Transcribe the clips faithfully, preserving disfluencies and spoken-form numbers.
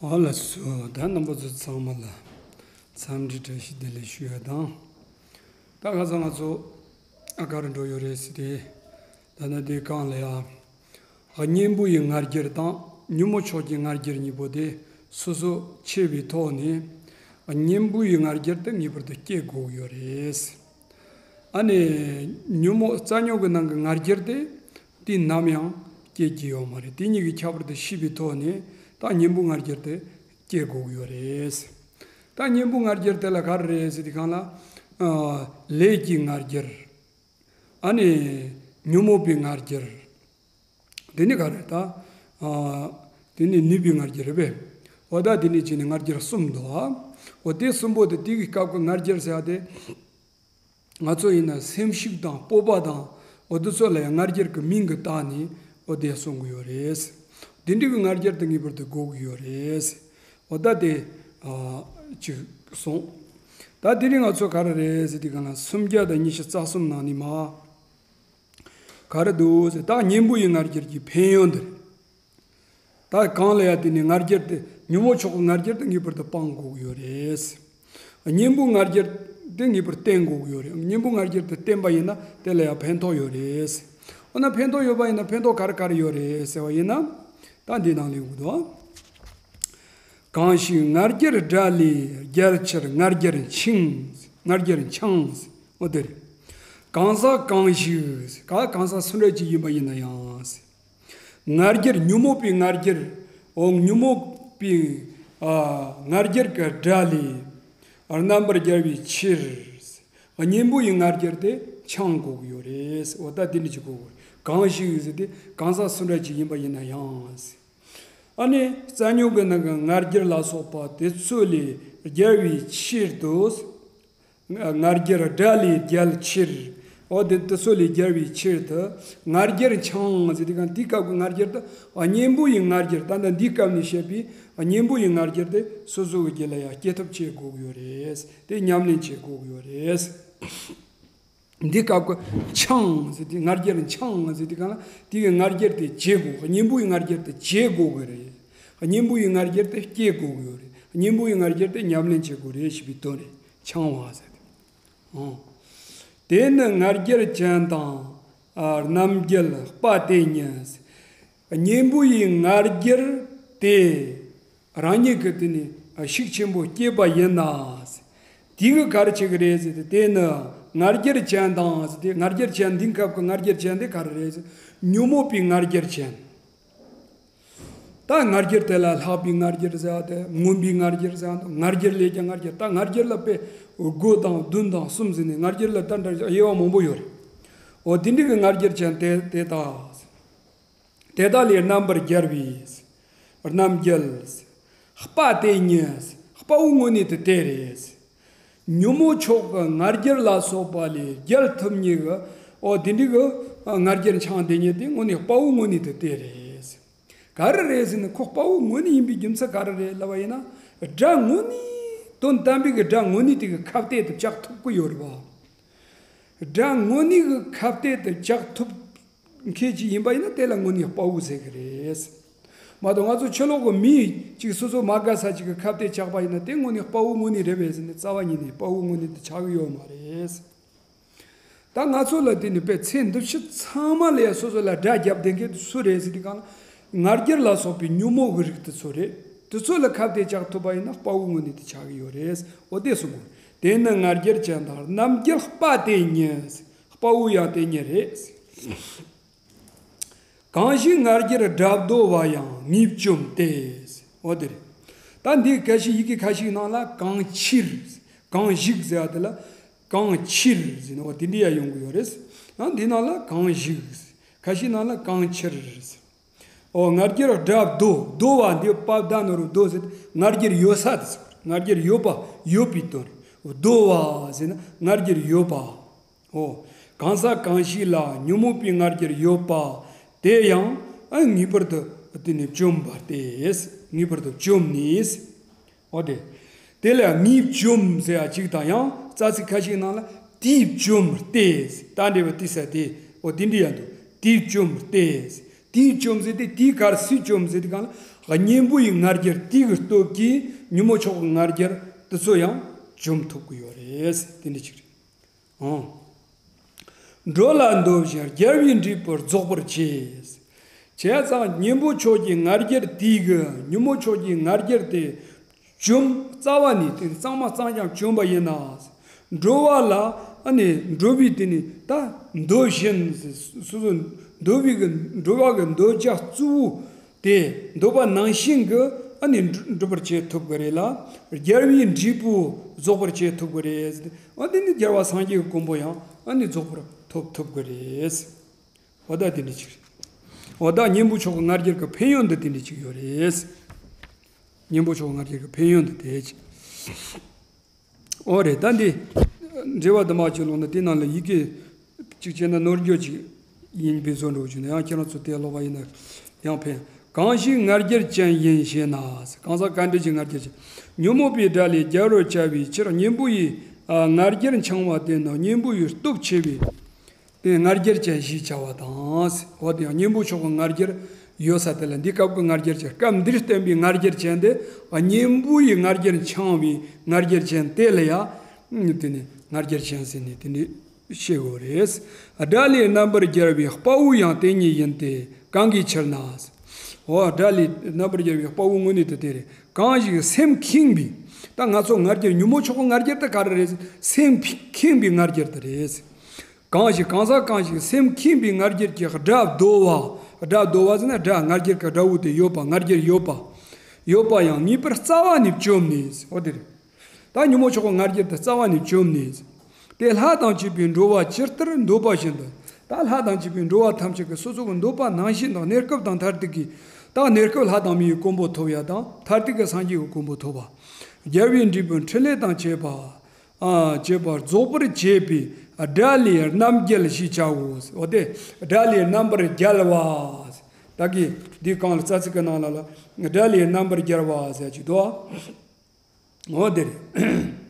ཨོ་ལགས་སོ། ད་རྣམ་པ་ཚོ་ཚང་མ་ལ་འཚམས་འདྲི་བཀྲ་ཤིས་བདེ་ལེགས་ཞུ་ཡ་དང་། ད་ཁ་སང་ང་ཚོ་ཨ་ག་རུ་འགྲོ་ཡོད་རེད་ཟེར་ཏེ། ད་ནི་དེ་གང་ལ་ཡ། གཉེན་པོ་ཡི་ང་རྒྱལ་དང་ཉོན་མོངས་ཕྱོགས་ཀྱི་ང་རྒྱལ་གཉིས་པོ་དེ་སོ་སོ་ཕྱེ་བའི་ཐོག་ནས། གཉེན་པོ་ཡི་ང་རྒྱལ་དེ་ངེས་པར་དུ་སྐྱེ་དགོས་ཡོད་རེད། ཨ་ནི། ཉོན་མོངས་རྩ་ཉོན་གྱི་ནང་གི་ང་རྒྱལ་དེ། དེ་ནམ་ཡང་སྐྱེ་རྒྱུ་ཡོད་མ་རེད། དེ་གཉིས་ཀྱི་ཁྱད་པར་དེ་ཤེས་པའི་ཐོག་ནས་ད་གཉེན་པོའི་ང་རྒྱལ་དེ་སྐྱེ་དགོས་ཀྱི་ཡོད་རེད། ད་གཉེན་པོའི་ང་རྒྱལ་དེ་ལ་ག་རེ་རེད་ཟེར་དུས་སྒང་ལ། ཨ། ལས་ཀྱི་ང་རྒྱལ། ཨ་ནི། ཉོན་མོངས་པའི་ང་རྒྱལ། དེ་ནི་ག་རེ་ད། ཨ། དེ་ནི་ནུས་པའི་ང་རྒྱལ་རེད་པས། འོ་ད་དེ་ནི་བྱས་ནས་ང་རྒྱལ་གསུམ་འདུག་ཨ། འོ་དེ་གསུམ་པོ་དེ་དེ་གི་སྐབས་ཀྱི་ང་རྒྱལ་ཟེར་ཡ་དེ། ང་ཚོ་ཡིན་ན་སེམས་ཤུགས་དང་སྤོབས་པ་དང་འོ་དེ་ཚོ་ལ་ཡང་ང་རྒྱལ་གྱི་མིང་གི་བཏགས་ནས་འོ་དེ་གསུང་གི་ཡོད་རེད། དེ་འདྲ་གི་ང་རྒྱལ་དེ་ངེས་པར་དུ་དགོས་ཀྱི་ཡོད་རེད། འོ་ད་དེ། ཨ། ཅིག་གསུངས། ད་དེ་རིང་ང་ཚོ་ག་རེ་རེད་ཟེར་དུས་སྒང་ལ་སུམ་བརྒྱ་དང་ཉི་ཤུ་རྩ་གསུམ་ནང་ནས་མ། ག་རེ་འདུག་ཟེར་ད་གཉེན་པོ་ཡི་ང་རྒྱལ་གྱི་ཕན་ཡོན་འདི་རེད། ད་གང་ལ་ཡ་དེ་ནི་ང་རྒྱལ་དེ་ཉོན་མོངས་ཕྱོགས་ཀྱི་ང་རྒྱལ་དེ་ངེས་པར་དུ་སྤང་དགོས་ཀྱི་ཡོད་རེད། གཉེན་པོའི་ང་རྒྱལ་དེ་ངེས་པར་བརྟན་དགོས་ཀྱི་ཡོད་རེད། གཉེན་པོའི་ང་རྒྱལ་དེ་བརྟན་པ་ཡིན་ན་དེ་ལ་ཡང་ཕན་ཐོགས་ཡོད་རེད། འོ་ན་ཕན་ཐོགས་ཡོད་པ་ཡིན་ན་ཕན་ཐོགས་ག་རེ་ག་རེ་ཡོད་རེད་ཟེར་བ་ཡིན་ན། ད་འདི་ནང་ལ་ཡོང་གི་འདུག་གང་ཞིག་ང་རྒྱལ་དགྲ་ལས་རྒྱལ་ཕྱིར་ང་རྒྱལ་འཆིང་། ང་རྒྱལ་འཆིང་། འོ་དེ་རེད། གང་ཟག་གང་ཞིག་ག་གང་ཟག་སུ་འདྲ་ཅིག་ཡིན་པ་ཡིན་ན་ཡང་། ང་རྒྱལ་ཉོན་མོངས་པའི་ང་རྒྱལ། འོ་ཉོན་མོངས་པའི། ཨ། ང་རྒྱལ་གྱི་དགྲ་ལས། རྣམ་པར་རྒྱལ་བའི་ཕྱིར། གཉེན་པོ་ཡི་ང་རྒྱལ་དེ་འཆང་དགོས་ཀྱི་ཡོད་རེད། འོ་ད་དེ་འདྲ་ཅིག་དགོས་ཀྱི་ཡོད་རེད། གང་ཞིག་ཟེར་ཏེ་གང་ཟག་སུ་འདྲ་ཅིག་ཡིན་པ་ཡིན་ན་ཡང་། ཨ་ནི་རྩ་ཉོན་གྱི་ནང་གི་ང་རྒྱལ་ལ་སོགས་པ་དེ་ཚོ་ལས་རྒྱལ་བའི་ཕྱིར་དུ། ང་རྒྱལ་དགྲ་ལས་རྒྱལ་ཕྱིར། འོ་དེ་དེ་ཚོ་ལས་རྒྱལ་བའི་ཕྱིར་དུ། ང་རྒྱལ་འཆང་ཟེར་དུས་སྒང་དེའི་སྐབས་ཀྱི་ང་རྒྱལ་དེ་གཉེན་པོ་ཡི་ང་རྒྱལ། ད་ལྟ་འདིའི་སྐབས་ནས་བཤད་པའི་གཉེན་པོ་ཡི་ང་རྒྱལ་དེ་སོ་སོ་གི་རྒྱུད་ལ་ཡང་སྐྱེ་ཐབས་བྱེད་དགོས་ཀྱི་ཡོད་རེད། དེ་ཉམས་ལེན་བྱེད་དགོས་ཀྱི་ཡོད་རེད། འདི་སྐབས་ཀྱི་འཆང་ཟེར་དུས་ང་རྒྱལ་འཆང་ཟེར་དུས་སྒང་ལ་དེ་གི་ང་རྒྱལ་དེ་བྱེད་དགོས། གཉེན་པོ་ཡི་ང་རྒྱལ་དེ་བྱེད་དགོས་ཀྱི་རེད། གཉེན་པོ་ཡི་ང་རྒྱལ་དེ་སྐྱེ་དགོས་ཀྱི་ཡོད་རེད། གཉེན་པོ་ཡི་ང་རྒྱལ་དེ་ཉམས་ལེན་བྱེད་དགོས་རེད་ཞེས་པའི་དོན་རེད། འཆང་བ་ཟེར་ཏེ། ཨང་། དེ་ནི་ང་རྒྱལ་ཅན་དང་། ཨ། རྣམ་རྒྱལ་དཔའ་དེ་ཉིད། གཉེན་པོ་ཡི་ང་རྒྱལ་དེ་རང་ཉིད་ཀྱི་དེ་ནི་ཤུགས་ཆེན་པོ་སྐྱེས་པ་ཡིན་ན། དེ་གི་ག་རེ་བྱེད་ཀྱི་རེད་ཟེར་ཏེ། དེ་ནི་ང་རྒྱལ་ཅན་དང་ཟེར་ཏེ། ང་རྒྱལ་ཅན་འདི་སྐབས་ཀྱི་ང་རྒྱལ་ཅན་དེ་ག་རེ་རེད་ཟེར། ཉོན་མོངས་པའི་ང་རྒྱལ་ཅན། ད་ང་རྒྱལ་དེ་ལ་ལྷག་པའི་ང་རྒྱལ་ཟེར་ཡ་དེ། མངོན་པའི་ང་རྒྱལ་ཟེར་ཡ་དེ། ང་རྒྱལ་ལས་ཀྱང་ང་རྒྱལ། ད་ང་རྒྱལ་ལ་དཔེ་དགུ་དང་བདུན་དང་གསུམ་ཟེར་ནས་ང་རྒྱལ་ལ་ད་འདྲ་དབྱེ་བ་མང་པོ་ཡོད་རེད། འོ་དེ་འདྲ་གི་ང་རྒྱལ་ཅན་དེ་དེ་དག་དེ་དག་ལས་རྣམ་པར་རྒྱལ་བའི་རྣམ་རྒྱལ། དཔའ་དེ་ཉིད། དཔའ་བོ་དངོས་གནས་དེ་དེ་རེད། ཉོན་མོངས་ཕྱོགས་ཀྱི་ང་རྒྱལ་ལ་སོགས་པ་ལས་རྒྱལ་ཐུབ་མཁན་གྱི། འོ་དེ་འདྲ་གི་ང་རྒྱལ་འཆང་དེ་ཉིད་དེ་དངོས་གནས་དཔའ་བོ་དངོས་གནས་དེ་དེ་རེད། ག་རེ་རེད་ཟེར་ན། ཁོ་དཔའ་བོ་དངོས་གནས་ཡིན་པའི་རྒྱུ་མཚན་ག་རེ་རེད་ལབ་པ་ཡིན་ན། དགྲ་དངོས་གནས། དོན་དམ་པའི་གི་དགྲ་དངོས་གནས་དེ་གི་ཁ་གཏད་དུ་བཅག་ཐུབ་ཀྱི་ཡོད་རེད་པ། དགྲ་དངོས་གནས་གི་ཁ་གཏད་དུ་བཅག་ཐུབ་མཁན་ཅིག་ཡིན་པ་ཡིན་ན་དེ་ལ་དངོས་གནས་དཔའ་བོ་ཟེར་གི་རེད། མ་གཏོགས་ང་ཚོ་ཕྱི་ལོགས་གི་མི་གཅིག་སོ་སོ་མ་དགའ་ས་ཅིག་གི་ཁ་གཏད་བཅག་པ་ཡིན་ན་དེ་དངོས་གནས་དཔའ་བོ་དངོས་གནས་རེད་པས་ཟེར་ནས་རྩ་བ་ཉིད་ནས་དཔའ་བོ་དངོས་གནས་དེ་ཆགས་གི་ཡོད་མ་རེད། ད་ང་ཚོ་ལ་དེ་ནི་དཔེ་ཚེ་འདི་ཕྱི་ཚང་མ་ལ་ཡ་སོ་སོ་ལ་དགྲ་བརྒྱབ་བསྡད་མཁན་དེ་སུ་རེད་ཟེར་དུས་སྒང་ལ། ང་རྒྱལ་ལ་སོགས་པའི་ཉོན་མོངས་ཀྱི་རིགས་དེ་ཚོ་རེད། དེ་ཚོ་ལ་ཁ་གཏད་བཅག་ཐུབ་པ་ཡིན་ན་དཔའ་བོ་དངོས་གནས་དེ་ཆགས་ཀྱི་ཡོད་རེད། འོ་དེ་གསུངས་དགོས། དེ་ནི་ང་རྒྱལ་ཅན་དང་རྣམ་རྒྱལ་དཔའ་དེ་ཉིད། དཔའ་བོ་ཡང་དེ་ཉིད་རེད། གང་ཞིག་ང་རྒྱལ་དགྲ་བཟློག་པ་ཡང་ངེས་བཅོམ་སྟེ། འོ་དེ་རེད། ད་འདི་ཁ་ཤས་ཡི་གེ་ཁ་ཤས་ནང་ལ་གང་ཕྱིར། གང་ཞིག་ཟེར་བ་དེ་ལ་གང་ཕྱིར་ཟེར་ནས་འོ་དེ་འདྲ་ཡང་ཡོང་གི་ཡོད་རེད། ཡང་འདི་ནང་ལ་གང་ཞིག། ཁ་ཤས་ནང་ལ་གང་ཕྱིར། འོ་ང་རྒྱལ་དགྲ་བཟློག། བཟློག་པ་འདི་པ་བཏགས་ན་རོ་བཟློག་ཟེར། ང་རྒྱལ་ཡོད་ས་དེ་ཟེར། ང་རྒྱལ་ཡོད་པ་ཡོད་པའི་དོན་རེད། བཟློག་པ་ཟེར་ན་ང་རྒྱལ་ཡོད་པ། འོ། གང་ཟག་གང་ཞིག་ལ་ཉོན་མོངས་པའི་ང་རྒྱལ་ཡོད་པ་དེ་ཡང་ངེས་པར་དུ་དེ་ནི་བཅོམ་པ་སྟེ། ངེས་པར་དུ་བཅོམ་ནས། འོ་དེ། དེ་ལ་ངེས་བཅོམ་ཟེར་ཡ་གཅིག་དང་། ཡང་རྩ་ཚིག་ཁ་ཤས་ནང་ལ་དེས་བཅོམ་སྟེ། ད་འདྲེ་བ་དེ་ས་དེ། འོ་དེ་འདྲ་ཡང་འདུག་དེས་བཅོམ་སྟེ། དེས་བཅོམ་ཟེར་ཏེ་དེས་ག་རེ་སུས་བཅོམ་ཟེར་དུས་སྒང་ལ། གཉེན་པོ་ཡི་ང་རྒྱལ་དེ་གི་སྟོབས་ཀྱིས་ཉོན་མོངས་ཕྱོགས་ཀྱི་ང་རྒྱལ་དེ་ཚོ་ཡང་བཅོམ་ཐུབ་ཀྱི་ཡོད་རེད། དེ་འདྲ་ཅིག་རེད། ཨང་། འགྲོ་ལ་འདོད་ཞིང་རྒྱལ་བའི་འབྲས་བུ་རྫོགས་པར་བྱེད། བྱས་ཙང་གཉེན་པོ་ཕྱོགས་ཀྱི་ང་རྒྱལ་དེ་གི་ཉོན་མོངས་ཕྱོགས་ཀྱི་ང་རྒྱལ་དེ་བཅོམ། རྩ་བ་ནས་དེ་གཙང་མ་གཙང་རྐྱང་བཅོམ་པ་ཡིན་ན། འགྲོ་བ་ལ་ཨ་ནི་འགྲོ་བའི་དེ་ནི་ད་འདོད་བཞིན་སོ་སོ་འདོད་པའི་གི་འགྲོ་བ་གི་འདོད་ཆགས་གཙོ་བོ་དེ་འདོད་པ་ནང་བཞིན་གི་ཨ་ནི་འགྲུབ་པར་བྱེད་ཐུབ་གི་རེད་ལ། རྒྱལ་བའི་འབྲས་བུ་རྫོགས་པར་བྱེད་ཐུབ་གི་རེད། འོ་དེ་ནི་རྒྱལ་བ་སངས་རྒྱས་ཀྱི་གོ་འཕང་ཡང་ཨ་ནི་རྫོགས་པར་ཐོབ་ཐུབ་གི་རེད། འོ་ད་དེ་འདྲ་ཅིག་རེད། འོ་ད་གཉེན་པོ་ཕྱོགས་ཀྱི་ང་རྒྱལ་གྱི་ཕན་ཡོན་འདི་དེ་འདྲ་ཅིག་ཡོད་རེད། གཉེན་པོ་ཕྱོགས་ཀྱི་ང་རྒྱལ་གྱི་ཕན་ཡོན་འདི་དེ་ཅིག་འོ་རེད། ད་འདི་འགྲེལ་པ་དུ་མ་ཅིག་ཀློག་ན་དེ་ནང་ལ་ཡི་གེ་གཅིག་བྱས་ན་ནོར་འགྱོ་ཅིག་ཡིན་པའི་བཟོ་འདྲ་བྱུང་ན། ཡང་ཁྱེད་རང་ཚོ་དེ་ཀློག་པ་ཡིན་ན་ཡང་ཕན། གང་ཞིག་ང་རྒྱལ་ཅན་ཡིན་ཞེ་ན། གང་ཟག་ག་འདྲ་ཞིག་ང་རྒྱལ་ཅན། ཉོན་མོངས་པའི་དགྲ་ལས་རྒྱལ་བར་བྱ་བའི་ཕྱིར། གཉེན་པོ་ཡི་ང་རྒྱལ་འཆང་བ་དེ་ནི་གཉེན་པོ་ཡི་སྟོབས་ཆེ་བས། དེ་ང་རྒྱལ་ཅན་ཞེས་བྱ་བ་དང་། འོ་དེ་ཡང་གཉེན་པོ་ཕྱོགས་ཀྱི་ང་རྒྱལ་ཡོད་ས་དེ་ལ་འདི་སྐབས་ཀྱི་ང་རྒྱལ་ཅན། སྐབས་འདིར་བསྟན་པའི་ང་རྒྱལ་ཅན་དེ་གཉེན་པོ་ཡི་ང་རྒྱལ་འཆང་བའི་ང་རྒྱལ་ཅན་དེ་ལ་ཡང་དེ་ནི་ང་རྒྱལ་ཅན་ཟེར་ནས་དེ་ནི་བཤད་དགོས་རེད། དགྲ་ལས་རྣམ་པར་རྒྱལ་བའི་དཔའ་བོ་ཡང་དེ་ཉིད་ཡིན་ཏེ། གང་གི་ཕྱིར་ན། འོ་དགྲ་ལས་རྣམ་པར་རྒྱལ་བའི་དཔའ་བོ་དངོས་གནས་དེ་དེ་རེད། གང་ཞིག་སེམས་ཁེངས་པའི། ད་ང་ཚོ་ང་རྒྱལ་ཉོན་མོངས་ཕྱོགས་ཀྱི་ང་རྒྱལ་དེ་ག་རེ་རེད། སེམས་ཁེངས་པའི་ང་རྒྱལ་དེ་རེད། གང་ཞིག་གང་ཟག་གང་ཞིག་སེམས་ཁེངས་པའི་ང་རྒྱལ་གྱི་དགྲ་བདོ་བ། དགྲ་བདོ་བ་ཟེར་ན་དགྲ་ང་རྒྱལ་གྱི་དགྲ་བོ་དེ་ཡོད་པ། ང་རྒྱལ་ཡོད་པ། ཡོད་པ་ཡང་ངེས་པར་རྩ་བ་ནས་བཅོམ་ནས། འོ་དེ་རེད། ད་ཉོན་མོངས་ཕྱོགས་ཀྱི་ང་རྒྱལ་དེ་རྩ་བ་ནས་བཅོམ་ནས། དེ་ལྷ་དང་བཅས་པའི་འགྲོ་བ་ཇི་ལྟར་འདོད་པ་བཞིན་དུ། ད་ལྷ་དང་བཅས་པའི་འགྲོ་བ་ཐམས་ཅད་ཀྱི་སོ་སོ་གི་འདོད་པ་ནང་བཞིན་དང་གནས་སྐབས་དང་མཐར་ཐུག་གི། ད་གནས་སྐབས་ལྷ་དང་མིའི་གོ་འཕང་ཐོབ་ཡ་དང་མཐར་ཐུག་གི་སངས་རྒྱས་ཀྱི་གོ་འཕང་ཐོབ་པ། རྒྱལ་བའི་འབྲས་བུ་ཕྲིན་ལས་དང་བཅས་པ། ཨ་བཅས་པ་རྫོགས་པར་བྱེད་པའི་དགྲ་ལས་རྣམ་རྒྱལ་ཞེས་བྱའོ། འོ་དེ་དགྲ་ལས་རྣམ་པར་རྒྱལ་བ། ད་གི་འདི་གང་ལ་རྩ་ཚིག་གི་ནང་ལ་ལ་དགྲ་ལས་རྣམ་པར་རྒྱལ་བ་ཟེར་གྱི་འདུག་འོ་དེ་རེད།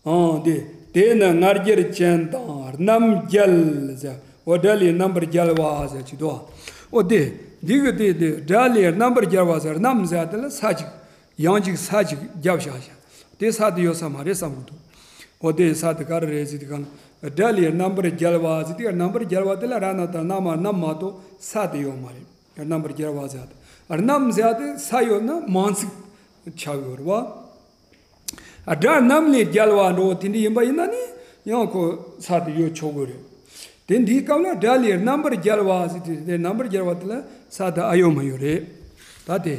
འོ་དེ། དེ་ནི་ང་རྒྱལ་ཅན་དང་རྣམ་རྒྱལ་ཟེར། འོ་དགྲ་ལས་རྣམ་པར་རྒྱལ་བ་ཟེར་གྱི་འདུག་འོ་དེ། འདི་གི་དེ་དེ་དགྲ་ལས་རྣམ་པར་རྒྱལ་བ་ཟེར། རྣམ་ཟེར་དེ་ལ་ས་ཅིག་ཡང་ཅིག་ས་ཅིག་རྒྱབ་བཞག་བཞག་དེ་ས་དེ་ཡོད་ས་མ་རེད་བསམ་གི་འདུག་འོ་དེ་ས་དེ་ག་རེ་རེད་ཟེར་དུས་གང་ལ། དགྲ་ལས་རྣམ་པར་རྒྱལ་བ་ཟེར་དུས་རྣམ་པར་རྒྱལ་བ་དེ་ལ་ར་ན་ད་རྣ་མ་རྣམ་མ་གཏོགས་ས་དེ་ཡོད་མ་རེད། རྣམ་པར་རྒྱལ་བ་ཟེར་ཏེ། རྣམ་ཟེར་ཏེ་ས་ཡོད་ན་མང་ཚིག་ཆགས་ཡོད་རེད་བ། དགྲ་རྣམས་ལས་རྒྱལ་བ་འགྲོ་དེ་འདྲ་ཡིན་པ་ཡིན་ན་ནི་ཡང་ཁོ་ས་དེ་ཡོད་ཆོག་གི་རེད། དེ་འདིའི་སྐབས་ལ་དགྲ་ལས་རྣམ་པར་རྒྱལ་བ་ཟེར་ཏེ་དེ་རྣམ་པར་རྒྱལ་བ་དེ་ལ་ས་དེ་ཨ་ཡོད་མ་ཡོད་རེད། ད་དེ།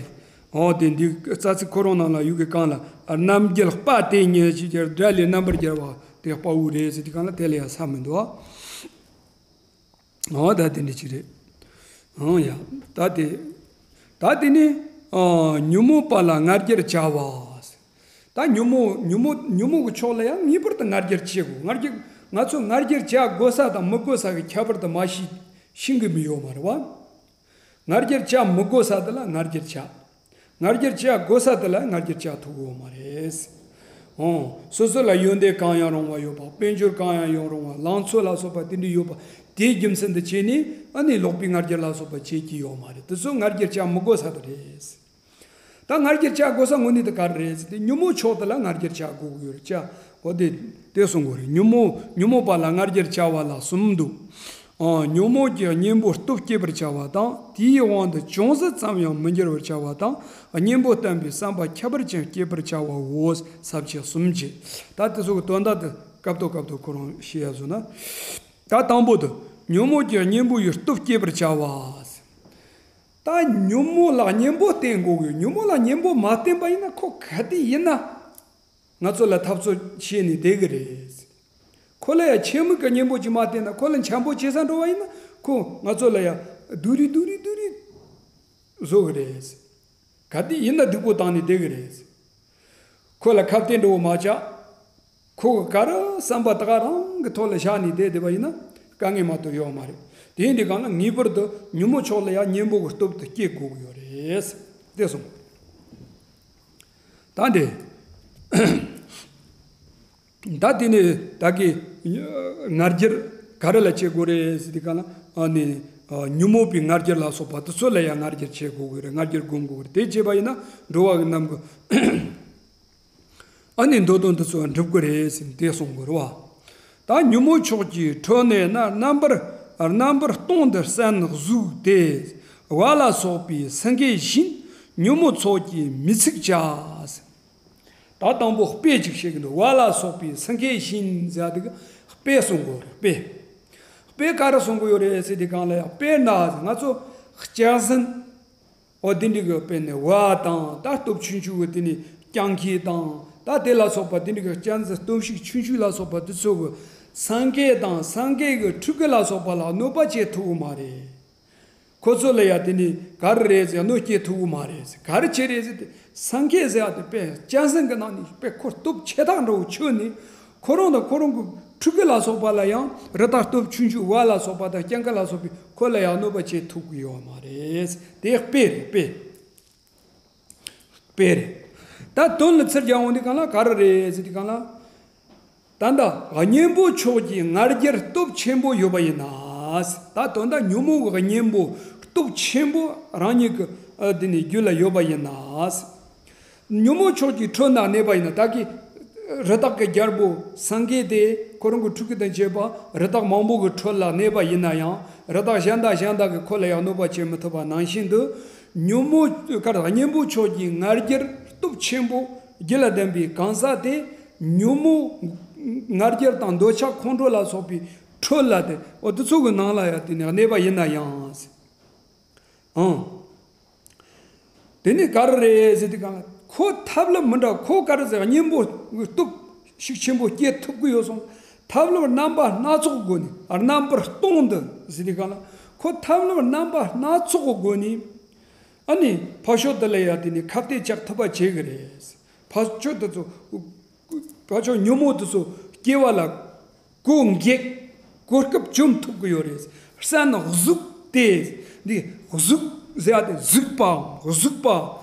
འོ་དེ་འདི་རྩ་ཚིག་ཁོ་རང་ནང་ལ་ཡོད་གི་གང་ལ་རྣམ་རྒྱལ་དཔའ་དེ་ཉིད་ཅེས་དགྲ་ལས་རྣམ་པར་རྒྱལ་བ་དེ་དཔའ་བོ་རེད་ཟེར་དུས་གང་ལ་དེ་ལ་ཡང་ས་མི་འདུག་ཨ། འོ་ད་དེ་འདྲ་ཅིག་རེད། འོ་ཡ། ད་དེ། ད་དེ་ནི། ཨ། ཉོན་མོངས་པ་ལ་ང་རྒྱལ་བྱ་བ། ད་ཉོན་མོངས་ཉོན་མོངས་ཉོན་མོངས་ཀྱི་ཕྱོགས་ལ་ཡང་ངེས་པར་དུ་ང་རྒྱལ་བྱེད་དགོས། ང་རྒྱལ་ང་ཚོ་ང་རྒྱལ་བྱ་དགོས་ས་དང་མི་དགོས་ས་གི་ཁྱད་པར་དུ་མ་ཤེས་ཤེས་གི་མི་ཡོད་མ་རེད་བ། ང་རྒྱལ་བྱ་མི་དགོས་ས་དེ་ལ་ང་རྒྱལ་བྱ། ང་རྒྱལ་བྱ་དགོས་ས་དེ་ལ་ང་རྒྱལ་བྱ་ཐུབ་ཀྱི་ཡོད་མ་རེད། འོ། སོ་སོ་ལ་ཡོན་ཏན་གང་ཡང་རུང་བ་ཡོད་པ། དཔལ་འབྱོར་གང་ཡང་ཡོད་རུང་བ། ལང་ཚོ་ལ་སོགས་པ་དེ་འདྲ་ཡོད་པ། དེའི་རྒྱུ་མཚན་དུ་བྱས་ནས་ཨ་ནི་ལོག་པའི་ང་རྒྱལ་ལ་སོགས་པ་བྱེད་ཀྱི་ཡོད་མ་རེད། དེ་ཚོ་ང་རྒྱལ་བྱ་མི་དགོས་ས་དེ་རེད། ད་ང་རྒྱལ་བྱ་དགོས་ས་དངོས་གནས་དེ་ག་རེ་རེད་ཟེར་ཏེ་ཉོན་མོངས་ཕྱོགས་དེ་ལ་ང་རྒྱལ་བྱ་དགོས་ཀྱི་ཡོད་རེད་བྱ། འོ་དེ་དེ་གསུང་དགོས་རེད། ཉོན་མོངས་ཉོན་མོངས་པ་ལ་ང་རྒྱལ་བྱ་བ་ལ་གསུམ་འདུག་ཨ། ཉོན་མོངས་ཀྱི་གཉེན་པོ་སྟོབས་སྐྱེད་པར་བྱ་བ་དང་། དེའི་དབང་དུ་ཅུང་ཟད་ཙམ་ཡང་མི་འགྱུར་བར་བྱ་བ་དང་། གཉེན་པོ་བསྟེན་པའི་བསམ་པ་ཁྱད་པར་ཅན་སྐྱེད་པར་བྱ་བའོ། ས་བཅད་གསུམ་བྱས། ད་དེ་ཚོ་གི་དོན་དག་དེ་སྐབས་ཐོག་སྐབས་ཐོག་ཁོ་རང་བཤད་ཡ་བཟོ་ན། ད་དང་པོ་དེ། ཉོན་མོངས་ཀྱི་གཉེན་པོ་ཡི་སྟོབས་སྐྱེད་པར་བྱ་བ། ད་ཉོན་མོངས་ལ་གཉེན་པོ་བསྟེན་དགོས་གི། ཉོན་མོངས་ལ་གཉེན་པོ་མ་བསྟེན་པ་ཡིན་ན་ཁོ་ག་དུས་ཡིན་ན། ང་ཚོ་ལ་འཐབ་རྩོད་བྱས་ནས་བསྡད་གི་རེད། ཁོ་ལ་ཡང་ཆེན་མོ་གི་གཉེན་པོ་ཅིག་མ་བསྟེན་ན། ཁོ་ལ་འཆམ་པོ་བྱེད་ས་འགྲོ་བ་ཡིན་ན་ཁོ་ང་ཚོ་ལ་ཡང་སྡུག་རུས་སྡུག་རུས་སྡུག་རུས་བཟོ་གི་རེད། ག་དུས་ཡིན་ན་སྡུག་པོ་བཏང་ནས་བསྡད་གི་རེད། ཁོ་ལ་ཁ་གཏད་འགྲོ་བ་མ་བྱ། ཁོ་གི་ག་རེ་བསམ་པ་ད་ག་རང་གི་ཐོག་ལ་བཞག་ནས་བསྡད་བསྡད་པ་ཡིན་ན་དཀའ་ངལ་མ་གཏོགས་ཡོད་མ་རེད། དེ་ཡིན་དུས་གང་ལ་ངེས་པར་དུ་ཉོན་མོངས་ཕྱོགས་ལ་ཡང་གཉེན་པོ་གི་སྟོབས་དེ་སྐྱེ་དགོས་ཀྱི་ཡོད་རེད། དེ་གསུངས། ད་འདི། ད་དེ་ནས་ད་གི་ང་རྒྱལ་ག་རེ་ལ་བྱེད་དགོས་རེད་ཟེར་དུས་གང་ལ་ཨ་ནི་ ཉོན་མོངས་པའི་ང་རྒྱལ་ལ་སོགས་པ་དེ་ཚོ་ལ་ཡང་ང་རྒྱལ་བྱེད་དགོས་ཀྱི་རེད། ང་རྒྱལ་སྒོམ་དགོས་ཀྱི་རེད། དེ་བྱས་པ་ཡིན་ན་འགྲོ་བ་གི་རྣམས་ཀྱི་ཨ་ནི་འདོད་དོན་དེ་ཚོ་འགྲུབ་ཀྱི་རེད་ཟེར་དེ་གསུང་དགོས་རེད་བ། ད་ཉོན་མོངས་ཕྱོགས་ཀྱི་ཁྲོད་ནས་ན། རྣམ་པར་རྣམ་པར་སྟོང་དུ་གསལ་གཟུགས་ཏེ། བ་ལ་སོགས་པའི་སེང་གེ་བཞིན། ཉོན་མོངས་ཚོགས་ཀྱིས་མི་ཚིག་བྱ། ད་དང་པོ་དཔེ་ཅིག་བཤད་ཀྱི་འདུག་བ་ལ་སོགས་པའི་སེང་གེ་བཞིན་ཟེར་དེ་གི་དཔེ་གསུང་གི་ཡོད་རེད། དཔེ། དཔེ་ག་རེ་གསུང་གི་ཡོད་རེད་ཟེར་དེ་གང་ལ་ཡང་དཔེར་ན་ང་ཚོ་གཅན་གཟན། འོ་དེ་འདྲ་གི་དཔེ་ནི་བ་དང་ད་སྟོབས་ཆུང་ཆུང་གི་དེ་ནི་སྤྱང་ཁྱི་དང་ད་དེ་ལ་སོགས་པ་དེ་འདྲ་གི་གཅན་གཟན་སྟོབས་ཤུགས་ཆུང་ཆུང་ལ་སོགས་པ་དེ་ཚོ་གི་སེང་གེ་དང་སེང་གེ་གི་ཕྲུ་གུ་ལ་སོགས་པ་ལ་གནོད་པ་བྱེད་ཐུབ་ཀྱི་མ་རེད། ཁོ་ཚོ་ལ་ཡང་དེ་ནི་ག་རེ་རེད་ཟེར་གནོད་སྐྱེལ་ཐུབ་ཀྱི་མ་རེད་ཟེར། ག་རེ་བྱས་རེད་ཟེར་ཏེ། སེང་གེ་ཟེར་བ་དེ་དཔེ་གཅན་གཟན་གྱི་ནང་ནས་དཔེ་ཁོ་སྟོབས་ཆེ་ཐག་འདྲ་བོ་ཆོད་ནས། ཁོ་རང་དང་ཁོ་རང་གི་ཕྲུ་གུ་ལ་སོགས་པ་ལ་ཡང་རི་དྭགས་སྟོབས་ཆུང་ཆུང་བ་ལ་སོགས་པ་དང་སྤྱང་ཀི་ལ་སོགས་པས་ཁོ་ལ་ཡང་གནོད་པ་བྱེད་ཐུབ་ཀྱི་ཡོད་མ་རེད། དེ་དཔེ་རེད་དཔེ། དཔེ་རེད། ད་དོན་ལ་ཚུར་རྒྱག་འོང་དུས་གང་ལ་ག་རེ་རེད་ཟེར་དུས་གང་ལ། ད་ལྟ་གཉེན་པོ་ཕྱོགས་ཀྱི་ང་རྒྱལ་སྟོབས་ཆེན་པོ་ཡོད་པ་ཡིན་ན། ད་དོན་དག་ཉོན་མོངས་ཀྱི་གཉེན་པོ་སྟོབས་ཆེན་པོ་རང་ཉིད་ཀྱི་ཨ་དེ་ནི་རྒྱུད་ལ་ཡོད་པ་ཡིན་ན། ཉོན་མོངས་ཕྱོགས་ཀྱི་ཁྲོད་ན་གནས་པ་ཡིན་ན། ད་གི་རི་དྭགས་ཀྱི་རྒྱལ་པོ་སེང་གེ་དེ་ཁོ་རང་གི་ཕྲུ་གུ་དང་བཅས་པ་རི་དྭགས་མང་པོ་གི་ཁྲོད་ལ་གནས་པ་ཡིན་ན་ཡང་། རི་དྭགས་གཞན་དག་གཞན་དག་གིས་ཁོ་ལ་ཡང་གནོད་པ་བྱེད་མི་ཐུབ་པ་ནང་བཞིན་དུ། ཉོན་མོངས་ག་རེ་གཉེན་པོ་ཕྱོགས་ཀྱི་ང་རྒྱལ་སྟོབས་ཆེན་པོ་རྒྱུད་ལ་ལྡན་པའི་གང་ཟག་དེ་ཉོན་མོངས་ང་རྒྱལ་དང་འདོད་ཆགས་ཁོང་ཁྲོ་ལ་སོགས་པའི་ཁྲོད་ལ་དེ་འོ་དེ་ཚོ་གི་ནང་ལ་ཡང་དེ་ནས་གནས་པ་ཡིན་ན་ཡང་། ཨང་། དེ་ནི་ག་རེ་རེད་ཟེར་དུས་གང་ལ་ཁོ་ཐབས་ལམ་མི་འདྲ། ཁོ་ག་རེ་ཟེར་གཉེན་པོ་སྟོབས་ཤུགས་ཆེན་པོ་སྐྱེ་ཐུབ་ཀྱི་ཡོད་སོང་། ཐབས་ལམ་རྣམ་པ་སྣ་ཚོགས་སྒོ་ནས་རྣམ་པར་སྟོང་དུ་ཟེར་དུས་གང་ལ་ཁོ་ཐབས་ལམ་རྣམ་པ་སྣ་ཚོགས་ཀྱི་སྒོ་ནས་ཨ་ནི་ཕ་ཤོ་དེ་ལ་ཡ་དེ་ནི་ཁ་གཏད་བཅག་ཐུབ་པ་བྱེད་ཀྱི་རེད། ཕ་ཤོ་དེ་ཚོ་ཕ་ཤོ་ཉོན་མོངས་དེ་ཚོ་སྐྱེ་བ་ལ་གོ་འགེགས། གོ་སྐབས་བཅོམ་ཐུབ་ཀྱི་ཡོད་རེད། གསལ་གཟུགས་ཏེ། འདི་གཟུགས་ཟེར་ཡ་དེ་གཟུགས་པའམ་གཟུགས་པ།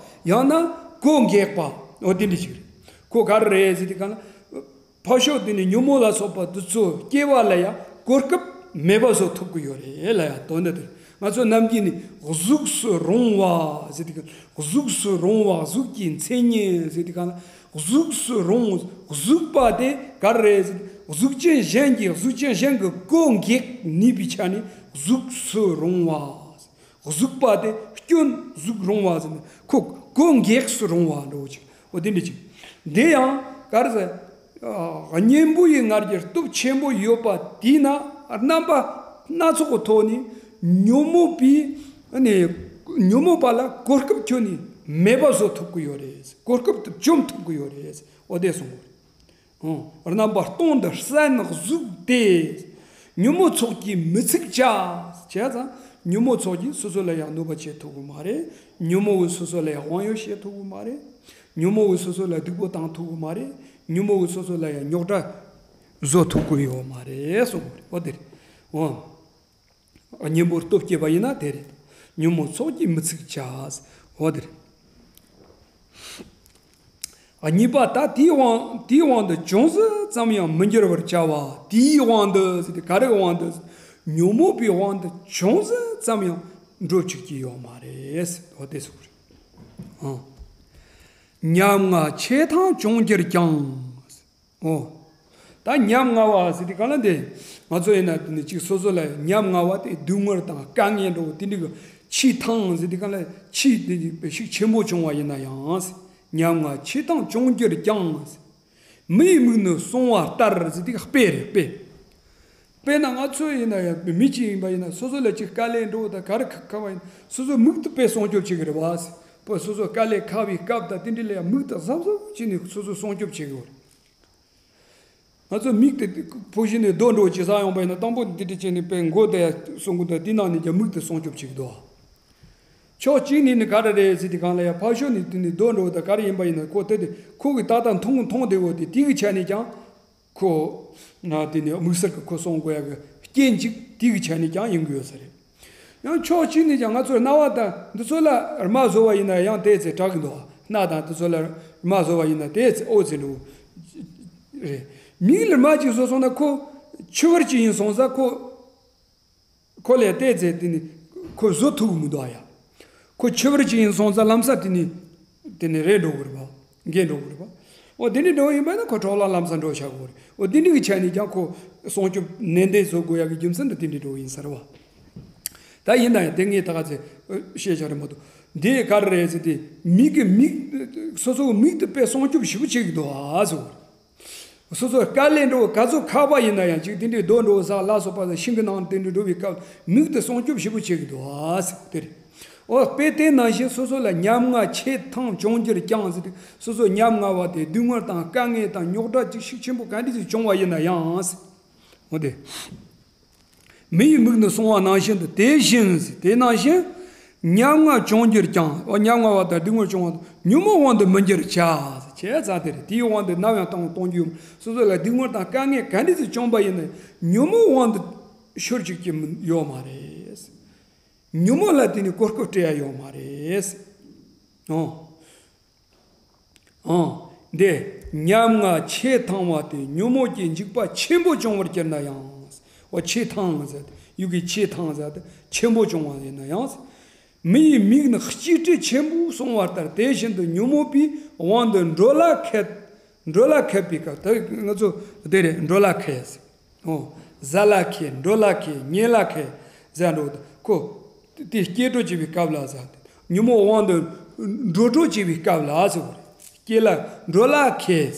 ཡང་ན་གོ་འགེགས་པ། འོ་དེ་འདྲ་ཞིག་རེད། ཁོ་ག་རེ་རེད་ཟེར་དུས་གང་ལ། ཕ་ཤོ་དེ་ནི་ཉོན་མོངས་ལ་སོགས་པ་དེ་ཚོ་སྐྱེ་བ་ལ་ཡང་གོ་སྐབས་མེད་པ་བཟོ་ཐུབ་ཀྱི་ཡོད་རེད་ལ་ཡང་དོན་དེ་དེ་ང་ཚོ་ནམ་རྒྱུན་ནི་གཟུགས་སུ་རུང་བ་ཟེར་དུས་གང་། གཟུགས་སུ་རུང་བ་གཟུགས་ཀྱི་མཚན་ཉིད་ཟེར་དུས་གང་ལ། གཟུགས་སུ་རུང་། གཟུགས་པ་དེ་ག་རེ་རེད་ཟེར། གཟུགས་ཅན་གཞན་གྱི་གཟུགས་ཅན་གཞན་གྱི་གོ་འགེགས་ནུས་པའི་ཆ་ནས་གཟུགས་སུ་རུང་བ། གཟུགས་པ་དེ་སྐྱོན་གཟུགས་རུང་བ་ཟེར་ནས་ཁོ་གོ་འགེགས་སུ་རུང་བ་འདྲ་བོ་ཅིག་འོ་དེ་འདྲ་ཅིག་འདི་ཡང་ག་རེ་ཟེར། ཨ་གཉེན་པོ་ཡི་ང་རྒྱལ་སྟོབས་ཆེན་པོ་ཡོད་པ་དེས་ན་རྣམ་པ་སྣ་ཚོགས་ཀྱི་ཐོག་ནས་ཉོན་མོངས་པའི་ནས་ཉོན་མོངས་པ་ལ་གོ་སྐབས་ཁྱོན་ནས་མེད་པ་བཟོ་ཐུབ་ཀྱི་ཡོད་རེད། གོ་སྐབས་དེ་བཅོམ་ཐུབ་ཀྱི་ཡོད་རེད། འོ་དེ་གསུངས། ཨང་། རྣམ་པ་སྟོང་དུ་གསལ་གཟུགས་ཏེ། ཉོན་མོངས་ཚོགས་ཀྱིས་མི་ཚིག་བྱ། བྱས་ཙང་ཉོན་མོངས་ཚོགས་ཀྱིས་སོ་སོ་ལ་ཡང་གནོད་པ་བྱེད་ཐུབ་ཀྱི་མ་རེད། ཉོན་མོངས་ཀྱིས་སོ་སོ་ལ་ཡང་དབང་ཡོད་བྱེད་ཐུབ་ཀྱི་མ་རེད། ཉོན་མོངས་ཀྱིས་སོ་སོ་ལ་སྡུག་པོ་བཏང་ཐུབ་ཀྱི་མ་རེད། ཉོན་མོངས་ཀྱིས་སོ་སོ་ལ་ཡང་རྙོག་དྲ་བཟོ་ཐུབ་ཀྱི་ཡོད་མ་རེད་གསུངས་པ་རེད། འོ་དེ་རེད། འོ། གཉེན་པོར་སྟོབས་བསྐྱེད་པ་ཡིན་ན་དེ་རེད། ཉོན་མོངས་ཚོགས་ཀྱིས་མི་ཚིག་བྱ། འོ་དེ་རེད། གཉིས་པ་ད་དེའི་དབང་དེའི་དབང་དུ་ཅུང་ཟད་ཙམ་ཡང་མི་འགྱུར་བར་བྱ་བ། དེའི་དབང་དུ་ཟེར་ཏེ་ག་རེའི་དབང་དུ། ཉོན་མོངས་པའི་དབང་དུ་ཅུང་ཟད་ཙམ་ཡང་འགྲོ་བཅུག་གི་ཡོད་མ་རེད། འོ་དེ་ཟེར་གི་རེད། ཨང་། ཉམ་ང་ཆེ་ཐང་ཅུང་གྱུར་ཀྱང་། ཨོ། ད་ཉམ་ང་བ་ཟེར་དུས་གང་ལ་འདི། ང་ཚོ་ཡིན་ན་དེ་ནི་གཅིག་སོ་སོ་ལ་ཉམ་ང་བ་དེ་སྡུག་བསྔལ་དང་དཀའ་ངལ་འདྲ་བོ་དེ་འདྲ་གི་ཆེ་ཐང་ཟེར་དུས་གང་ལ་ཆེ་དེ་ཤུགས་ཆེན་པོ་བྱུང་བ་ཡིན་ན་ཡང་། ཉམ་ང་ཆེ་ཐང་ཅུང་གྱུར་ཀྱང་། མི་ཡི་མིག་ནི་སྲུང་བ་ལྟར་ཟེར་དུས་དཔེ་རེད་དཔེ། དཔེར་ན་ང་ཚོ་ཡིན་ན་ཡང་མི་གཅིག་ཡིན་པ་ཡིན་ན་སོ་སོ་ལ་གཅིག་དཀའ་ལས་འགྲོ་དང་ག་རེ་ཁག་ཁག་པ་ཡིན་སོ་སོ་མིག་ཏུ་དཔེ་སྲུང་སྐྱོབ་བྱེད་ཀྱི་རེད་བ། སོ་སོ་དཀའ་ལས་ཁག་པའི་སྐབས་དང་དེ་འདྲ་ལ་ཡང་མིག་ཏུ་གཟབ་གཟབ་བྱས་ནས་སོ་སོ་སྲུང་སྐྱོབ་བྱེད་དགོས། ང་ཚོ་མིག་དེ་ཕོ་གཞི་ནས་རྡོ་འགྲོ་ཅི་ཟ་ཡོང་པ་ཡིན་ན་དང་པོ་འདི་འདྲ་བྱས་ནས་དཔེ་མགོ་དེ་ཡ་སྲུང་གི་འདུག་དེ་ནང་ནས་ཀྱང་མིག་དེ་སྲུང་སྐྱོབ་བྱེད་ཀྱི་འདུག་ཕྱོགས་གཅིག་ནས་ནི་ག་རེ་རེད་ཟེར་དུས་གང་ལ་ཡ་ཕ་ཤོ་ནས་དེ་ནས་རྡོ་འགྲོ་དང་ག་རེ་ཡིན་པ་ཡིན་ན་ཁོ་དེ་དེ་ཁོ་གི་ཏག་ཏག་མཐོང་མཐོང་བདེ་བོ་དེ་དེ་གི་ཆ་ནས་ཀྱང་ཁོ་ན་དེ་ནས་དམིགས་བསལ་གྱི་ཁོ་སྲུང་དགོས་ཡ་གི་རྐྱེན་ཅིག་དེ་གི་ཆ་ནས་ཀྱང་ཡིན་དགོས་ས་རེད། ཡང་ཕྱོགས་གཅིག་ནས་ཀྱང་ང་ཚོའི་རྣ་བ་དང་འདི་ཚོ་ལ་རྨ་བཟོ་བ་ཡིན་ན་ཡང་དེ་ཚེ་དྲག་གི་འདུག་སྣ་དང་འདི་ཚོ་ལ་རྨ་བཟོ་བ་ཡིན་ན་དེ་ཚེ་ཨོ་ཚེ་ལུ་རེད། མིག་ལ་རྨ་ཅིག་བཟོ་སོང་ན་ཁོ་ཆུ་བུར་ཅིག་ཡིན་སོང་ཙང་ཁོ་ཁོ་ལས་དེ་ཚེ་དེ་ནི་ ཁོ་བཟོ་ཐུབ་ཀྱི་མི་འདུག་ཨ་ཡ། ཁོ་འཆི་བར་བྱེད་ཡིན་སོང་ཙང་ལམ་སང་དེ་ནི་དེ་ནི་རེད་འགྲོ་གི་རེད་པ། འགས་འགྲོ་གི་རེད་པ། འོ་དེ་འདྲ་འགྲོ་ཡིན་པ་ན་ཁོ་འཕྲོ་བརླག་ལམ་སང་འགྲོ་བྱ་དགོས་རེད། འོ་དེ་འདྲ་གི་ཆ་ནས་ཀྱང་ཁོ་སྲུང་སྐྱོབ་ནན་ཏན་བཟོ་དགོས་ཡག་གི་རྒྱུ་མཚན་དེ་དེ་འདྲ་འགྲོ་ཡིན་ས་རེད་པ། ད་ཡིན་ན་ཡང་དེ་ངས་ད་ག་ཚོད་བཤད་བྱ་རེད་མ་གཏོགས། འདི་ག་རེ་རེད་ཟེར་དེ་མིག་གི་མིག་སོ་སོའི་མིག་དེ་དཔེ་སྲུང་སྐྱོབ་ཞེ་པོ་བྱེད་ཀྱི་འདུག་ཨ་ཟེར། སོ་སོ་དཀའ་ལས་འགྲོ་ག་ཚོད་ཁག་པ་ཡིན་ན་ཡང་ཅིག་དེ་འདྲའི་རྡོ་འགྲོ་ས་ལ་སོགས་པ་དང་ཤིང་གི་ནང་དེ་འདྲ་འགྲོ་བའི་སྐབས་མིག་དེ་སྲུང་སྐྱོབ་ཞེ་པོ་བྱེད་ཀྱི་འདུག་ཨ་ཟེར་དེ་རེད། འོ་དཔེ་དེ་ནང་བཞིན་སོ་སོ་ལ་ཉམ་ང་ཆེ་ཐང་བྱུང་རྒྱུར་ཀྱང་ཟེར་ཏེ་སོ་སོ་ཉམ་ང་བ་དེ་སྡུག་བསྔལ་དང་དཀའ་ངལ་དང་རྙོག་དྲ་ཅིག་ཤུགས་ཆེན་པོ་ག་འདྲ་ཅིག་བྱུང་བ་ཡིན་ན་ཡང་ཟེར། འོ་དེ། མི་ཡི་མིག་ནི་སྲུང་བ་ནང་བཞིན་དུ་དེ་བཞིན་ཟེར། དེ་ནང་བཞིན་ཉམ་ང་བྱུང་རྒྱུར་ཀྱང་། འོ་ཉམ་ང་བ་དང་སྡུག་བསྔལ་བྱུང་བ་དང་ཉོན་མོངས་དབང་དུ་མི་འགྱུར་བྱ་ཟེར། བྱས་ཙང་དེ་རེད། དེའི་དབང་དུ་ནམ་ཡང་གཏོང་གཏོང་རྒྱུ་ཡོད། སོ་སོ་ལ་སྡུག་བསྔལ་དང་དཀའ་ངལ་ག་འདྲ་ཞིག་བྱུང་བ་ཡིན་ན་ཉོན་མོངས་དབང་དུ་ཤོར་བཅུག་གི་ཡོད་མ་རེད། ཉོན་མོངས་ལ་དེ་ནི་གོ་སྐབས་སྤྲད་ཡ་ཡོད་མ་རེད། ཨོ། ཨང་། འདི་ཉམ་ང་ཆེ་ཐང་བ་དེ་ཉོན་མོངས་ཀྱི་འཇིགས་པ་ཆེན་པོ་བྱུང་བར་གྱུར་ན་ཡང་། འོ་ཆེ་ཐང་ཟེར་ཏེ་ཡུལ་གྱི་ཆེ་ཐང་ཟེར་ཏེ་ཆེན་པོ་བྱུང་བ་ཡིན་ན་ཡང་། མི་ཡི་མིག་ནི་གཅིག་དྲི་ཆེན་པོས་སྲུང་བ་ལྟར་དེ་བཞིན་དུ་ཉོན་མོངས་པའི་དབང་དུ་འགྲོ་ལ་མཁས། འགྲོ་ལ་མཁས་པའི་སྐབས་དེ་ང་ཚོ་དེ་རེད། འགྲོ་ལ་མཁས། ཨོ། གཟའ་ལ་མཁས། འགྲོ་ལ་མཁས། ཉལ་ལ་མཁས། ཟེར་འགྲོ་ཁོ། དེ་སྐྱེ་འགྲོ་བྱེད་པའི་སྐབས་ལ་ཟེར། ཉོན་མོངས་དབང་དུ་འགྲོ་འགྲོ་བྱེད་པའི་སྐབས་ལ་ཟེར་བ་རེད། སྐྱེ་ལ་འགྲོ་ལ་མཁས།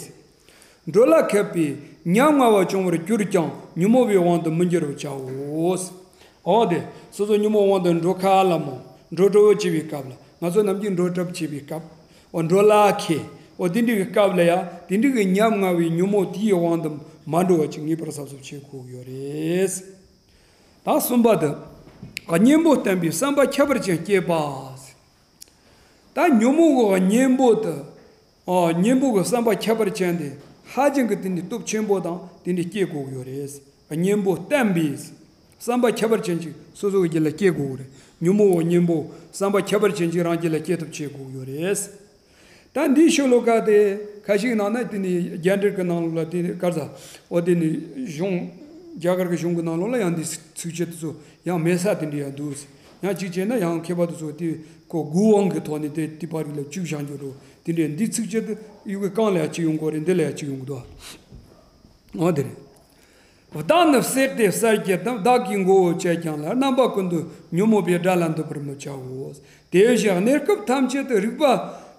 འགྲོ་ལ་མཁས་པས་ཉམ་ང་བ་བྱུང་བར་གྱུར་ཀྱང་ཉོན་མོངས་པའི་དབང་དུ་མི་འགྱུར་བར་བྱའོ། འོ་དེ་སོ་སོ་ཉོན་མོངས་དབང་དུ་འགྲོ་ཁ་ལ་མོ་འགྲོ་འགྲོ་བྱེད་པའི་སྐབས་ལ་ང་ཚོ་ནམ་རྒྱུན་འགྲོ་གྲབས་བྱེད་པའི་སྐབས། འོ་འགྲོ་ལ་མཁས། འོ་དེ་འདྲའི་སྐབས་ལ་ཡང་དེ་འདྲའི་ཉམ་ང་བའི་ཉོན་མོངས་དེའི་དབང་དུ་མ་འགྲོ་བ་ཅིག་ངེས་པར་གཟབ་གཟབ་བྱེད་དགོས་ཡོད་རེད། ད་གསུམ་པ་དེ། གཉེན་པོ་བསྟེན་པའི་བསམ་པ་ཁྱད་པར་ཅན་བསྐྱེད་པ། ད་ཉོན་མོངས་ཀྱི་གཉེན་པོ་དེ། ཨ་གཉེན་པོ་གི་བསམ་པ་ཁྱད་པར་ཅན་དེ་ཧ་ཅང་གི་དེ་འདྲའི་སྟོབས་ཆེན་པོ་དང་དེ་འདྲའི་བསྐྱེད་དགོས་ཀྱི་ཡོད་རེད། གཉེན་པོ་བསྟེན་པའི་བསམ་པ་ཁྱད་པར་ཅན་ཅིག་སོ་སོ་གི་རྒྱུད་ལ་བསྐྱེད་དགོས་ཀྱི་རེད། ཉོན་མོངས་ཀྱི་གཉེན་པོ་བསམ་པ་ཁྱད་པར་ཅན་ཅིག་རང་རྒྱུད་ལ་བསྐྱེད་ཐུབ་བྱེད་དགོས་ཀྱི་ཡོད་རེད། ད་འདིའི་ཤོ་ལོ་ཀ་དེ་ཁ་ཤས་ནང་ན་དེ་ནི་རྒྱ་འགྲེལ་གྱི་ནང་ལོགས་ལ་དེ་ནི་ག་རེ་ཟ། འོ་དེ་ནི་གཞུང་རྒྱ་གར་གྱི་གཞུང་གི་ནང་ལོགས་ལ་ཡང་འདི་ཚིགས་བཅད་དེ་ཚོ་ཡང་མེད་ས་དེ་འདྲ་ཡང་འདུག་ཡང་གཅིག་བྱས་ན་ཡང་མཁས་པ་དེ་ཚོ་དེ་ཁོ་དགུ་དབང་གི་ཐོག་ནས་དེ་དེ་པར་རིགས་ལ་བཅུག་བཞག་རྒྱུ་རེད། དེ་འདྲའི་འདི་ཚིགས་བཅད་དེ་ཡུལ་གྱི་གང་ལ་ཡང་གཅིག་ཡོང་གི་རེད། འདི་ལ་ཡང་གཅིག་ཡོང་གི་འདུག་འོ་དེ་རེད། བདག་ནི་བསྲེགས་ཏེ་བསལ་བགྱིད་དམ། བདག་གི་མགོ་བོ་བཅད་ཀྱང་བླའི། རྣམ་པ་ཀུན་ཏུ་ཉོན་མོངས་པའི་དགྲ་ལ་འདུད་པར་མི་བྱའོ། དེ་བཞིན་གནས་སྐབས་ཐམས་ཅད་དུ། རིག་པ་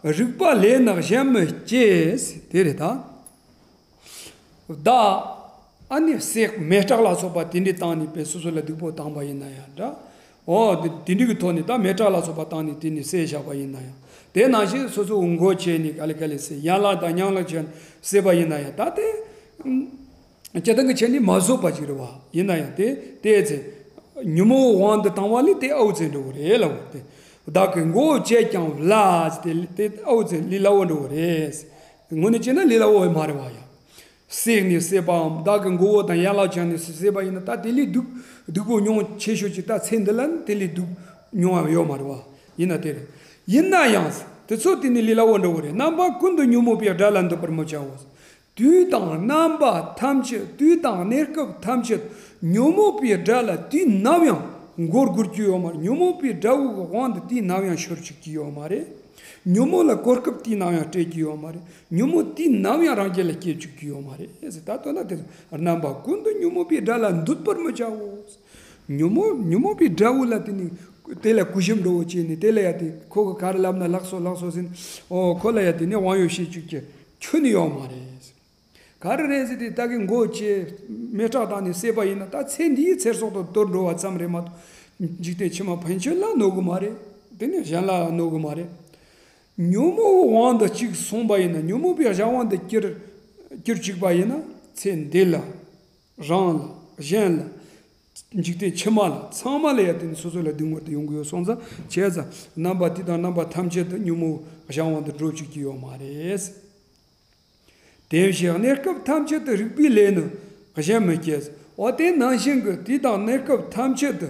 རིག་པ་ལས་ནི་གཞན་མི་སྐྱེ། དེ་རེད་ད། བདག་ཨ་ནི་བསྲེགས་མེ་སྲེག་ལ་སོགས་པ་དེ་འདྲའི་བཏང་ནས་དཔེ་སོ་སོ་ལ་སྡུག་པོ་བཏང་པ་ཡིན་ན་ཡང་འདྲ། འོ་དེ་དེ་འདྲའི་གི་ཐོག་ནས་ད་མེ་སྲེག་ལ་སོགས་པ་བཏང་ནས་དེ་ནས་བསད་བཞག་པ་ཡིན་ན་ཡང་། དེ་ནང་བཞིན་སོ་སོའི་མགོ་བཅད་ནས་ག་ལེ་ག་ལེ་བསད། ཡན་ལག་དང་ཉམས་ལེན་བྱས་ནས་བསད་པ་ཡིན་ན་ཡང་ད་དེ། སྤྱིར་བཏང་གི་ཆ་ནས་མ་བཟོད་པ་ཅིག་རེད་བ། ཡིན་ན་ཡང་དེ་དེ་ཚེ་ཉོན་མོངས་དབང་དུ་བཏང་བ་ལས་དེ་ཨའུ་ཙེ་འགྲོ་གི་རེད་ལབ་དེ། བདག་གི་མགོ་བོ་བཅད་ཀྱང་བླའི་དེ་དེ་ཨའུ་ཙེ་ལས་སླ་བོ་འགྲོ་གི་རེད། དངོས་གནས་བྱས་ན་ལས་སླ་བོ་མ་རེད་བ་ཡ། བསྲེགས་ནས་བསད་པའམ་བདག་གི་མགོ་བོ་དང་ཡན་ལག་བཅད་ནས་བསད་པ་ཡིན་ན་ད་དེ་ལས་སྡུག་སྡུག་པོ་མྱོང་ཆེ་ཤོས་ཅིག་ད་ཚེ་འདི་ལ་ནི་དེ་ལས་སྡུག་མྱོང་བ་ཡོད་མ་རེད་བ། ཡིན་ན་དེ་རེད། ཡིན་ན་ཡང་དེ་ཚོ་དེ་ནི་ལས་སླ་བོ་འགྲོ་གི་རེད། རྣམ་པ་ཀུན་ཏུ་ཉོན་མོངས་པའི་དགྲ་ལ་འདུད་པར་མི་བྱའོ། དུས་དང་རྣམ་པ་ཐམས་ཅད། དུས་དང་གནས་སྐབས་ཐམས་ཅད་ཉོན་མོངས་པའི་དགྲ་ལ་དུས་ནམ་ཡང་མགོ་སྒུར་རྒྱུ་ཡོད་མ་རེད། ཉོན་མོངས་པའི་དགྲ་བོ་གི་དབང་དུ་དུས་ནམ་ཡང་ཤོར་བཅུག་རྒྱུ་ཡོད་མ་རེད། ཉོན་མོངས་ལ་གོ་སྐབས་དུས་ནམ་ཡང་སྤྲད་རྒྱུ་ཡོད་མ་རེད། ཉོན་མོངས་དུས་ནམ་ཡང་རང་རྒྱུད་ལ་སྐྱེ་བཅུག་རྒྱུ་ཡོད་མ་རེད་ཟེར། ད་ལྟོ་ན་དེ་རྣམ་པ་ཀུན་ཏུ་ཉོན་མོངས་པའི་དགྲ་ལ་འདུད་པར་མི་བྱའོ། ཉོན་མོངས་ཉོན་མོངས་པའི་དགྲ་བོ་ལ་དེ་ནི་དེ་ལ་གུས་ཞབས་འདྲ་བོ་བྱས་ནས་དེ་ལ་ཡ་དེ་ཁོ་གི་ག་རེ་ལབ་ན་ལགས་སོ་ལགས་སོ་ཟེར་ནས། ཨོ་ཁོ་ལ་ཡ་དེ་ནི་དབང་ཡོད་བྱེད་བཅུག་རྒྱུ་ཁྱོན་ནས་ཡོད་མ་རེད། ག་རེ་རེད་ཟེར་དུས་ད་གི་མགོ་བཅད་མེ་སྲེག་བཏང་ནས་བསད་པ་ཡིན་ན་ད་ཚེ་འདིའི་ཚེ་སྲོག་དང་དོར་འགྲོ་བ་ཙམ་རེད་མ་གཏོགས་འཇིག་རྟེན་ཕྱི་མ་ཕན་ཆད་ལ་གནོད་གི་མ་རེད། དེ་ནས་གཞན་ལ་གནོད་གི་མ་རེད། ཉོན་མོངས་དབང་དུ་གཅིག་སོང་པ་ཡིན་ན་ཉོན་མོངས་པའི་གཞན་དབང་དུ་གྱུར་གྱུར་བཅུག་པ་ཡིན་ན་ཚེ་འདི་ལ་རང་ལ་གཞན་ལ་འཇིག་རྟེན་ཕྱི་མ་ལ་ཚང་མ་ལ་ཡ་དེ་ནི་སོ་སོ་ལ་སྡུག་བསྔལ་དུ་ཡོང་གི་ཡོད་སོང་ཙང་བྱས་ཙང་རྣམ་པ་དུས་དང་རྣམ་པ་ཐམས་ཅད་དུ་ཉོན་མོངས་གཞན་དབང་དུ་འགྲོ་བཅུག་གི་ཡོད་མ་རེད། དེ་བཞིན་གནས་སྐབས་ཐམས་ཅད་དུ་རིག་པའི་ལས་ནི་གཞན་མི་སྐྱེ། འོ་དེ་ནང་བཞིན་གྱི་དུས་དང་གནས་སྐབས་ཐམས་ཅད་དུ་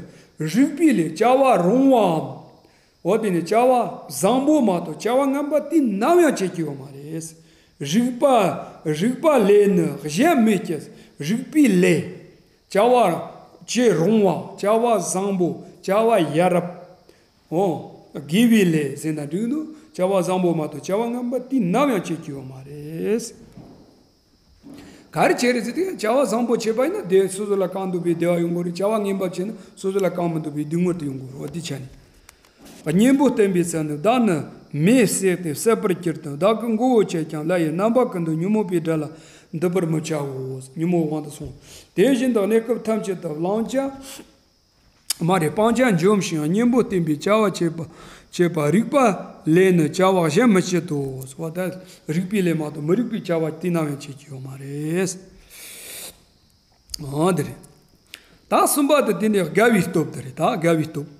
རིག་པའི་ལས་བྱ་བ་རུང་བའམ། འོ་དེ་ནི་བྱ་བ་བཟང་པོ་མ་གཏོགས་བྱ་བ་ངན་པ་དུས་ནམ་ཡང་བྱེད་ཀྱི་ཡོད་མ་རེད། རིག་པ་རིག་པ་ལས་ནི་གཞན་མི་སྐྱེ། རིག་པའི་ལས། བྱ་བ་བྱེད་རུང་བ། བྱ་བ་བཟང་པོ། བྱ་བ་ཡ་རབས། འོ། དགེ་བའི་ལས་ཟེར་ན་འགྲིག་འདུག་བྱ་བ་བཟང་པོ་མ་གཏོགས་བྱ་བ་ངན་པ་དུས་ནམ་ཡང་བྱེད་རྒྱུ་ཡོད་མ་རེད། ག་རེ་བྱས་རེད་ཟེར་དུས་བྱ་བ་བཟང་པོ་བྱས་པ་ཡིན་ན་དེ་སོ་སོ་ལ་གང་འདུག་པའི་བདེ་བ་ཡོང་གི་རེད། བྱ་བ་ངན་པ་བྱས་ན་སོ་སོ་ལ་གང་མི་འདུག་པའི་སྡུག་བསྔལ་དུ་ཡོང་གི་རེད། འོ་དེ་ཆ་ནས། གཉེན་པོ་བསྟེན་པའི་ཚེ་ན་བདག་ནི་མེས་བསྲེགས་ཏེ་བསད་པར་གྱུར་ཏོ། བདག་གི་མགོ་བོ་བཅད་ཀྱང་ལ་ཡི་རྣམ་པ་ཀུན་ཏུ་ཉོན་མོངས་པའི་དགྲ་ལ་འདུད་པར་མི་བྱའོ། ཉོན་མོངས་དབང་དུ་སོང་། དེ་བཞིན་དུ་གནས་སྐབས་ཐམས་ཅད་དུ་བླང་བྱ། མ་རེད། སྤང་བྱ་འཇོམས་ཤིང་གཉེན་པོ་བསྟེན་པའི་བྱ་བ་བྱེད་པ་བྱེད་པ་རིག་པ་ལས་ནི་བྱ་བ་གཞན་མི་བྱེད་དོ། ཟེར་བ་ད་རིག་པའི་ལས་མ་གཏོགས་མི་རིག་པའི་བྱ་བ་དུས་ནམ་ཡང་བྱེད་ཀྱི་ཡོད་མ་རེད། ཨང་དེ་རེད། ད་གསུམ་པ་དེ་དེ་ནས་དགའ་བའི་སྟོབས་དེ་རེད། ད་དགའ་བའི་སྟོབས།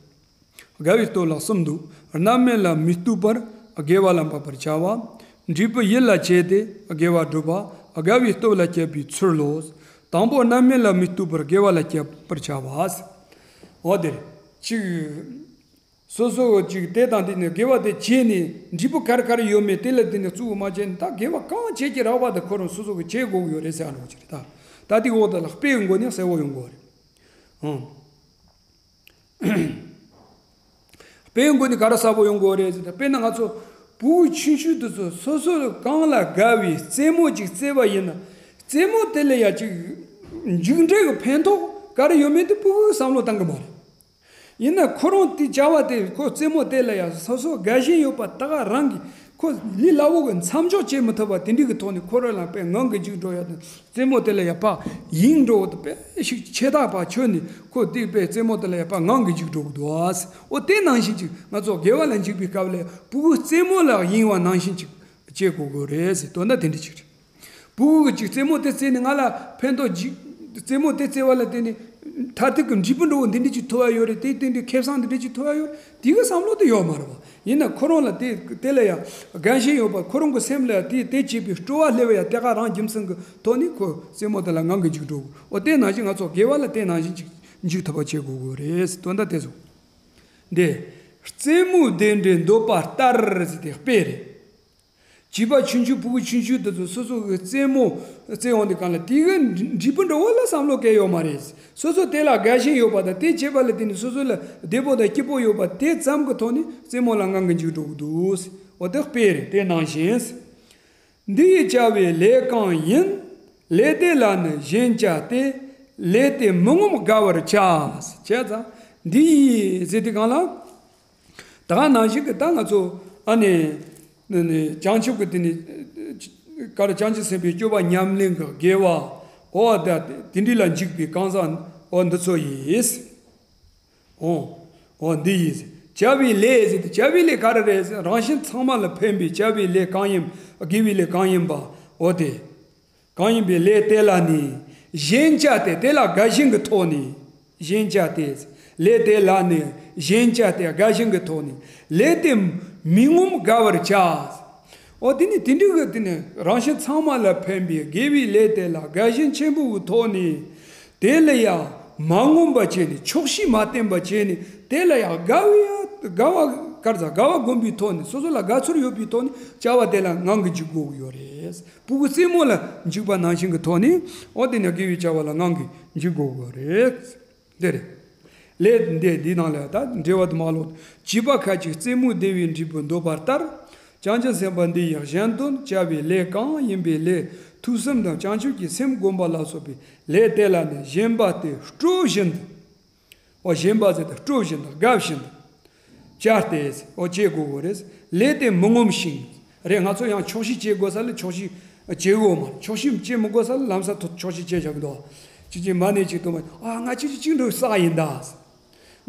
དགའ་བའི་སྟོབས་ལ་གསུམ་འདུག་རྣམ་སྨིན་ལ་མི་གཏུགས་པར་དགེ་བ་ལ་འབབ་པར་བྱ་བ། འབྲས་བུ་ཡིད་ལ་བྱས་ཏེ་དགེ་བ་སྒྲུབ་པ། དགའ་བའི་སྟོབས་ལ་སྤྱད་པའི་ཚུལ་ལོ། དང་པོ་རྣམ་སྨིན་ལ་མི་གཏུགས་པར་དགེ་བ་ལ་སྤྱད་པར་བྱ་བ། འོ་དེ་རེད། གཅིག་སོ་སོ་ཅིག་དེ་དང་དེ་ནས་དགེ་བ་དེ་བྱས་ནས་འབྲས་བུ་ག་རེ་ག་རེ་ཡོད་མེད་དེ་ལ་དེ་ནས་གཙོ་བོ་མ་བྱས་ནས་ད་དགེ་བ་གང་བྱེད་ཀྱི་རག་པ་དེ་ཁོ་རང་སོ་སོ་གི་བྱེད་དགོས་ཀྱི་ཡོད་རེད་ཟེར་ཡ་འདྲ་བོ་ཅིག་རེད་ད། ད་དེ་འོག་དེ་ལ་དཔེ་ཡི་སྒོ་ནས་གསལ་བོ་ཡོང་གི་ཡོད་རེད། ཨང་། དཔེ་ཡི་སྒོ་ནས་ག་རེ་གསལ་བོ་ཡོང་གི་ཡོད་རེད་ཟེར་ན། དཔེར་ན་ང་ཚོ་ཕྲུ་གུ་ཆུང་ཆུང་དེ་ཚོ་སོ་སོ་གང་ལ་དགའ་བའི་རྩེད་མོ་ཅིག་རྩེ་བ་ཡིན་ན། རྩེད་མོ་དེ་ལ་ཡ་ཅིག་མཇུག་འབྲས་ཀྱི་ཕན་ཐོགས་ག་རེ་ཡོད་མེད་དེ་ཕྲུ་གུ་གིས་བསམ་བློ་བཏང་གི་མ་རེད། ཡིན་ན་ཁོ་རང་དེ་བྱ་བ་དེ་ཁོ་རྩེད་མོ་དེ་ལ་ཡང་སོ་སོ་དགའ་ཞེན་ཡོད་པ་ད་ག་རང་གིས་ཁོ་ལས་སླ་བོ་གི་མཚམས་འཇོག་བྱེད་མི་ཐུབ་པ་དེ་འདྲ་གི་ཐོག་ནས་ཁོ་རང་ལ་དཔེ་ངང་གིས་འཇིགས་འགྲོ་ཡ་དང་རྩེད་མོ་དེ་ལ་ཡང་ཕར་གཡེང་འགྲོ་བ་དང་དཔེ་ཞིག་ཆེ་ཐག་པ་ཆོད་ནས་ཁོ་དེ་དཔེ་རྩེད་མོ་དེ་ལ་ཡང་ཕར་ངང་གིས་འཇིགས་འགྲོ་གི་འདུག་ཨ། འོ་དེ་ནང་བཞིན་ཅིག་ང་ཚོ་དགེ་བ་ལ་འཇིགས་པའི་སྐབས་ལ་ཕྲུ་གུ་རྩེད་མོ་ལ་གཡེང་བ་ནང་བཞིན་ཅིག་བྱེད་དགོས་དགོས་རེད་ཟེར། དོན་དག་དེ་འདྲ་ཅིག་རེད། ཕྲུ་གུ་གིས་ཅིག་རྩེད་མོ་དེ་རྩེས་ནས་ང་ལ་ཕན་ཐོགས་ཅིག་རྩེད་མོ་དེ་རྩེ་བ་ལ་བརྟེན་ནས་མཐར་ཐུག་གི་འབྲས་བུ་འདྲ་བོ་འདི་འདྲ་ཅིག་ཐོབ་ཡ་ཡོད་རེད། དེ་དེ་འདྲའི་ཁེ་བཟང་འདི་འདྲ་ཅིག་ཐོབ་ཡ་ཡོད་རེད། དེ་གི་བསམ་བློ་དེ་ཡོད་མ་རེད་པ། ཡིན་ན་ཁོ་རང་ལ་དེ་དེ་ལ་ཡང་དགའ་ཞེན་ཡོད་པ། ཁོ་རང་གི་སེམས་ལ་དེ་དེ་བྱེད་པའི་སྤྲོ་བ་སླེབས་ཡ་དེ་ག་རང་རྒྱུ་མཚན་གི་ཐོག་ནས་ཁོ་རྩེད་མོ་དེ་ལ་ངང་གིས་འཇུག་འགྲོ་གི། འོ་དེ་ནང་བཞིན་ང་ཚོ་དགེ་བ་ལ་དེ་ནང་བཞིན་ཅིག་འཇུག་ཐུབ་པ་བྱེད་དགོས་དགོས་རེད། དོན་དག་དེ་ཚོ། འདི། རྩེད་མོའི་རྟེན་འབྲེལ་འདོད་པ་ལྟར་ཟེར་དེ་དཔེ་རེད། བྱིས་པ་ཆུང་ཆུང་ཕྲུ་གུ་ཆུང་ཆུང་དེ་ཚོ་སོ་སོ་གི་རྩེད་མོ་རྩེ་འོང་དུས་སྒང་ལ་དེ་གི་འབྲས་བུ་འདྲ་བོ་ལ་བསམ་བློ་བསྐྱེད་ཡོད་མ་རེད། སོ་སོ་དེ་ལ་དགའ་ཞེན་ཡོད་པ་དང་དེ་བྱེད་པ་ལ་བརྟེན་ནས་སོ་སོ་ལ་བདེ་པོ་དང་སྐྱིད་པོ་ཡོད་པ་དེ་ཙམ་གྱི་ཐོག་ནས་རྩེད་མོ་ལ་ངང་གིས་འཇུག་འགྲོ་གི་འདུག། འོ་དེ་དཔེ་རེད། དེ་ནང་བཞིན། འདི་ཡིས་བྱ་བའི་ལས་གང་ཡིན། ལས་དེ་ལ་ནི་ཞེན་བྱ་སྟེ། ལས་དེ་མི་ངོམས་དགའ་བར་བྱ། བྱས་ཙང་འདི་ཡིས་ཟེར་དུས་སྒང་ལ། ད་ག་ནང་བཞིན་གྱི་ད་ང་ཚོ་ཨ་ནི་ནི་ནི་བྱང་ཆུབ་ཀྱི་དེ་ནི་ག་རེ་བྱང་ཆུབ་སེམས་དཔའི་སྤྱོད་པ་ཉམས་ལེན་གྱི་དགེ་བ་འོ་ད་དེ་འདྲ་ལ་འཇུག་པའི་གང་ཟག་འོ་འདི་ཚོ་ཡིས། འོ། འོ་འདི་ཡིས། བྱ་བའི་ལས་ཟེར་ཏེ་བྱ་བའི་ལས་ག་རེ་རེད་ཟེར། རང་གཞན་ཚང་མ་ལ་ཕན་པའི་བྱ་བའི་ལས་གང་ཡིན། དགེ་བའི་ལས་གང་ཡིན་པ། འོ་དེ། གང་ཡིན་པའི་ལས་དེ་ལ་ནི། ཞེན་བྱ་སྟེ་དེ་ལ་དགའ་ཞེན་གྱི་ཐོག་ནས། ཞེན་བྱ་སྟེ། ལས་དེ་ལ་ནི། ཞེན་བྱ་སྟེ་དགའ་ཞེན་གྱི་ཐོག་ནས། ལས་དེ་མི་ངོམས་དགའ་བར་བྱ། འོ་དེ་ནི་དེ་འདྲའི་གི་དེ་ནི་རང་གཞན་ཚང་མ་ལ་ཕན་པའི་དགེ་བའི་ལས་དེ་ལ་དགའ་ཞེན་ཆེན་པོ་གི་ཐོག་ནས། དེ་ལ་ཡང་མ་ངོམས་པ་བྱས་ནས། ཆོག་ཤེས་མ་བསྟེན་པ་བྱས་ནས། དེ་ལ་ཡང་དགའ་བའི་ཡང་དགའ་བ་གར་ཟ་དགའ་བ་སྒོམ་པའི་ཐོག་ནས། སོ་སོ་ལ་དགའ་ཚོར་ཡོད་པའི་ཐོག་ནས་བྱ་བ་དེ་ལ་ངང་གིས་འཇུག་དགོས་ཀྱི་ཡོད་རེད། ཕྲུ་གུ་རྩེད་མོ་ལ་འཇུག་པ་ནང་བཞིན་གྱི་ཐོག་ནས། འོ་དེ་ནས་དགེ་བའི་བྱ་བ་ལ་ངང་གིས་འཇུག་དགོས་ཀྱི་ཡོད་རེད། འདི་རེད། ལས་འདི་འདི་ནང་ལ་ད་འགྲེལ་བ་དུ་མ་ལོག་བྱིས་པ་ཁ་ཅིག་རྩེད་མོའི་བདེ་བའི་འབྲས་བུ་འདོད་པ་ལྟར། བྱང་ཆུབ་སེམས་དཔའ་འདི་ཡིས་གཞན་དོན་བྱ་བའི་ལས་གང་ཡིན་པའི་ལས་ཐོས་བསམ་དང་བྱང་ཆུབ་ཀྱི་སེམས་བསྒོམ་པ་ལ་སོགས་པའི་ལས་དེ་ལ་ནི་ཞེན་པ་སྟེ་སྤྲོ་བཞིན་དུ། འོ་ཞེན་པ་ཟེར་ཏེ་སྤྲོ་བཞིན་དུ་དགའ་བཞིན་དུ། བྱ་སྟེ། འོ་བྱེད་དགོས་དགོས་རེད། ལས་དེ་མི་ངོམས་ཤིང་། རེད། ང་ཚོ་ཡང་ཆོག་ཤེས་བྱེད་དགོས་ས་ལ་ཆོག་ཤེས་བྱེད་དགོས་མ་རེད། ཆོག་ཤེས་བྱེད་མི་དགོས་ས་ལ་ལམ་སང་ཐོ་ཆོག་ཤེས་བྱེད་བཞག་གི་འདུག་ཅིག་ཅིག་མ་ནས་ཅིག་དུ་མ། ཨ་ང་ཅིག་ཅིག་ཅིག་འགྲོ་ས་ཡིན་ད།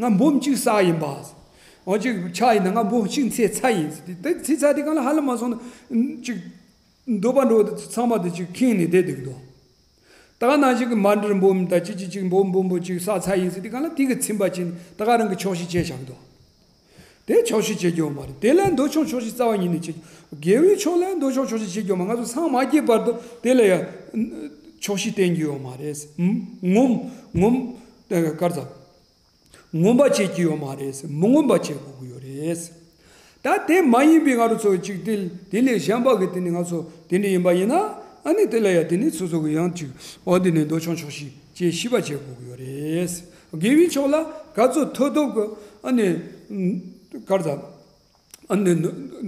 ང་འབུམ་གཅིག་ས་ཡིན་པ། འོ་ཅིག་ཆ་ཡིན་ད་ང་འབུམ་གཅིག་འཚོལ་ཚར་ཡིན་ཟེར་ཏེ། དེ་འཚོལ་ཚར་དེ་གང་ལ་ཧ་ལམ་མ་སོང་ན་ཅིག་འདོད་པ་འགྲོ་ཚང་མ་དེ་ཅིག་ཁེངས་ནས་བསྡད་འདུག་འདུག་ད་ག་ནང་བཞིན་གྱི་མ་འདྲིར་འབུམ་དང་ཅི་ཅི་ཅིག་འབུམ་འབུམ་པོ་ཅིག་ས་ཚ་ཡིན་ཟེར་དེ་གང་ལ་དེ་གི་ཚིམ་པ་ཅིན་ད་ག་རང་གི་ཆོག་ཤེས་བྱས་བཞག་འདུག་དེ་ཆོག་ཤེས་བྱེད་རྒྱུ་ཡོད་མ་རེད། དེ་ལ་འདོད་ཆུང་ཆོག་ཤེས་རྩ་བ་ཉིད་ནས་བྱེད། དགེ་བའི་ཕྱོགས་ལ་འདོད་ཆུང་ཆོག་ཤེས་བྱེད་རྒྱུ་ཡོད་མ། ང་ཚོ་སངས་མ་རྒྱས་བར་དུ་དེ་ལ་ཡང་ཆོག་ཤེས་བསྟེན་རྒྱུ་ཡོད་མ་རེད། ངོམ་ངོམ་དཀར་ཚ། ངོམས་པ་བྱེད་ཀྱི་ཡོད་མ་རེད། མི་ངོམས་པ་བྱེད་དགོས་ཀྱི་ཡོད་རེད། ད་དེ་མ་ཡིན་པའི་ང་རང་ཚོ་ཅིག་དེ་དེ་ལས་གཞན་པ་གི་དེ་ནི་ང་ཚོ་དེ་འདྲ་ཡིན་པ་ཡིན་ན། ཨ་ནི་དེ་ལ་ཡང་དེ་ནི་སོ་སོ་གི་ཡང་ཅིག་འོ་དེ་ནི་འདོད་ཆུང་ཆོག་ཤེས་བྱེད་ཤེས་པ་བྱེད་དགོས་ཀྱི་ཡོད་རེད། དགེ་བའི་ཕྱོགས་ལ་ག་ཚོད་ཐུབ་ཐུབ་གི་ཨ་ནི། ག་རེ་ཟ། ཨ་ནི་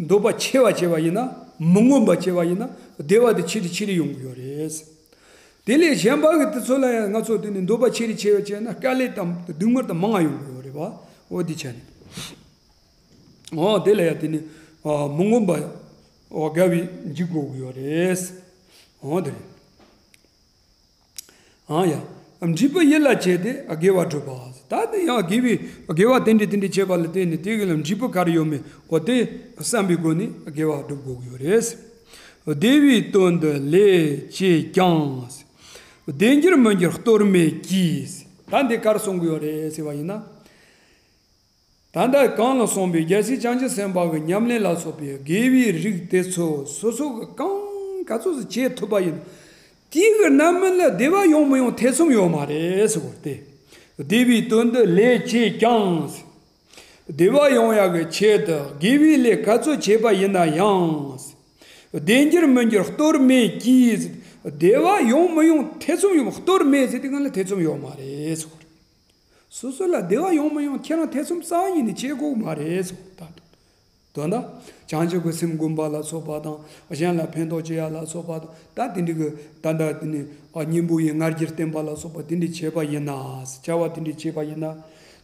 འདོད་པ་ཆེ་བ་བྱས་པ་ཡིན་ན། མི་མངོན་པ་བྱས་པ་ཡིན་ན། བདེ་བ་དེ་ཆེ་རུ་ཆེ་རུ་ཡོང་གི་ཡོད་རེད། དེ་ལས་གཞན་པ་གི་དེ་ཚོ་ལ་ཡང་ང་ཚོ་དེ་ནི་འདོད་པ་ཆེ་རུ་ཆེ་བ་བྱས་ན། དཀའ་ལས་དང་སྡུག་བསྔལ་དང་མང་ང་ཡོང་གི་ཡོད་རེད་པ། འོ་དེ་ཆ་ནས། འོ་དེ་ལ་ཡང་དེ་ནི་མི་མངོན་པ། འོ་དགའ་བའི་འཇིགས་དགོས་ཀྱི་ཡོད་རེད། འོ་དེ་རེད། ཨང་ཡ། འབྲས་བུ་ཡིད་ལ་བྱས་ཏེ་དགེ་བ་སྒྲུབ་པ། ད་དེ་ཡང་དགེ་བའི་དགེ་བ་དེ་འདྲ་དེ་འདྲ་བྱས་པ་ལ་བརྟེན་ནས་དེ་གི་ལ་འབྲས་བུ་ག་རེ་ཡོད་མེད། འོ་དེ་བསམ་པའི་སྒོ་ནས་དགེ་བ་སྒྲུབ་དགོས་ཀྱི་ཡོད་རེད། བདེ་བའི་དོན་དུ་ལས་བྱས་ཀྱང་། བདེ་འགྱུར་མི་འགྱུར་གཏོར་མའི་གྱིས། ད་འདི་ག་རེ་གསུང་གི་ཡོད་རེད་ཟེར་བ་ཡིན་ན། ད་ལྟ་གོང་ལ་གསུངས་པའི་རྒྱལ་སྲས་བྱང་ཆུབ་སེམས་དཔའ་གི་ཉམས་ལེན་ལ་སོགས་པའི་དགེ་བའི་རིགས་དེ་ཚོ་སོ་སོ་གི་གང་ག་ཚོད་ཙམ་བྱེད་ཐུབ་པ་ཡིན། དེའི་གི་རྣམ་སྨིན་ལ་བདེ་བ་ཡོང་མི་ཡོང་ཐེ་ཚོམ་ཡོད་མ་རེད་ཟེར་བ་སྟེ། བདེ་བའི་དོན་དུ་ལས་བྱས་ཀྱང་། བདེ་བ་ཡོང་ཡག་གི་ཆེད་དུ་དགེ་བའི་ལས་ག་ཚོད་བྱས་པ་ཡིན་ན་ཡང་། བདེ་འགྱུར་མི་འགྱུར་གཏོར་མའི་གྱིས། བདེ་བ་ཡོང་མི་ཡོང་ཐེ་ཚོམ་ཡོད། གཏོར་མའི་ཟེར་དུས་སྒང་ལ་ཐེ་ཚོམ་ཡོད་མ་རེད་ཟེར་བ་རེད། སོ་སོ་ལ་བདེ་བ་ཡོང་མི་ཡོང་ཁྱེད་རང་ཐེ་ཚོམ་རྩ་བ་ཉིད་ནས་བྱེད་དགོས་མ་རེད་ཟེར་བ་ད། དོན་དག་བྱང་ཆུབ་ཀྱི་སེམས་སྒོམ་པ་ལ་སོགས་པ་དང་། གཞན་ལ་ཕན་ཐོགས་བྱེད་ཡ་ལ་སོགས་པ་དང་། ད་དེ་འདྲ་གི་ད་ལྟ་དེ་ནི་གཉེན་པོ་ཡི་ང་རྒྱལ་བསྟེན་པ་ལ་སོགས་པ་དེ་འདྲ་བྱས་པ་ཡིན་ན། བྱ་བ་དེ་འདྲ་བྱས་པ་ཡིན་ན།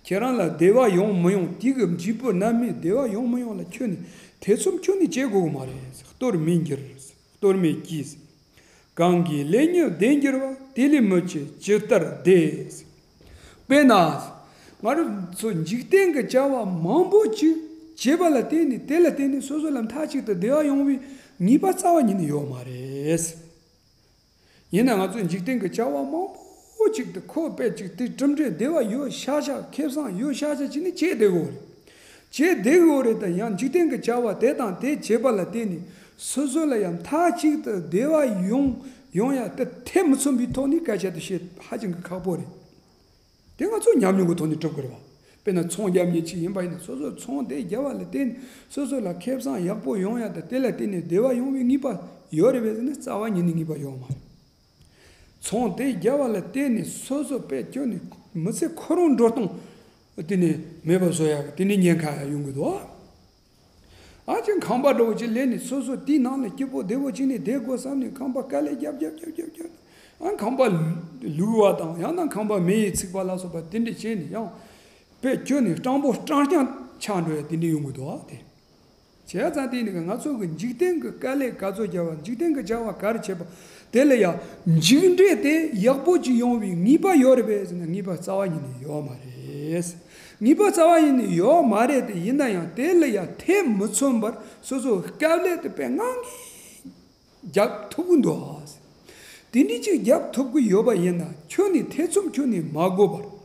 ཁྱེད་རང་ལ་བདེ་བ་ཡོང་མི་ཡོང་དེ་གི་འབྲས་བུ་རྣམ་སྨིན་བདེ་བ་ཡོང་མི་ཡོང་ལ་ཁྱོད་ནི་ཐེ་ཚོམ་ཁྱོད་ནི་བྱེད་དགོས་མ་རེད། གཏོར་མའི་གྱིས། གཏོར་མའི་གྱིས། གང་གི་ལས་ཉོན་བདེ་འགྱུར་བ། དེ་ལས་མི་བྱེད་ཇི་ལྟར་བདེ། དཔེར་ན། ང་རང་ཚོ་འཇིག་རྟེན་གྱི་བྱ་བ་མང་པོ་ཅིག་བྱེད་པ་ལ་བརྟེན་ནས། དེ་ལ་བརྟེན་ནས་སོ་སོ་ལ་མཐའ་གཅིག་ཏུ་བདེ་བ་ཡོང་བའི་ངེས་པ་རྩ་བ་ཉིད་ནས་ཡོད་མ་རེད། ཡིན་ན་ང་ཚོས་འཇིག་རྟེན་གྱི་བྱ་བ་མང་པོ་ཅིག་ཏུ་ཁོ་དཔེ་ཅིག་དེ་གྲུབ་འབྲས་བདེ་བ་ཡོད་ཤག་ཤག་ཁེ་བཟང་ཡོད་ཤག་ཤག་བྱས་ནས་བྱས་བསྡད་ཀྱི་ཡོད་རེད། བྱས་བསྡད་ཀྱི་ཡོད་རེད། ད་ཡང་འཇིག་རྟེན་གྱི་བྱ་བ་དེ་དང་དེ་བྱེད་པ་ལ་བརྟེན་ནས་སོ་སོ་ལ་ཡང་མཐའ་གཅིག་ཏུ་བདེ་བ་ཡོང་ཡོང་ཡ་དེ་ཐེ་མི་ཚོམ་པའི་ཐོག་ནས་སྐད་ཆ་དེ་བཤད་ཧ་ཅང་གི་ཁག་པོ་རེད། དེ་ང་ཚོ་ཉམས་མྱོང་གི་ཐོག་ནས་གྲུབ་དགོས་རེད་བ། དཔེར་ན་ཚོང་རྒྱག་མཁན་ཅིག་ཡིན་པ་ཡིན་ན། སོ་སོ་ཚོང་དེ་རྒྱག་པ་ལ་བརྟེན་ནས་སོ་སོ་ལ་ཁེ་བཟང་ཡག་པོ་ཡོང་ཡ་དང་། དེ་ལ་བརྟེན་ནས་བདེ་བ་ཡོང་བའི་ངེས་པ་ཡོད་རེད་པས་ཟེར་ན། རྩ་བ་ཉིད་ནས་ངེས་པ་ཡོད་མ་རེད། ཚོང་དེ་རྒྱག་པ་ལ་བརྟེན་ནས་སོ་སོ་དཔེ་སྐྱོན་ནས་མི་ཚེ་ཁོ་རང་འགྲོ་སྟངས་དེ་ནས་མེད་པ་བཟོ་ཡ་གི་དེ་ནས་ཉེན་ཁ་ཡང་ཡོང་གི་འདུག་ཨ། ཨ་ཅེ་ཁང་པ་འདྲ་བོ་ཅིག་ལས་ནས་སོ་སོ་དེའི་ནང་ལ་སྐྱིད་པོ་བདེ་བོ་བྱས་ནས་བསྡད་དགོས་བསམ་ནས་ཁང་པ་དཀའ་ལས་རྒྱབ་རྒྱབ་རྒྱབ་རྒྱབ་རྒྱབ། ཨ་ཁང་པ་ལུག་པ་དང་། ཡང་ན་ཁང་པ་མེ་ཡིས་ཚིག་པ་ལ་སོགས་པ་དེ་འདྲ་བྱས་ནས་ཡང་དཔེ་སྐྱོན་ནས་སྤྲང་པོ་སྤྲང་རྐྱང་ཆགས་འགྲོ་ཡ་དེ་འདྲ་ཡོང་གི་འདུག་ཨ། དེ་བྱས་ཙང་དེ་ནི་ང་ཚོ་གི་འཇིག་རྟེན་གྱི་དཀའ་ལས་ག་ཚོད་རྒྱབ་པ། འཇིག་རྟེན་གྱི་བྱ་བ་ག་རེ་བྱེད་པ་དེ་ལ་ཡང་མཇུག་འབྲས་དེ་ཡག་པོ་ཅིག་ཡོང་བའི་ངེས་པ་ཡོད་རེད་པས་ཟེར་ན། ངེས་པ་རྩ་བ་ཉིད་ནས་ཡོད་མ་རེད། ངེས་པ་རྩ་བ་ཉིད་ནས་ཡོད་མ་རེད་དེ། ཡིན་ན་ཡང་དེ་ལ་ཡང་ཐེ་མི་ཚོམ་པར་སོ་སོ་དཀའ་ལས་དེ་དཔེ་ངང་གིས་རྒྱབ་ཐུབ་ཀྱི་འདུག་ཨ། དེ་འདྲ་ཅིག་རྒྱབ་ཐུབ་ཀྱི་ཡོད་པ་ཡིན་ན་ཁྱོད་ནི་ཐེ་ཚོམ་ཁྱོད་ནི་མ་དགོས་པར།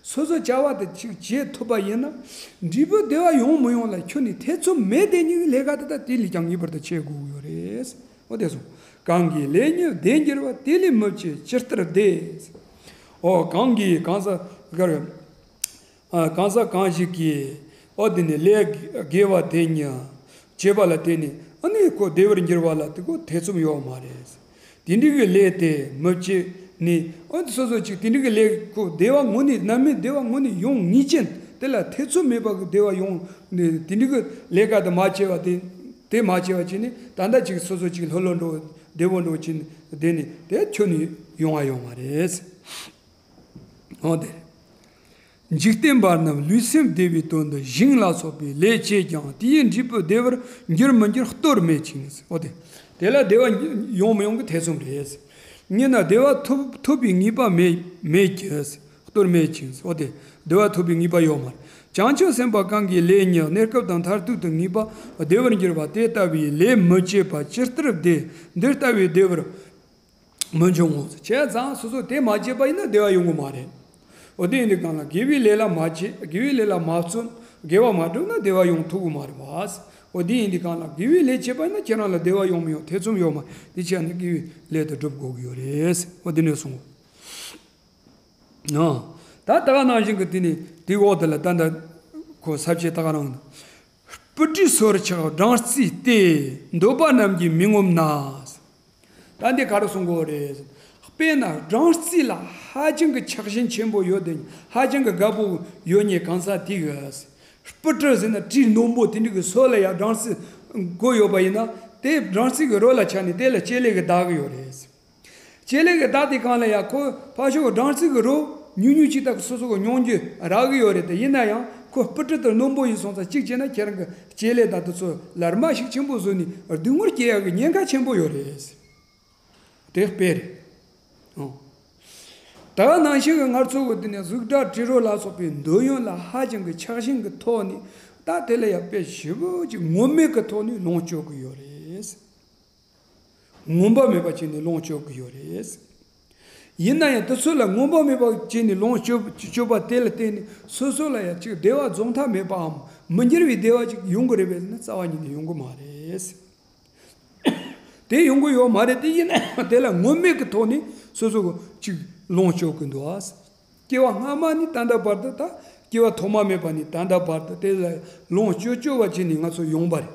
སོ་སོ་བྱ་བ་དེ་ཅིག་བྱེད་ཐུབ་པ་ཡིན་ན། འབྲས་བུ་བདེ་བ་ཡོང་མི་ཡོང་ལ་ཁྱོད་ནི་ཐེ་ཚོམ་མེད་དེ། ཉིད་ཀྱི་ལས་ཀ་དེ་དག་དེ་ལས་ཀྱང་ངེས་པར་དུ་བྱེད་དགོས་ཀྱི་ཡོད་རེད། འོ་དེ་སོང་། གང་གི་ལས་ཉོན་བདེ་འགྱུར་བ། དེ་ལས་མི་བྱེད་ཇི་ལྟར་བདེ། འོ་གང་གིས་གང་ཟག་གར། ཨ། གང་ཟག་གང་ཞིག་གིས། ཨོ་དེ་ནི་ལས་དགེ་བ་དེ་ཉིད་བྱེད་པ་ལ་བརྟེན་ནས། ཨ་ནི་ཁོ་བདེ་བར་འགྱུར་བ་ལ་དེ་ཁོ་ཐེ་ཚོམ་ཡོད་མ་རེད། དེ་འདྲ་གི་ལས་དེ་མི་བྱེད་ནས། ཨོ་དེ་སོ་སོ་ཅིག་དེ་འདྲ་གི་ལས་ཁོ་བདེ་བ་ངོ་ནས། རྣམ་སྨིན་བདེ་བ་ངོ་ནས་ཡོང་ངེས་ཅན། དེ་ལ་ཐེ་ཚོམ་མེད་པ་གི་བདེ་བ་ཡོང་ནས། དེ་འདྲ་གི་ལས་ཀ་དེ་མ་བྱས་པ་དེ། དེ་མ་བྱས་པ་བྱས་ནས་ད་ལྟ་ཅིག་སོ་སོ་ཅིག་ལྷོད་ལྷོད་འགྲོ། བདེ་བོ་འགྲོ་བྱས་ནས་བསྡད་ནས་དེ་ཁྱོན་ནས་ཡོང་བ་ཡོད་མ་རེད། འོ་དེ། འཇིག་རྟེན་པ་རྣམས་ལུས་སེམས་བདེ་བའི་དོན་དུ་ཞིང་ལ་སོགས་པའི་ལས་བྱས་ཀྱང་། དེའི་འབྲས་བུ་བདེ་བར་འགྱུར་མི་འགྱུར་གཏོར་མེད་ཅིང་། འོ་དེ། དེ་ལ་བདེ་བ་ཡོང་མི་ཡོང་གི་ཐེ་ཚོམ་རེད། ཉེ་ན་བདེ་བ་ཐོབ་ཐོབ་པའི་ངེས་པ་མེད་མེད་ཀྱི། གཏོར་མེད་ཅིང་། འོ་དེ། བདེ་བ་ཐོབ་པའི་ངེས་པ་ཡོད་མ་རེད། བྱང་ཆུབ་སེམས་དཔའ་གང་གིས་ལས་ཉོན་གནས་སྐབས་དང་མཐར་ཐུག་ཏུ་ངེས་པ་བདེ་བར་འགྱུར་བ་དེ་ལྟ་བུའི་ལས་མི་བྱེད་པ་ཇི་ལྟར་བདེ། འདི་ལྟ་བུའི་བདེ་བར་མི་འབྱུང་ངོ་། བྱས་ཙང་སོ་སོ་དེ་མ་བྱས་པ་ཡིན་ན་བདེ་བ་ཡོང་གི་མ་རེད། འོ་དེ་ཡིན་དུས་གང་ལ་དགེ་བའི་ལས་ལ་མ་བྱེད། དགེ་བའི་ལས་ལ་མ་བརྩོན། དགེ་བ་མ་བསྒྲུབས་ན་བདེ་བ་ཡོང་ཐུབ་ཀྱི་མ་རེད་བ། འོ་དེ་ཡིན་དུས་གང་ལ་དགེ་བའི་ལས་བྱས་པ་ཡིན་ན་ཁྱེད་རང་ལ་བདེ་བ་ཡོང་མི་ཡོང་ཐེ་ཚོམ་ཡོད་མ་རེད། དེ་བྱས་ནས་དགེ་བའི་ལས་དེ་སྒྲུབ་དགོས་ཀྱི་ཡོད་རེད། འོ་དེ་ནས་སོང་། ཨ། ད་ད་ག་ནང་བཞིན་གྱི་དེ་ནི་དེའི་འོག་དེ་ལ་ད་ལྟ་ཁོ་ས་བཅད་ད་ག་རང་། སྤུ་གྲིའི་སོར་ཆགས་སྦྲང་རྩིའི་སྟེ། འདོད་པ་རྣམས་ཀྱིས་མི་ངོམས་ན། ད་འདི་ག་རེ་གསུང་གི་ཡོད་རེད། དཔེར་ན་སྦྲང་རྩི་ལ་ཧ་ཅང་གི་ཆགས་ཞེན་ཆེན་པོ་ཡོད་དེ། ཧ་ཅང་གི་དགའ་པོ་ཡོད་མཁན་གང་ཟག་དེ་གིས། སྤུ་གྲི་ཟེར་ན་གྲི་རྣོན་པོ་དེ་འདྲ་གི་སོ་ལ་ཡང་སྦྲང་རྩི་བསྒོས་ཡོད་པ་ཡིན་ན། དེ་སྦྲང་རྩི་གི་རོ་ལ་ཆགས་ནས་དེ་ལ་ལྕེ་ལེ་གིས་བདའ་གི་ཡོད་རེད། ལྕེ་ལེ་གིས་བདའ་དེ་གང་ལ་ཡང་ཁོ་ཕར་ཕྱོགས་སྦྲང་རྩི་གི་རོ་ཉུང་ཉུང་ཅིག་དག་སོ་སོ་གི་མྱོང་རྒྱུ་རག་གི་ཡོད་རེད། དེ་ཡིན་ན་ཡང་ཁོ་སྤུ་གྲི་དེ་རྣོན་པོ་ཡིན་སོང་ཙང་གཅིག་བྱས་ན་ཁྱེད་རང་གི་ལྕེ་ལེ་དང་དེ་ཚོ་ལ་རྨ་ཤུགས་ཆེན་པོ་བཟོས་ནས་སྡུག་བསྔལ་སྐྱེ་ཡག་གི་ཉེན་ཁ་ཆེན་པོ་ཡོད་རེད། དེ་དཔེ་རེད། ཨོ། ད་ག་ནང་བཞིན་གྱི་ང་ཚོ་གི་དེ་ནས་གཟུགས་སྒྲ་དྲི་རོ་ལ་སོགས་པའི་འདོད་ཡོན་ལ་ཧ་ཅང་གི་ཆགས་ཞེན་གྱི་ཐོག་ནས། ད་དེ་ལ་ཡང་དཔེ་ཞེ་པོ་ཅིག་ངོམས་མེད་ཀྱི་ཐོག་ནས་ལོངས་སྤྱོད་ཀྱི་ཡོད་རེད། ངོམས་པ་མེད་པ་བྱས་ནས་ལོངས་སྤྱོད་ཀྱི་ཡོད་རེད། ཡིན་ན་ཡང་དེ་ཚོ་ལ་ངོམས་པ་མེད་པ་བྱས་ནས་ལོངས་སྤྱོད་སྤྱོད་པ་དེ་ལ་བརྟེན་ནས་སོ་སོ་ལ་ཡང་ཅིག་བདེ་བ་རྫོགས་མཐའ་མེད་པའམ་མི་འགྱུར་བའི་བདེ་བ་ཅིག་ཡོང་གི་རེད་པས་ཟེར་ན། རྩ་བ་ཉིད་ནས་ཡོང་གི་མ་རེད། དེ་ཡོང་གི་ཡོད་མ་རེད། དེ་ཡིན་ན་དེ་ལ་ངོམས་མེད་ཀྱི་ཐོག་ནས་སོ་སོ་གི་ཅིག་ལོངས་སྤྱོད་ཀྱི་འདུག་ཨ། སྐྱེ་བ་སྔ་མ་ནས་ད་ལྟ་བར་དུ་དང་། སྐྱེ་བ་ཐོག་མ་མེད་པ་ནས་ད་ལྟ་བར་དུ་དེ་ལ་ལོངས་སྤྱོད་སྤྱོད་པ་བྱས་ནས་ང་ཚོ་ཡོང་པ་རེད།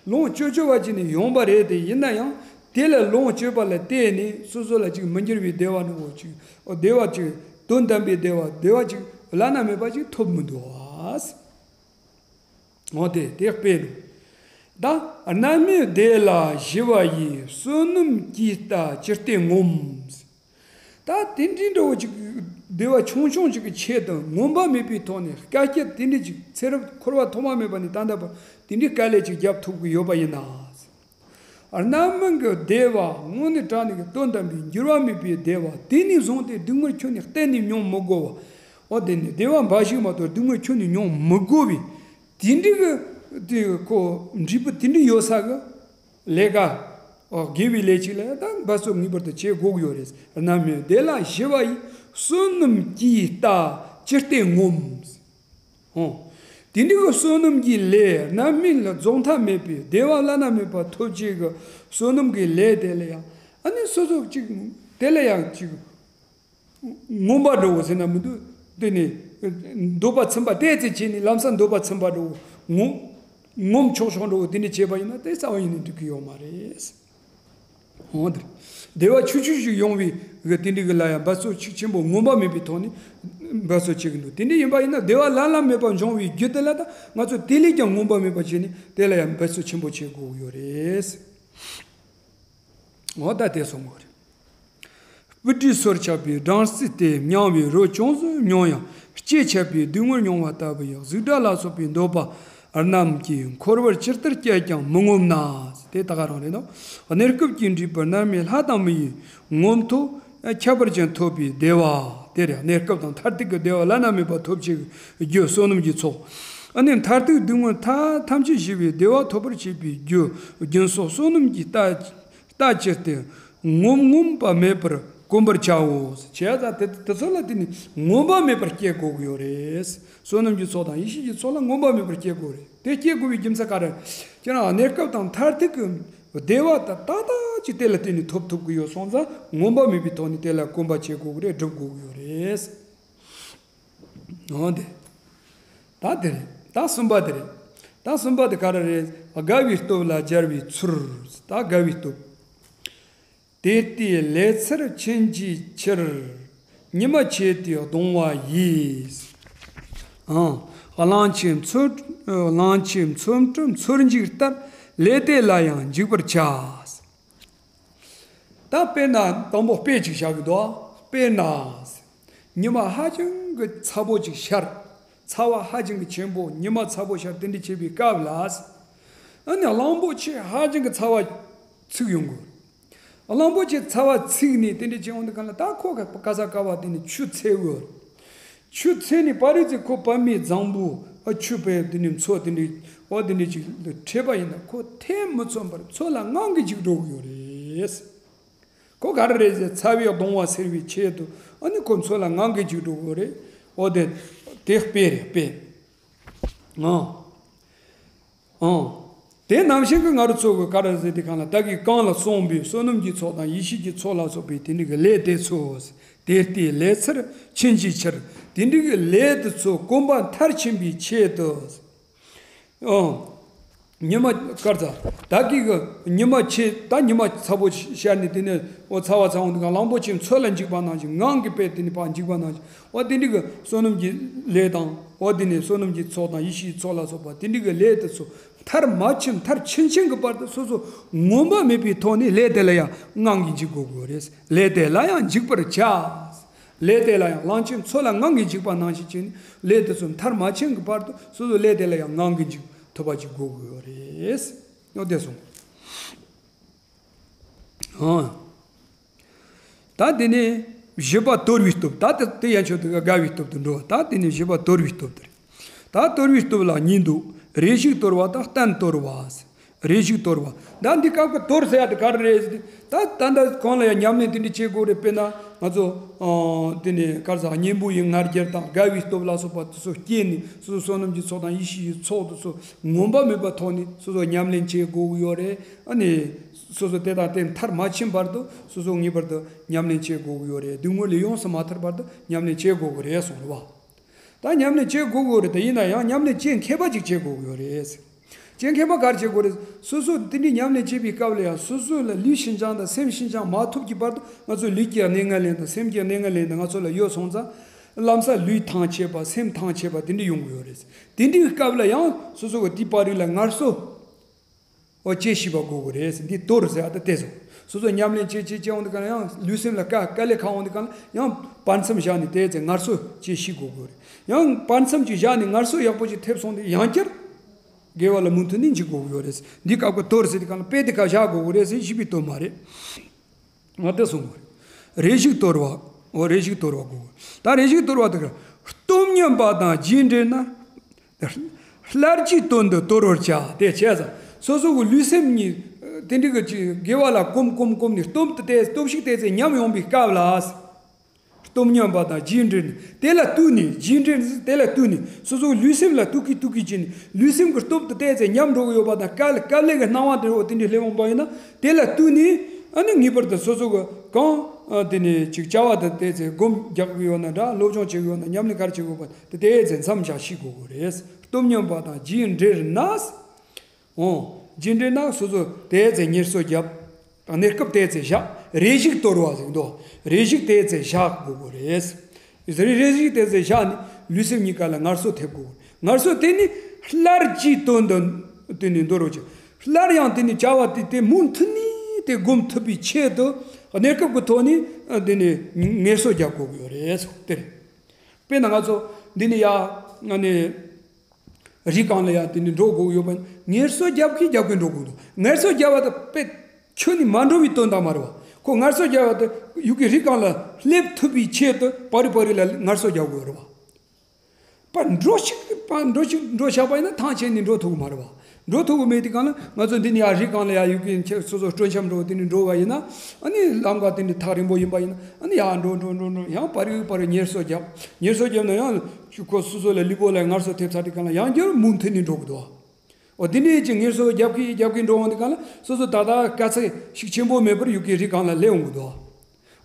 ལོངས་སྤྱོད་སྤྱོད་པ་བྱས་ནས་ཡོང་པ་རེད། དེ་ཡིན་ན་ཡང་དེ་ལ་ལོངས་སྤྱོད་པ་ལ་བརྟེན་ནས་སོ་སོ་ལ་ཅིག་མི་འགྱུར་བའི་བདེ་བ་འདྲ་བོ་ཅིག་བདེ་བ་ཅིག་དོན་དམ་པའི་བདེ་བ། བདེ་བ་ཅིག་བླ་ན་མེད་པ་ཅིག་ཐོབ་མི་འདུག་ཨ། འོ་དེ་དེ་དཔེ་རེད། ད་རྣམ་སྨིན་བདེ་ལ་ཞི་བ་ཡི། བསོད་ནམས་ཀྱི་རྟ་ཅི་སྟེ་ངོམས། ད་དེ་འདྲའི་འདྲ་བོ་ཅིག་བདེ་བ་ཆུང་ཆུང་ཅིག་གི་ཆེད་དུ་ངོམས་པ་མེད་པའི་ཐོག་ནས་དཀའ་སྤྱད་དེ་འདྲ་ཅིག་ཚེ་རབས་འཁོར་བ་ཐོག་མ་མེད་པ་ནས་ད་ལྟ་བར་དེ་འདྲའི་དཀའ་ལས་ཅིག་རྒྱབ་ཐུབ་ཀྱི་ཡོད་པ་ཡིན་ན། རྣམ་སྨིན་གྱི་བདེ་བ་དངོས་གནས་དྲང་གནས་ཀྱི་དོན་དམ་པའི་འགྱུར་བ་མེད་པའི་བདེ་བ་དེ་ནས་བཟུང་སྟེ་སྡུག་བསྔལ་ཁྱོན་ནས་གཏན་ནས་མྱོང་མི་དགོས་པ། འོ་དེ་ནས་བདེ་བ་འབའ་ཞིག་མ་གཏོགས་སྡུག་བསྔལ་ཁྱོན་ནས་མྱོང་མི་དགོས་པའི་དེ་འདྲའི་གི་དེ་ཁོ་འབྲས་བུ་དེ་འདྲའི་ཡོད་ས་གི་ལས་ཀ། འོ་དགེ་བའི་ལས་ཅིག་ལ་ད་འབད་རྩོལ་ངེས་པར་དུ་བྱེད་དགོས་ཀྱི་ཡོད་རེད། རྣམ་སྨིན་བདེ་ལ་ཞི་བ་ཡི། བསོད་ནམས་ཀྱི་རྟ་ཅི་སྟེ་ངོམས། འོ། དེ་འདྲའི་གི་བསོད་ནམས་ཀྱི་ལས་རྣམ་སྨིན་ལ་རྫོགས་མཐའ་མེད་པའི་བདེ་བ་བླ་ན་མེད་པ་ཐོབ་བྱེད་ཀྱི་བསོད་ནམས་ཀྱི་ལས་དེ་ལ་ཡང་ཨ་ནི་སོ་སོ་ཅིག་དེ་ལ་ཡང་ཅིག་ངོམས་པ་འདྲ་བོ་ཟེར་ན་མི་འདུག་དེ་ནི་འདོད་པ་ཚིམ་པ་ཏོག་ཙམ་བྱས་ནས་ལམ་སང་འདོད་པ་ཚིམ་པ་འདྲ་བོ་ངོམས་ངོམས་ཆོག་ཆོག་འདྲ་བོ་དེ་འདྲ་བྱས་པ་ཡིན་ན་དེ་རྩ་བ་ཉིད་ནས་འགྲིག་གི་ཡོད་མ་རེད། འོ་དེ་རེད། བདེ་བ་ཆུང་ཆུང་ཞིག་ཡོང་བའི་གི་དེ་འདྲའི་གི་ལ་ཡང་འབད་རྩོལ་ཤུགས་ཆེན་པོ་ངོམས་པ་མེད་པའི་ཐོག་ནས་འབད་རྩོལ་བྱེད་ཀྱི་འདུག་དེ་འདྲ་ཡིན་པ་ཡིན་ན་བདེ་བ་བླ་ན་མེད་པ་འབྱུང་བའི་རྒྱུ་དེ་ལ་ད་ང་ཚོ་དེ་ལས་ཀྱང་ངོམས་པ་མེད་པ་བྱས་ནས་དེ་ལ་ཡང་འབད་རྩོལ་ཆེན་པོ་བྱེད་དགོས་ཀྱི་ཡོད་རེད། འོ་ད་དེ་སོང་གི་རེད། སྤུ་གྲིའི་སོར་ཆགས་པའི་སྦྲང་རྩི་སྟེ། མྱང་བའི་རོ་ཅུང་ཟད་མྱོང་ཡང་། ལྕེ་ཆད་པའི་སྡུག་བསྔལ་མྱོང་བ་ལྟ་བུ་ཡི། གཟུགས་སྒྲ་ལ་སོགས་པའི་འདོད་པ་རྣམས་ཀྱིས། འཁོར་བར་ཇི་ལྟར་བསྐྱལ་ཀྱང་མི་ངོམས་ན། དེ་ད་ག་རང་རེད་དོ། གནས་སྐབས་ཀྱི་འབྲས་བུ་རྣམ་སྨིན་ལྷ་དང་མི་ཡིས་ངོམས་ཐོག་ཁྱད་པར་ཅན་ཐོབ་པའི་བདེ་བ། དེ་རེད། གནས་སྐབས་དང་མཐར་ཐུག་གི་བདེ་བ་བླ་ན་མེད་པ་ཐོབ་བྱེད་ཀྱི་རྒྱུ་བསོད་ནམས་ཀྱི་ཚོགས། ཨ་ནི་མཐར་ཐུག་སྡུག་བསྔལ་མཐའ་ཐམས་ཅད་ཞི་བའི་བདེ་བ་ཐོབ་པར་བྱེད་པའི་རྒྱུ་རྒྱུན་སོགས་བསོད་ནམས་ཀྱི་རྟ་རྟ་ཅི་སྟེ་ངོམས། ངོམས་པ་མེད་པར་གོམས་པར་བྱའོ། བྱས་ཙང་དེ་དེ་ཚོ་ལ་དེ་ནི་ངོམས་པ་མེད་པར་སྐྱེ་དགོས་ཀྱི་ཡོད་རེད། བསོད་ནམས་ཀྱི་ཚོགས་དང་ཡེ་ཤེས་ཀྱི་ཚོགས་ལ་ངོམས་པ་མེད་པར་སྐྱེ་དགོས་རེད། དེ་སྐྱེ་དགོས་པའི་རྒྱུ་མཚན་ག་རེ། ཁྱེད་རང་གནས་སྐབས་དང་མཐར་ཐུག་གི་བདེ་བ་དང་ཏག་ཏག་ཅིག་དེ་ལ་བརྟེན་ནས་ཐོབ་ཐུབ་ཀྱི་ཡོད་སོང་ཙང་ངོམས་པ་མེད་པའི་ཐོག་ནས་དེ་ལ་གོམས་པ་བྱེད་དགོས་ཀྱི་རེད། སྒྲུབ་དགོས་ཀྱི་ཡོད་རེད། འོ་དེ། ད་དེ་རེད། ད་གསུམ་པ་དེ་རེད། ད་གསུམ་པ་དེ་ག་རེ་རེད། དགའ་བའི་སྟོབས་ལ་སྦྱར་བའི་ཚུལ། ད་དགའ་བའི་སྟོབས། དེ་ལྟའི་ལས་ཚུལ་ཕྱིན་ཅི་ཕྱིར། ཉི་མ་ཕྱེད་དུ་གདུང་བ་ཡིས། ཨང་། གླང་ཆེན་མཚོ། གླང་ཆེན་མཚོ་འགྲམ་མཚོར་འཇིགས་ལྟར། ལས་དེ་ལ་ཡང་འཇིགས་པར་བྱ། ད་དཔེར་ན་དང་པོ་དཔེ་ཅིག་བཞག་གི་འདུག་དཔེར་ན། ཉི་མ་ཧ་ཅང་གི་ཚ་པོ་ཅིག་ཤར། ཚ་བ་ཧ་ཅང་གི་ཆེན་པོ། ཉི་མ་ཚ་པོ་ཤར་དེ་འདྲ་བྱེད་པའི་སྐབས་ལ། ཨ་ནི་གླང་པོ་ཆེ་ཧ་ཅང་གི་ཚ་བ་ཚིག་ཡོང་གི། གླང་པོ་ཆེ་ཚ་བ་ཚིག་ནས་དེ་འདྲ་བྱེད་འོང་དུས་གང་ལ་ད་ཁོ་ག་ག་ས་ག་བ་དེ་ནས་ཆུ་འཚོལ་གི། ཆུ་འཚོལ་ནས་པ་རི་ཙི་ཁོ་བར་མའི་རྫིང་བུ་ཨ་ཆུ་བར་དེ་ནས་མཚོ་དེ་འདྲ་འོ་དེ་འདྲ་ཅིག་ལ་འཕྲད་པ་ཡིན་ན་ཁོ་ཐེ་མི་ཚོམ་པར་མཚོ་ལ་ངང་གིས་འཇིགས་འགྲོ་གི་ཡོད་རེད། ཁོ་ག་རེ་རེད་ཟེར། ཚ་བའི་གདུང་བ་སེལ་བའི་ཆེད་དུ་ཨ་ནི་ཁོ་མཚོ་ལ་ངང་གིས་འཇིགས་འགྲོ་གི་ཡོད་རེད། འོ་དེ་དེ་དཔེ་རེད་དཔེ། ཨང་། ཨང་། དེ་ནང་བཞིན་གྱི་ང་རང་ཚོ་གི་ག་རེ་ཟེར་དུས་གང་ལ་ད་གིན་གོང་ལ་གསུངས་པའི་བསོད་ནམས་ཀྱི་ཚོགས་དང་ཡེ་ཤེས་ཀྱི་ཚོགས་ལ་སོགས་པའི་དེ་འདྲ་གི་ལས་དེ་ཚོ། དེ་ལྟའི་ལས་ཚུལ་ཕྱིན་ཅི་ཕྱིར། དེ་འདྲ་གི་ལས་དེ་ཚོ་གོམས་པ་མཐར་ཕྱིན་པའི་ཆེད་དུ། ཨང་། ཉི་མ་སྐར་ཚ། ད་གི་གི་ཉི་མ་ཆེ་ད་ཉི་མ་ཚ་པོ་ཤར་ནས་དེ་ནས་འོ་ཚ་བ་ཚ་འོང་དུས་གང་གླང་པོ་ཆེ་མཚོ་ལ་འཇིགས་པ་ནང་བཞིན་ངང་གིས་པས་དེ་ནས་ཕར་འཇིགས་པ་ནང་བཞིན་འོ་དེ་འདྲའི་གི་བསོད་ནམས་ཀྱི་ལས་དང་འོ་དེ་ནས་བསོད་ནམས་ཀྱི་ཚོགས་དང་ཡེ་ཤེས་ཀྱི་ཚོགས་ལ་སོགས་པ་དེ་འདྲའི་གི་ལས་དེ་ཚོ་མཐར་མ་ཕྱིན་མཐར་ཕྱིན་ཕྱིན་གྱི་བར་དུ་སོ་སོ་ངོམས་པ་མེད་པའི་ཐོག་ནས་ལས་དེ་ལ་ཡང་ངང་གིས་འཇིགས་དགོས་ཀྱི་ཡོད་རེད། ལས་དེ་ལ་ཡང་འཇིགས་པར་བྱ། ལས་དེ་ལ་ཡང་གླང་ཆེན་མཚོ་ལ་ངང་གིས་འཇིགས་པ་ནང་བཞིན་བྱས་ནས་ལས་དེ་ཚོ་མཐར་མ་ཕྱིན་གྱི་བར་དུ་སོ་སོ་ལས་དེ་ལ་ཡང་ངང་གིས་འཇིགས་ཐུབ་པ་ཅིག་དགོས་ཀྱི་ཡོད་རེད། ཡང་དེ་སོང་། ཨང་། ད་དེ་ནས་བཞི་པ་དོར་བའི་སྟོབས། ད་དེ་དེ་ཡན་ཆོད་དེ་དགའ་བའི་སྟོབས་དུ་འགྲོ་བ། ད་དེ་ནས་བཞི་པ་དོར་བའི་སྟོབས་དེ་རེད། ད་དོར་བའི་སྟོབས་ལ་གཉིས་འདུག་རེ་ཞིག་དོར་བ་དང་གཏན་དོར་བ། རེ་ཞིག་དོར་བ། ད་འདི་སྐབས་ཀྱི་དོར་ཟེར་ཡ་དེ་ག་རེ་རེད་ཟེར་ཏེ། ད་ད་ལྟ་གང་ལ་ཡང་ཉམས་ལེན་དེ་འདྲ་བྱེད་དགོས་རེད། དཔེར་ན་ང་ཚོ་ཨ་དེ་ནས་ག་རེ་ཟ་གཉེན་པོ་ཡི་ང་རྒྱལ་དང་དགའ་བའི་སྟོབས་ལ་སོགས་པ་དེ་ཚོ་སྐྱེས་ནས་སོ་སོ་བསོད་ནམས་ཀྱི་ཚོགས་དང་ཡེ་ཤེས་ཀྱི་ཚོགས་དེ་ཚོ་ངོམས་པ་མེད་པ་ཐོག་ནས་སོ་སོ་ཉམས་ལེན་བྱེད་དགོས་ཀྱི་ཡོད་རེད། ཨ་ནི་སོ་སོ་དེ་དང་དེ་མཐར་མ་ཕྱིན་བར་དུ་སོ་སོ་ངེས་པར་དུ་ཉམས་ལེན་བྱེད་དགོས་ཀྱི་ཡོད་རེད། སྡུག་བསྔལ་ལས་ཡོངས་སུ་མ་ཐར་བར་དུ་ཉམས་ལེན་བྱེད་དགོས་ཀྱི་རེད་གསུངས་རེད་བ། ད་ཉམས་ལེན་བྱེད་དགོས་ཀྱི་ཡོད་རེད། དེ་ཡིན་ན་ཡང་ཉམས་ལེན་བྱེད་མཁས་པ་ཅིག་བྱེད་དགོས་ཀྱི་ཡོད་རེད། བྱེད་མཁས་པ་ག་རེ་བྱེད་དགོས་རེད། སོ་སོ་དེ་འདྲའི་ཉམས་ལེན་བྱེད་པའི་སྐབས་ལ་ཡང་སོ་སོ་ལ་ལུས་ཤིན་སྦྱངས་དང་སེམས་ཤིན་སྦྱངས་མ་ཐུབ་ཀྱི་བར་དུ་ང་ཚོ་ལུས་ཀྱི་གནས་ངན་ལེན་དང་སེམས་ཀྱི་གནས་ངན་ལེན་དང་ང་ཚོ་ལ་ཡོད་སོང་ཙང་། ལམ་སང་ལུས་ཐང་ཆད་པ་སེམས་ཐང་ཆད་པ་དེ་འདྲ་ཡོང་གི་ཡོད་རེད། དེ་འདྲའི་སྐབས་ལ་ཡང་སོ་སོ་གི་དེའི་བར་རིགས་ལ་ངལ་གསོ། འོ་བྱེད་ཤེས་པ་དགོས་ཀྱི་རེད། འདི་དོར་ཟེར་བ་ད་དེ་ཚོ། སོ་སོ་ཉམས་ལེན་བྱེད་བྱེད་བྱེད་འོང་དུས་གང་ལ་ཡང་ལུས་སེམས་ལ་དཀའ་དཀའ་ལས་ཁག་འོང་དུས་གང་ལ་ཡང་བར་མཚམས་བཞག་ནས་དེ་ཚེ་ངལ་གསོ་བྱེད་ཤེས་དགོས་ཀྱི་རེད། ཡང་བར་མཚམས་ཅིག་བཞག་ནས་ངལ་གསོ་ཡག་པོ་ཅིག་ཐེབས་སོང་དུས་ཡང་བསྐྱར་དགེ་བ་ལ་མུ་མཐུད་ནས་འཇུག་དགོས་ཀྱི་ཡོད་རེད། འདི་སྐབས་ཀྱི་དོར་ཟེར་དུས་གང་ལ་དཔེ་དེ་ག་བཞག་དགོས་ཀྱི་རེད་ཟེར་ཞིབ་པའི་དོན་མ་རེད། ང་དེ་གསུང་གི་རེད། རེ་ཞིག་དོར་བ། འོ་རེ་ཞིག་དོར་བ་དགོས། ད་རེ་ཞིག་དོར་བ་དེ་ག་སྟོབས་སྙོམས་པ་དང་རྒྱས་འབྲིང་ན། སླར་གྱིས་དོན་དུ་དོར་བར་བྱ། དེ་བྱས་ཙང་སོ་སོ་གི་ལུས་སེམས་གཉིས་དེ་འདྲ་གི་ཅིག་དགེ་བ་ལ་གོམས་གོམས་གོམས་ནས་སྟོབས་དེ་དེ་སྟོབས་ཤིག་དེ་ཚེ་ཉམས་ཡོང་པའི་སྐབས་ལ། སྟོབས་སྙོམས་པ་དང་རྒྱས་འབྲིང་ནི་དེ་ལ་ལྟོས་ནས་རྒྱས་འབྲིང་ནི་དེ་ལ་ལྟོས་ནས་སོ་སོའི་ལུས་སེམས་ལ་ལྟོས་ཀྱིས་ལྟོས་ཀྱིས་བྱས་ནས་ལུས་སེམས་ཀྱི་སྟོབས་དེ་དེ་ཚེ་ཉམས་འགྲོ་གི་ཡོད་པ་དང་དཀའ་ལས་དཀའ་ལས་ཀྱི་སྣང་བ་དེ་འོ་དེ་འདྲ་སླེབས་འོང་པ་ཡིན་ན་དེ་ལ་ལྟོས་ནས་ཨ་ནི་ངེས་པར་དུ་སོ་སོ་གི་གང་ཨ་དེ་ནས་ཅིག་བྱ་བ་དེ་དེ་ཚེ་སྒོམ་རྒྱག་གི་ཡོད་ན་འདྲ། སློབ་སྦྱོང་བྱེད་གི་ཡོད་ན་ཉམས་ལེན་ག་རེ་བྱེད་གི་ཡོད་པ་དེ་དེ་ཚེ་མཚམས་བཞག་ཤེས་དགོས་གི་རེད། སྟོབས་སྙོམས་པ་དང་རྒྱས་འབྲིང་ན། འོང་། རྒྱས་འབྲིང་ན་སོ་སོ་དེ་ཚེ་ངལ་གསོ་རྒྱབ། གནས་སྐབས་དེ་ཚེ་བཞག་རེ་ཞིག་དོར་བ་ཟེར་འདུག་རེ་ཞིག་དེ་ཚེ་བཞག་དགོས་གི་རེད། རེ་རེ་ཞིག་དེ་ཚེ་བཞག་ནས་ལུས་སེམས་གཉིས་ཀ་ལ་ངལ་གསོ་ཐེབས་དགོས། ངལ་གསོ་དེ་ནི་སླར་གྱིས་དོན་དུ་དེ་ནི་འདོར་རོགས་བྱེད། སླར་ཡང་དེ་ནི་བྱ་བ་དེ་དེ་མུ་མཐུད་ནས་དེ་སྒོམ་ཐུབ་པའི་ཆེད་དུ་གནས་སྐབས་ཀྱི་ཐོག་ནས་དེ་ནི་ངལ་གསོ་རྒྱག་དགོས་ཀྱི་ཡོད་རེད། དེ་རེད། དཔེར་ན་ང་ཚོ་འདི་ནི་ཡ་ང་ནི། རི་སྒང་ལ་ཡང་དེ་ནི་འགྲོ་དགོས་ཡོད་པ་ཡིན། ངལ་གསོ་རྒྱབ་ཀྱིན་རྒྱབ་ཀྱིན་འགྲོ་དགོས་འདུག་ངལ་གསོ་རྒྱབ་པ་དེ་དཔེ་ཁྱོན་ནས་མ་འགྲོ་བའི་དོན་དག་མ་རེད་བ། ཁོ་ངལ་གསོ་རྒྱབ་པ་དེ་ཡུལ་གྱི་རི་སྒང་ལ་སླེབས་ཐུབ་པའི་ཆེད་དུ་བར་རི་བར་རི་ལ་ངལ་གསོ་རྒྱག་དགོས་རེད་བ། པ་འགྲོ་ཞིག་པ་འགྲོ་ཞིག་འགྲོ་བཞག་པ་ཡིན་ན་ཐང་ཆད་ནས་འགྲོ་ཐུབ་ཀྱི་མ་རེད་བ། འགྲོ་ཐུབ་ཀྱི་མེད་དུས་གང་ལ་ང་ཚོ་འདི་ནས་ཡར་རི་སྒང་ལ་ཡར་ཡུལ་གྱི་ཁྱེད་སོ་སོ་སྤྲོ་འཆམ་འགྲོ་དེ་ནས་འགྲོ་བ་ཡིན་ན། ཨ་ནི་ལམ་ཁ་དེ་འདྲ་ཐག་རིང་པོ་ཡིན་པ་ཡིན་ན་ཨ་ནི་ཡར་འགྲོ་འགྲོ་འགྲོ་འགྲོ་ཡང་བར་ཡུལ་བར་ཡུལ་ངལ་གསོ་རྒྱབ། ངལ་གསོ་བརྒྱབ་ན་ཡང་ཁོ་སོ་སོ་ལ་ལུས་པོ་ལ་ངལ་གསོ་ཐེབས་ཚར་དུས་གང་ལ་ཡང་བསྐྱར་མུ་མཐུད་ནས་འགྲོ་གི་འདུག་འོ་དེ་ནས་ཅིག་ངལ་གསོ་རྒྱབ་ཀྱིན་རྒྱབ་ཀྱིན་འགྲོ་འོང་དུས་གང་ལ་སོ་སོ་ད་ལྟ་དཀའ་ཚེགས་ཤུགས་ཆེན་པོ་མེད་པར་ཡུལ་གྱི་རི་སྒང་ལ་སླེབས་འོང་གི་འདུག་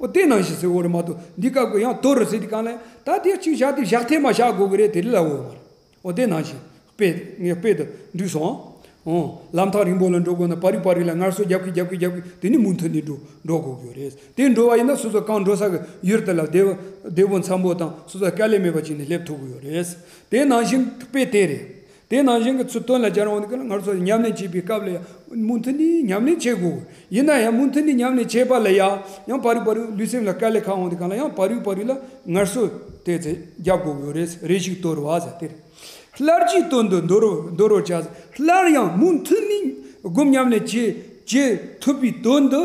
འོ་དེ་ནང་བཞིན་ཟེར་འོ་རེད་མ་གཏོགས་འདི་སྐབས་ཀྱི་ཡང་དོར་ཟེར་དུས་གང་ལ་ད་དེ་གཅིག་བཞག་དེ་བཞག་ཐེ་མ་བཞག་དགོས་ཀྱི་རེད། དེ་རིགས་ལ་འོ་མ་རེད། འོ་དེ་ནང་བཞིན་དཔེ་ངས་དཔེ་དེ་འགྲིག་སོང་། འོ་ལམ་ཐག་རིང་པོ་ལ་འགྲོ་དགོས་ན་བར་རི་བར་རི་ལ་ངལ་གསོ་རྒྱབ་ཀྱི་རྒྱབ་ཀྱི་རྒྱབ་ཀྱི་དེ་ནི་མུ་མཐུད་ནས་འགྲོ་འགྲོ་དགོས་ཀྱི་ཡོད་རེད། དེ་འགྲོ་བ་ཡིན་ན་སོ་སོ་གང་འགྲོ་ས་གི་ཡུལ་དེ་ལ་བདེ་བོ་བདེ་བོ་འཚམ་པོ་དང་སོ་སོ་དཀའ་ལས་མེད་པ་བྱས་ནས་སླེབས་ཐུབ་ཀྱི་ཡོད་རེད། དེ་ནང་བཞིན་དཔེ་དེ་རེད། དེ་ནང་བཞིན་གྱི་ཚུལ་དོན་ལ་སྦྱར་འོང་དུས་ཀྱང་ང་ཚོ་ཉམས་ལེན་བྱེད་པའི་སྐབས་ལ་ཡང་མུ་མཐུད་ནས་ཉམས་ལེན་བྱེད་དགོས། ཡིན་ན་ཡང་མུ་མཐུད་ནས་ཉམས་ལེན་བྱེད་པ་ལ་ཡང་ཡང་བར་རི་བར་རི་ལུས་སེམས་ལ་དཀའ་ལས་ཁག་འོང་དུས་གང་ལ་ཡང་བར་རི་བར་རི་ལ་ངལ་གསོ་དེ་ཚེ་རྒྱག་དགོས་ཀྱི་ཡོད་རེད། རེ་ཞིག་དོར་བ་ཟེར་དེ་རེད། སླར་གྱིས་དོན་དུ་འདོར་འདོར་རོ་བྱ། སླར་ཡང་མུ་མཐུད་ནས་སྒོམ་ཉམས་ལེན་བྱེད་བྱེད་ཐུབ་པའི་དོན་དུ་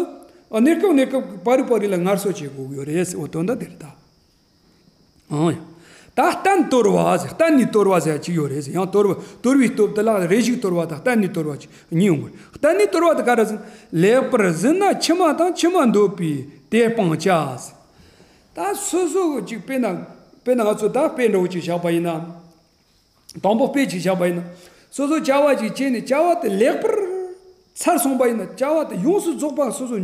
གནས་སྐབས་གནས་སྐབས་བར་རི་བར་རི་ལ་ངལ་གསོ་བྱེད་དགོས་ཀྱི་ཡོད་རེད་ཟེར། འོ་དོན་དག་དེ་རེད་ད། ཨང་། ད་གཏན་དོར་བ་ཟེར། གཏན་ནས་དོར་བ་ཟེར་ཡ་གཅིག་ཡོད་རེད་ཟེར། ཡང་དོར་བ་དོར་བའི་སྟོབས་དེ་ལ་རེ་ཞིག་དོར་བ་དང་གཏན་ནས་དོར་བ་གཅིག་གཉིས་ཡོང་གི་རེད། གཏན་ནས་དོར་བ་དེ་ག་རེ་ཟེར་ན། ལེགས་པར་གཟིགས་ན་ཕྱི་མ་དང་ཕྱི་མ་འདོད་པའི་དེ་སྤང་བྱ་ཟེར། ད་སོ་སོ་གཅིག་དཔེར་ན་དཔེར་ན་ང་ཚོ་ད་དཔེ་འདྲ་བོ་གཅིག་བཞག་པ་ཡིན་ན། དང་པོ་དཔེ་གཅིག་བཞག་པ་ཡིན་ན། སོ་སོ་བྱ་བ་གཅིག་བྱས་ནས་བྱ་བ་དེ་ལེགས་པར་ཚར་སོང་པ་ཡིན་ན། བྱ་བ་དེ་ཡོངས་སུ་རྫོགས་པ་སོ་སོ་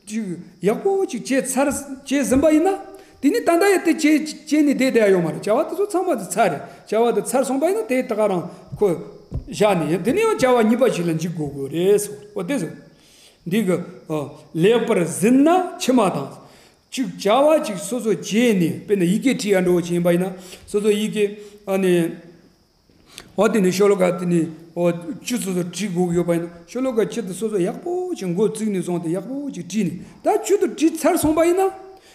ཅིག་ཡག་པོ་ཅིག་བྱས་ཚར་བྱས་ཟིན་པ་ཡིན་ན། དེ་ནི་ད་ལྟ་ཡང་དེ་བྱས་བྱས་ནས་བསྡད་བསྡད་ཡ་ཡོད་མ་རེད། བྱ་བ་དེ་ཚོ་ཚང་མ་དེ་ཚར་རེད། བྱ་བ་དེ་ཚར་སོང་པ་ཡིན་ན་དེ་ད་ག་རང་ཁོ་ བཞག་ནས་དེ་ནས་ཡང་བྱ་བ་གཉིས་པ་ཞིག་ལ་འཇུག་དགོས་དགོས་རེད་ཟེར། འོ་དེ་ཟེར། འདི་གི་ཨ་ལེགས་པར་ཟིན་ན་མཆི་མ་དང་། གཅིག་བྱ་བ་གཅིག་སོ་སོ་བྱས་ནས། དཔེར་ན་ཡི་གེ་བྲིས་ཡ་འདྲ་བོ་ཅིག་ཡིན་པ་ཡིན་ན། སོ་སོ་ཡི་གེ་ཨ་ནི་འོ་དེ་ནས་ཤོ་ལོ་ཀ་དེ་ནས་འོ་བཅུ་སོ་སོ་བྲིས་དགོས་ཀྱི་ཡོད་པ་ཡིན་ན། ཤོ་ལོ་ཀ་བཅུ་དེ་སོ་སོ་ཡག་པོ་ཅིག་འགོ་བཙུགས་ནས་བཟུང་སྟེ་ཡག་པོ་ཅིག་བྲིས་ནས། ད་བཅུ་དེ་བྲིས་ཚར་སོང་པ་ཡིན་ན།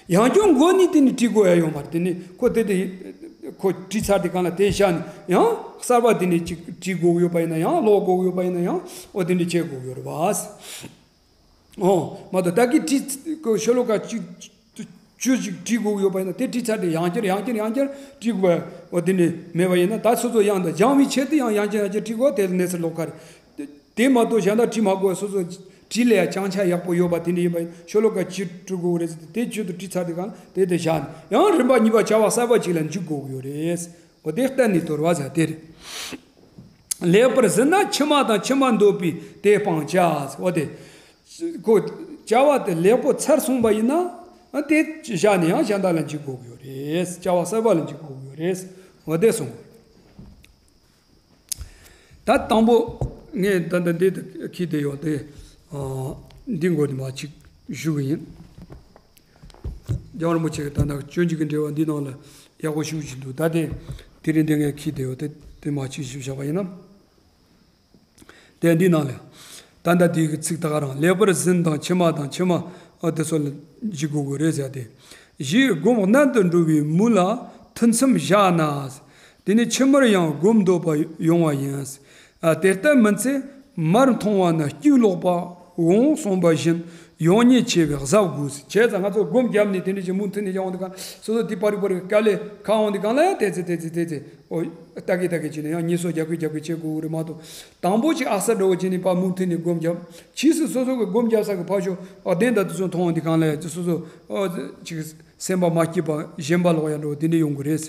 ཡང་བསྐྱར་འགོ་ནས་དེ་ནས་བྲིས་དགོས་ཡ་ཡོད་མ་རེད། དེ་ནས་ཁོ་དེ་དེ་ཁོ་བྲིས་ཚར་དེ་གང་ལ་དེ་བཞག་ནས་ཡང་གསར་པ་དེ་ནས་ཅིག་བྲིས་དགོས་ཀྱི་ཡོད་པ་ཡིན་ན། ཡང་ཀློག་དགོས་ཀྱི་ཡོད་པ་ཡིན་ན། ཡང་འོ་དེ་འདྲ་བྱེད་དགོས་ཀྱི་ཡོད་རེད་བ། ཨོ། མ་གཏོགས་ད་གི་བྲིས་ཀོ་ཤོ་ལོ་ཀ་གཅིག་བཅུ་ཅིག་བྲིས་དགོས་ཀྱི་ཡོད་པ་ཡིན་ན། དེ་བྲིས་ཚར་དེ་ཡང་བསྐྱར་ཡང་བསྐྱར་ཡང་བསྐྱར་བྲིས་དགོས་པ། འོ་དེ་ནི་མེད་པ་ཡིན་ན། ད་སོ་སོ་ཡང་དང་སྦྱང་བའི་ཆེད་དུ་ཡང་ཡང་བསྐྱར་ཡང་བསྐྱར་བྲིས་དགོས། དེ་ལ་གནས་ཚུལ་ལོགས་ཀ་རེད། དེ་དེ་མ་གཏོགས་གཞན་དག་བྲིས་མ་དགོས། སོ་སོ་བྲིས་ལ་ཡ་བྱང་ཆ་ཡག་པོ་ཡོད་པ་དེ་འདྲ་ཡིན་པ་ཡིན། ཤོ་ལོ་ཀ་བཅུ་བྲིས་དགོས་རེད་ཟེར་ཏེ། དེ་བཅུ་དེ་བྲིས་ཚར་དེ་གང་དེ་དེ་བཞག་ནས་ཡང་རིམ་པ་གཉིས་པ་བྱ་བ་གསར་པ་ཅིག་ལ་འཇུག་དགོས་ཀྱི་ཡོད་རེད། འོ་དེ་གཏན་ནས་དོར་བ་ཟེར་དེ་རེད། ལེགས་པར་ཟིན་ན་མཆི་མ་དང་། མཆི་མ་འདོར་བས་དེ་སྤང་བྱ། འོ་དེ། ཁོ་བྱ་བ་དེ་ལེགས་པོ་ཚར་སོང་པ་ཡིན་ན། དེ་བཞག་ནས་ཡང་གཞན་དག་ལ་འཇུག་དགོས་ཀྱི་ཡོད་རེད། བྱ་བ་གསར་པ་ལ་འཇུག་དགོས་ཀྱི་ཡོད་རེད། འོ་དེ་གསུངས། ད་དང་པོ་ངས་ད་ལྟ་འདི་ཁྱི་དེ་ཡོད་དེ། འདི་མགོ་ནས་མར་ཅིག་ཞུ་གི་ཡིན། རྒྱལ་བ་རིན་པོ་ཆེ་གི་ད་ལྟ་སྤྱོད་འཇུག་གི་འགྲེལ་པ་འདི་ནང་ལ་ཡག་པོ་ཞུ་བཞིན་འདུག། ད་དེ་དེ་རིང་འདི་ངས་ཁྱི་དེ་ཡོད་དེ་དེ་མར་ཅིག་ཞུ་བཞག་པ་ཡིན་ན། དེ་འདི་ནང་ལ། ད་ལྟ་དེའི་ཚིག་ད་ག་རང་། ལེགས་པར་ཟིན་དང་མཆི་མ་དང་། མཆི་མ་ཨ་དེ་ཚོ་ལ་འཇུག་དགོས་དགོས་རེད་ཟེར་ཏེ། གཞི་སྒོམ་གནད་དུ་འགྲོ་བའི་མུ་ལ་ཐུན་མཚམས་བཞག་ན། དེ་ནས་མཆི་མར་ཡང་སྒོམ་འདོད་པ་ཡོང་བ་ཡིན། ཨ་དེ་ལྟར་མིན་ཚེ་མར་མཐོང་བ་ན་སྐྱུག་ལོག་པ། འོང་གསུངས་པ་བཞིན་ཡོང་ཉེན་ཆེ་བས་གཟབ་དགོས། བྱས་ཙང་ང་ཚོ་སྒོམ་བརྒྱབ་ནས་དེ་འདྲ་ཅིག་མུ་མཐུད་ནས་ཡོང་དུས་གང་། སོ་སོ་དེ་པར་རིག་པར་དཀའ་ལས་ཁག་འོང་དུས་གང་ལ་ཡང་དེ་ཚེ་དེ་ཚེ་དེ་ཚེ། ཨོ། ལྟ་གི་ལྟ་གི་བྱས་ནས་ཡང་ཉེས་གསོག་རྒྱག་གི་རྒྱག་གི་བྱེད་དགོས་རེད་མ་གཏོགས། དང་པོ་ཅིག་ཨ་ས་འདྲ་བོ་བྱས་ནས་ཕར་མུ་མཐུད་ནས་སྒོམ་རྒྱབ། ཕྱིས་སུ་སོ་སོ་གི་སྒོམ་རྒྱབ་ས་གི་ཕར་ཕྱོགས་ཨ་གདན་དང་དེ་ཚོ་མཐོང་འོང་དུས་གང་ལ་ཡང་སོ་སོ་ཨོ་ཅིག་སེམས་པ་མ་སྐྱིད་པ་ཞེན་པ་ལོག་ཡ་འདྲ་བོ་དེ་འདྲ་ཡོང་གི་རེད།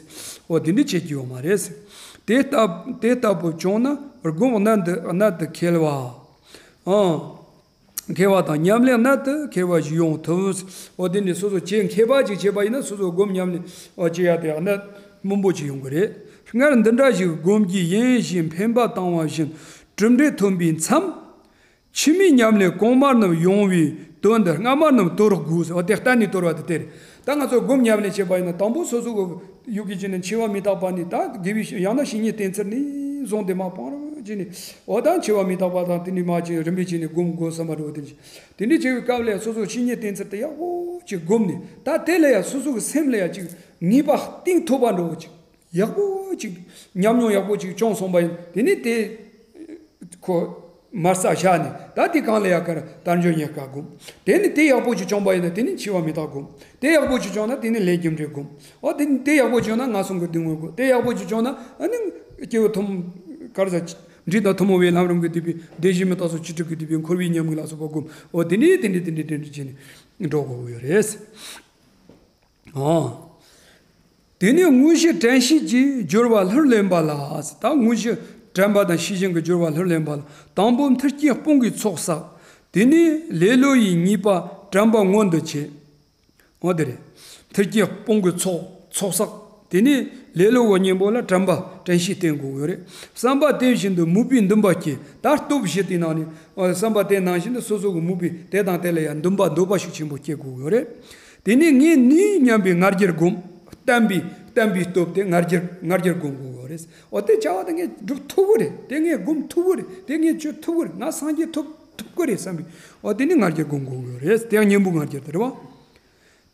ཨོ་དེ་འདྲ་བྱེད་ཀྱི་ཡོད་མ་རེད། དེ་ལྟ་དེ་ལྟ་བུ་བྱུང་ན་སྒོམ་གནད་དུ་གནད་དུ་འཁེལ་བ། ཨང་། མཁས་པ་དང་ཉམས་ལེན་གནད་དུ་འཁེལ་བ་ཞིག་ཡོང་ཐུབ། འོ་དེ་ནི་སོ་སོ་བྱེད་མཁས་པ་ཅིག་བྱས་པ་ཡིན་ན་སོ་སོ་སྒོམ་ཉམས་ལེན་འོ་བྱེད་ཡ་དེ་གནད་སྨིན་པོ་ཅིག་ཡོང་གི་རེད། སྔར་འདི་འདྲ་ཞིག་སྒོམ་རྒྱུ་ཡིན་ཞེས་འཕེན་པ་བཏང་བ་བཞིན་གྲུབ་འབྲས་ཐོན་པའི་མཚམས། ཕྱི་མའི་ཉམས་ལེན་གོང་མ་རྣམས་ཡོང་བའི་དོན་དུ་སྔ་མ་རྣམས་དོར་དགོས། འོ་དེ་གཏན་ནས་དོར་བ་དེ་དེ་རེད། ད་ང་ཚོ་སྒོམ་ཉམས་ལེན་བྱེད་པ་ཡིན་ན་དང་པོ་སོ་སོ་གི་ཡུལ་གྱི་རྒྱུད་ནས་འཆི་བ་མི་རྟག་པ་ནས། ད་དགེ་བའི་ཡང་ན་བཤེས་གཉེན་བསྟེན་ཚུལ་ནས་བཟུང་སྟེ་མར་སྤང་རོགས་བྱས་ནས། འོ་ད་འཆི་བ་མི་རྟག་པ་དང་དེ་ནས་མར་ཅིག་རིམ་པས་བྱས་ནས་སྒོམ་དགོས་བསམ་པ་འདྲ་བོ་དེ་འདྲ། དེ་འདྲ་བྱེད་པའི་སྐབས་ལ་ཡང་སོ་སོ་བཤེས་གཉེན་བསྟེན་ཚུལ་དེ་ཡག་པོ་ཅིག་སྒོམ་ནས། ད་དེ་ལ་ཡང་སོ་སོ་གི་སེམས་ལ་ཡང་ཅིག་ངེས་པ་གཏིང་ཐུབ་པ་འདྲ་བོ་ཅིག་ཡག་པོ་ཅིག་ཉམས་མྱོང་ཡག་པོ་ཅིག་བྱུང་སོང་པ་ཡིན། དེ་ནས་དེ་ཁོ་མར་ས་བཞག་ནས། ད་དེ་གང་ལ་ཡང་གར་དལ་འབྱོར་རྙེད་དཀའ་སྒོམ། དེ་ནས་དེ་ཡག་པོ་ཅིག་བྱུང་པ་ཡིན་ན་དེ་ནས་འཆི་བ་མི་རྟག་སྒོམ། དེ་ཡག་པོ་ཅིག་བྱུང་ན་དེ་ནས་ལས་རྒྱུ་འབྲས་སྒོམ། འོ་དེ་ནས་དེ་ཡག་པོ་བྱུང་ན་ངན་སོང་གི་སྡུག་བསྔལ་སྒོམ། དེ་ཡག་པོ་ཅིག་བྱུང་ན་ཨ་ནི་སྐྱེ་བོ་ཐུན་མོང་གར་ས་འབྲས་དང་ཐུན་མོང་བའི་ལམ་རིམ་གྱིས་བསྡུས་པའི་བདེ་གཤེགས་མི་རྟག་སོགས་བཅུ་དྲུག་གིས་བསྡུས་པའི་འཁོར་བའི་ཉམས་ལེན་ལ་སོགས་པ་སྒོམ། འོ་དེ་ནས་དེ་འདྲས་དེ་འདྲས་དེ་འདྲས་བྱས་ནས་འགྲོ་དགོས་ཀྱི་ཡོད་རེད། ཨོ། དེ་ནས་དངོས་གཞི་དྲན་ཤེས་ཀྱི་སྦྱོར་བ་ལྷུར་ལེན་པ་ལ། ད་དངོས་གཞི་དྲན་པ་དང་ཤེས་བཞིན་གྱི་སྦྱོར་བ་ལྷུར་ལེན་པ་ལ། དང་པོ་མཐུ་རྐྱེན་སྤོང་གི་ཚོགས་བསགས། དེ་ནས་ལེ་ལོ་ཡི་ཉེས་པ་དྲན་པ་མངོན་དུ་བྱེད། འོ་དེ་རེད། མཐུ་རྐྱེན་སྤོང་གི་ཚོགས་ཚོགས་བསགས། དེ་ནས་ལེ་ལོ་གི་གཉེན་པོ་ལ་དྲན་པ་དྲན་ཤེས་བསྟེན་དགོས་ཀྱི་ཡོད་རེད། བསམ་པ་དེ་བཞིན་དུ་མོས་པའི་འདུན་པ་བསྐྱེད། ད་སྟོབས་བཞི་དེའི་ནང་ནས་ཨ་བསམ་པ་དེ་ནང་བཞིན་དུ་སོ་སོ་གི་མོས་པའི་དེ་དང་དེ་ལ་ཡང་འདུན་པ་འདོད་པ་ཤུགས་ཆེན་པོ་སྐྱེ་དགོས་ཀྱི་ཡོད་རེད། དེ་ནས་ངས་ནུས་སྙམ་པའི་ང་རྒྱལ་སྒོམ། བརྟན་པའི་བརྟན་པའི་སྟོབས་དེ་ང་རྒྱལ་ང་རྒྱལ་སྒོམ་དགོས་ཀྱི་ཡོད་རེད། འོ་དེ་བྱ་བ་དེ་ངས་སྒྲུབ་ཐུབ་ཀྱི་རེད། དེ་ངས་སྒོམ་ཐུབ་ཀྱི་རེད། དེ་ངས་སྤྱོད་ཐུབ་ཀྱི་རེད། ང་སངས་རྒྱས་ཐོབ་ཐུབ་ཀྱི་རེད་བསམ་པའི་འོ་དེ་ནས་ང་རྒྱལ་སྒོམ་དགོས་ཀྱི་ཡོད་རེད། དེ་ཡང་གཉེན་པོའི་ང་རྒྱལ་དེ་རེད་བ།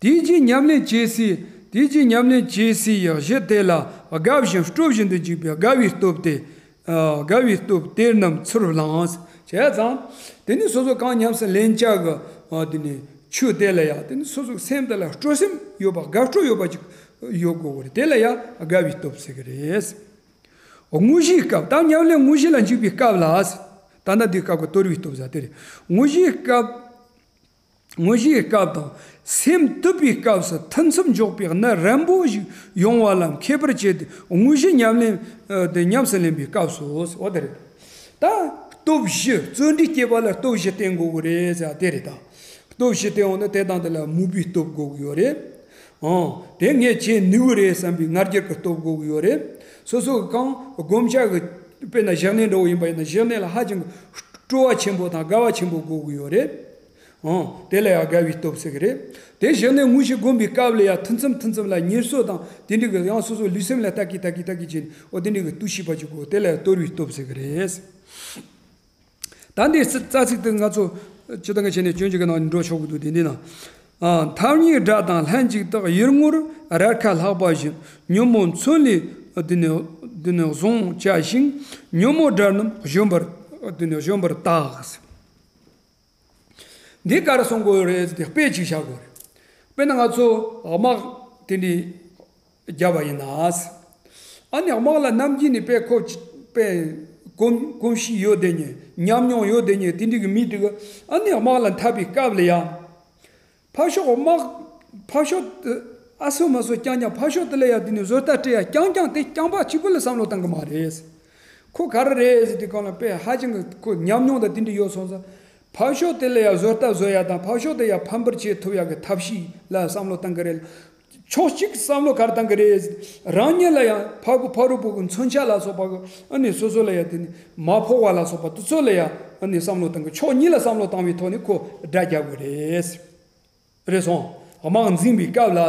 དེའི་རྗེས་ཉམས་ལེན་བྱེད་སའི། དེའི་རྗེས་ཉམས་ལེན་བྱེད་སའི་གཞི་དེ་ལ་དགའ་བཞིན་སྤྲོ་བཞིན་དུ་འཇུག་པའི་དགའ་བའི་སྟོབས་དེ། ཨ་དགའ་བའི་སྟོབས་དེ་རྣམས་ཚུར་བླངས། བྱས་ཙང་། དེ་ནི་སོ་སོ་གང་ཉམས་སུ་ལེན་བྱ་གི་ཨ་དེ་ནི་ཆོས་དེ་ལ་ཡང་དེ་ནི་སོ་སོའི་སེམས་དེ་ལ་སྤྲོ་སེམས་ཡོད་པ། དགའ་སྤྲོ་ཡོད་པ་ཅིག་ཡོད་དགོས་པ་རེད། དེ་ལ་ཡང་དགའ་བའི་སྟོབས་ཟེར་གི་རེད། དངོས་གཞིའི་སྐབས། ད་ཉམས་ལེན་དངོས་གཞི་ལ་འཇུག་པའི་སྐབས་ལ། ད་ལྟ་འདིའི་སྐབས་ཀྱི་དོར་བའི་སྟོབས་ཟེར་དེ་རེད། དངོས་གཞིའི་སྐབས། དངོས་གཞིའི་སྐབས་དང་སེམས་དུབ་པའི་སྐབས་སུ་ཐུན་མཚམས་འཇོག་པའི་གནད་རན་པོ་ཞིག་ཡོང་བ་ལ་མཁས་པར་བྱས་ཏེ། དངོས་གཞི་ཉམས་ལེན་དེ་ཉམས་སུ་ལེན་པའི་སྐབས་སུ། འོ་དེ་རེད། ད་སྟོབས་བཞི། བརྩོན་འགྲུས་སྐྱེད་པ་ལ་སྟོབས་བཞི་བསྟེན་དགོས་ཀྱི་རེད་ཟེར་དེ་རེད། ད་སྟོབས་བཞི་བསྟེན་འོང་ན་དེ་དང་དེ་ལ་མོས་པའི་སྟོབས་དགོས་ཀྱི་ཡོད་རེད། ཨང་། དེ་ངས་བྱེད་ནུས་ཀྱི་རེད་བསམ་པའི་ང་རྒྱལ་གྱི་སྟོབས་དགོས་ཀྱི་ཡོད་རེད། སོ་སོ་གང་བསྒོམ་བྱ་གི་ དཔེར་ན་བཞག་གནས་འདྲ་བོ་ཡིན་པ་ཡིན་ན། བཞག་གནས་ལ་ཧ་ཅང་གི་སྤྲོ་བ་ཆེན་པོ་དང་དགའ་བ་ཆེན་པོ་དགོས་ཀྱི་ཡོད་རེད། ཨང་། དེ་ལ་ཡང་དགའ་བའི་སྟོབས་ཟེར་གི་རེད། དེ་བཞག་གནས་དངོས་གཞི་བསྒོམ་པའི་སྐབས་ལ་ཡང་ཐུན་མཚམས་ཐུན་མཚམས་ལ་ཉེར་སོ་དང་དེ་འདྲ་གི། ཡང་སོ་སོའི་ལུས་སེམས་ལ་ལྟ་གི་ལྟ་གི་ལྟ་གི་བྱས་ནས། འོ་དེ་འདྲ་གི་བསྟོད་ཤེས་པ་ཅིག་དགོས། དེ་ལ་ཡང་སྟོར་བའི་སྟོབས་ཟེར་གི་རེད། ད་འདི་རྩ་ཚིག་དེ་ང་ཚོ་སྤྱིར་བཏང་གི་བྱས་ནས་སྐྱོན་ཅིག་གི་ནང་འགྲོ་ཆོག་གི་འདུག་དེ་འདི་ན། ཨ། ཐབས་སྙིགས་སྒྲ་དང་ལྷན་ཅིག་དག་ཡུལ་ངོར་རལ་ཁ་ལྷག་པ་བཞིན། ཉོན་མོངས་མཚོན་ལས་འདི་ནི་འདི་ནི་བཟུང་བྱ་ཞིང་། ཉོན་མོངས་སྒྲ་རྣམས་བཞོན་པར་འདི་ནི་བཞོན་པར་བརྟག་འདི་ག་རེ་གསུང་དགོས་རེད་ཟེར་ཏེ་དཔེ་ཅིག་བཞག་དགོས་རེད། དཔེར་ན་ང་ཚོ་དམག་དེ་འདྲའི་བརྒྱབ་པ་ཡིན་ན། ཨ་ནི་དམག་ལ་ནམ་རྒྱུན་ནས་དཔེ་ཁོ་དཔེ་གོམས་གོམས་གཤིས་ཡོད་བསྡད་མཁན། ཉམས་མྱོང་ཡོད་བསྡད་མཁན་དེ་འདྲའི་གི་མི་དེ་གི་ཨ་ནི་དམག་ལ་འཐབ་པའི་སྐབས་ལ་ཡང་། ཕར་ཕྱོགས་དམག་ཕར་ཕྱོགས་དེ་ཨ་སོ་མ་སོ་རྐྱང་རྐྱང་ཕར་ཕྱོགས་དེ་ལ་ཡང་དེ་ནས་བཟོ་ལྟ་སྤྲད་ཡ་རྐྱང་རྐྱང་དེ་རྐྱང་པ་གཅིག་པུ་ལ་བསམ་བློ་བཏང་གི་མ་རེད། ཁོ་ག་རེ་རེད་ཟེར་དུས་སྒང་ལ་དཔེ་ཧ་ཅང་གི་ཁོ་ཉམས་མྱོང་དང་དེ་འདྲ་ཡོད་སོང་ཙང་། ཕར་ཕྱོགས་དེ་ལ་ཡང་བཟོ་ལྟ་བཟོ་ཡ་དང་ཕར་ཕྱོགས་དེ་ཡང་ཕམ་པར་བྱེད་ཐུབ་ཡ་གི་ཐབས་ཤེས་ལ་བསམ་བློ་བཏང་གི་རེད། ཕྱོགས་གཅིག་བསམ་བློ་ག་རེ་བཏང་གི་རེད། རང་ཉིད་ལ་ཡང་ཕ་བུ་ཕ་རོལ་པོ་གི་མཚོན་ཆ་ལ་སོགས་པ་གི་ཨ་ནི་སོ་སོ་ལ་ཡང་དེ་ནི་མ་ཕོག་པ་ལ་སོགས་པ་དེ་ཚོ་ལ་ཡང་ཨ་ནི་བསམ་བློ་བཏང་གི། ཕྱོགས་གཉིས་ལ་བསམ་བློ་བཏང་བའི་ཐོག་ནས་ཁོ་སྒྲ་རྒྱག་དགོས་རེད། རེད་སོང་། དམག་འཛིང་བའི་སྐབས་ལ།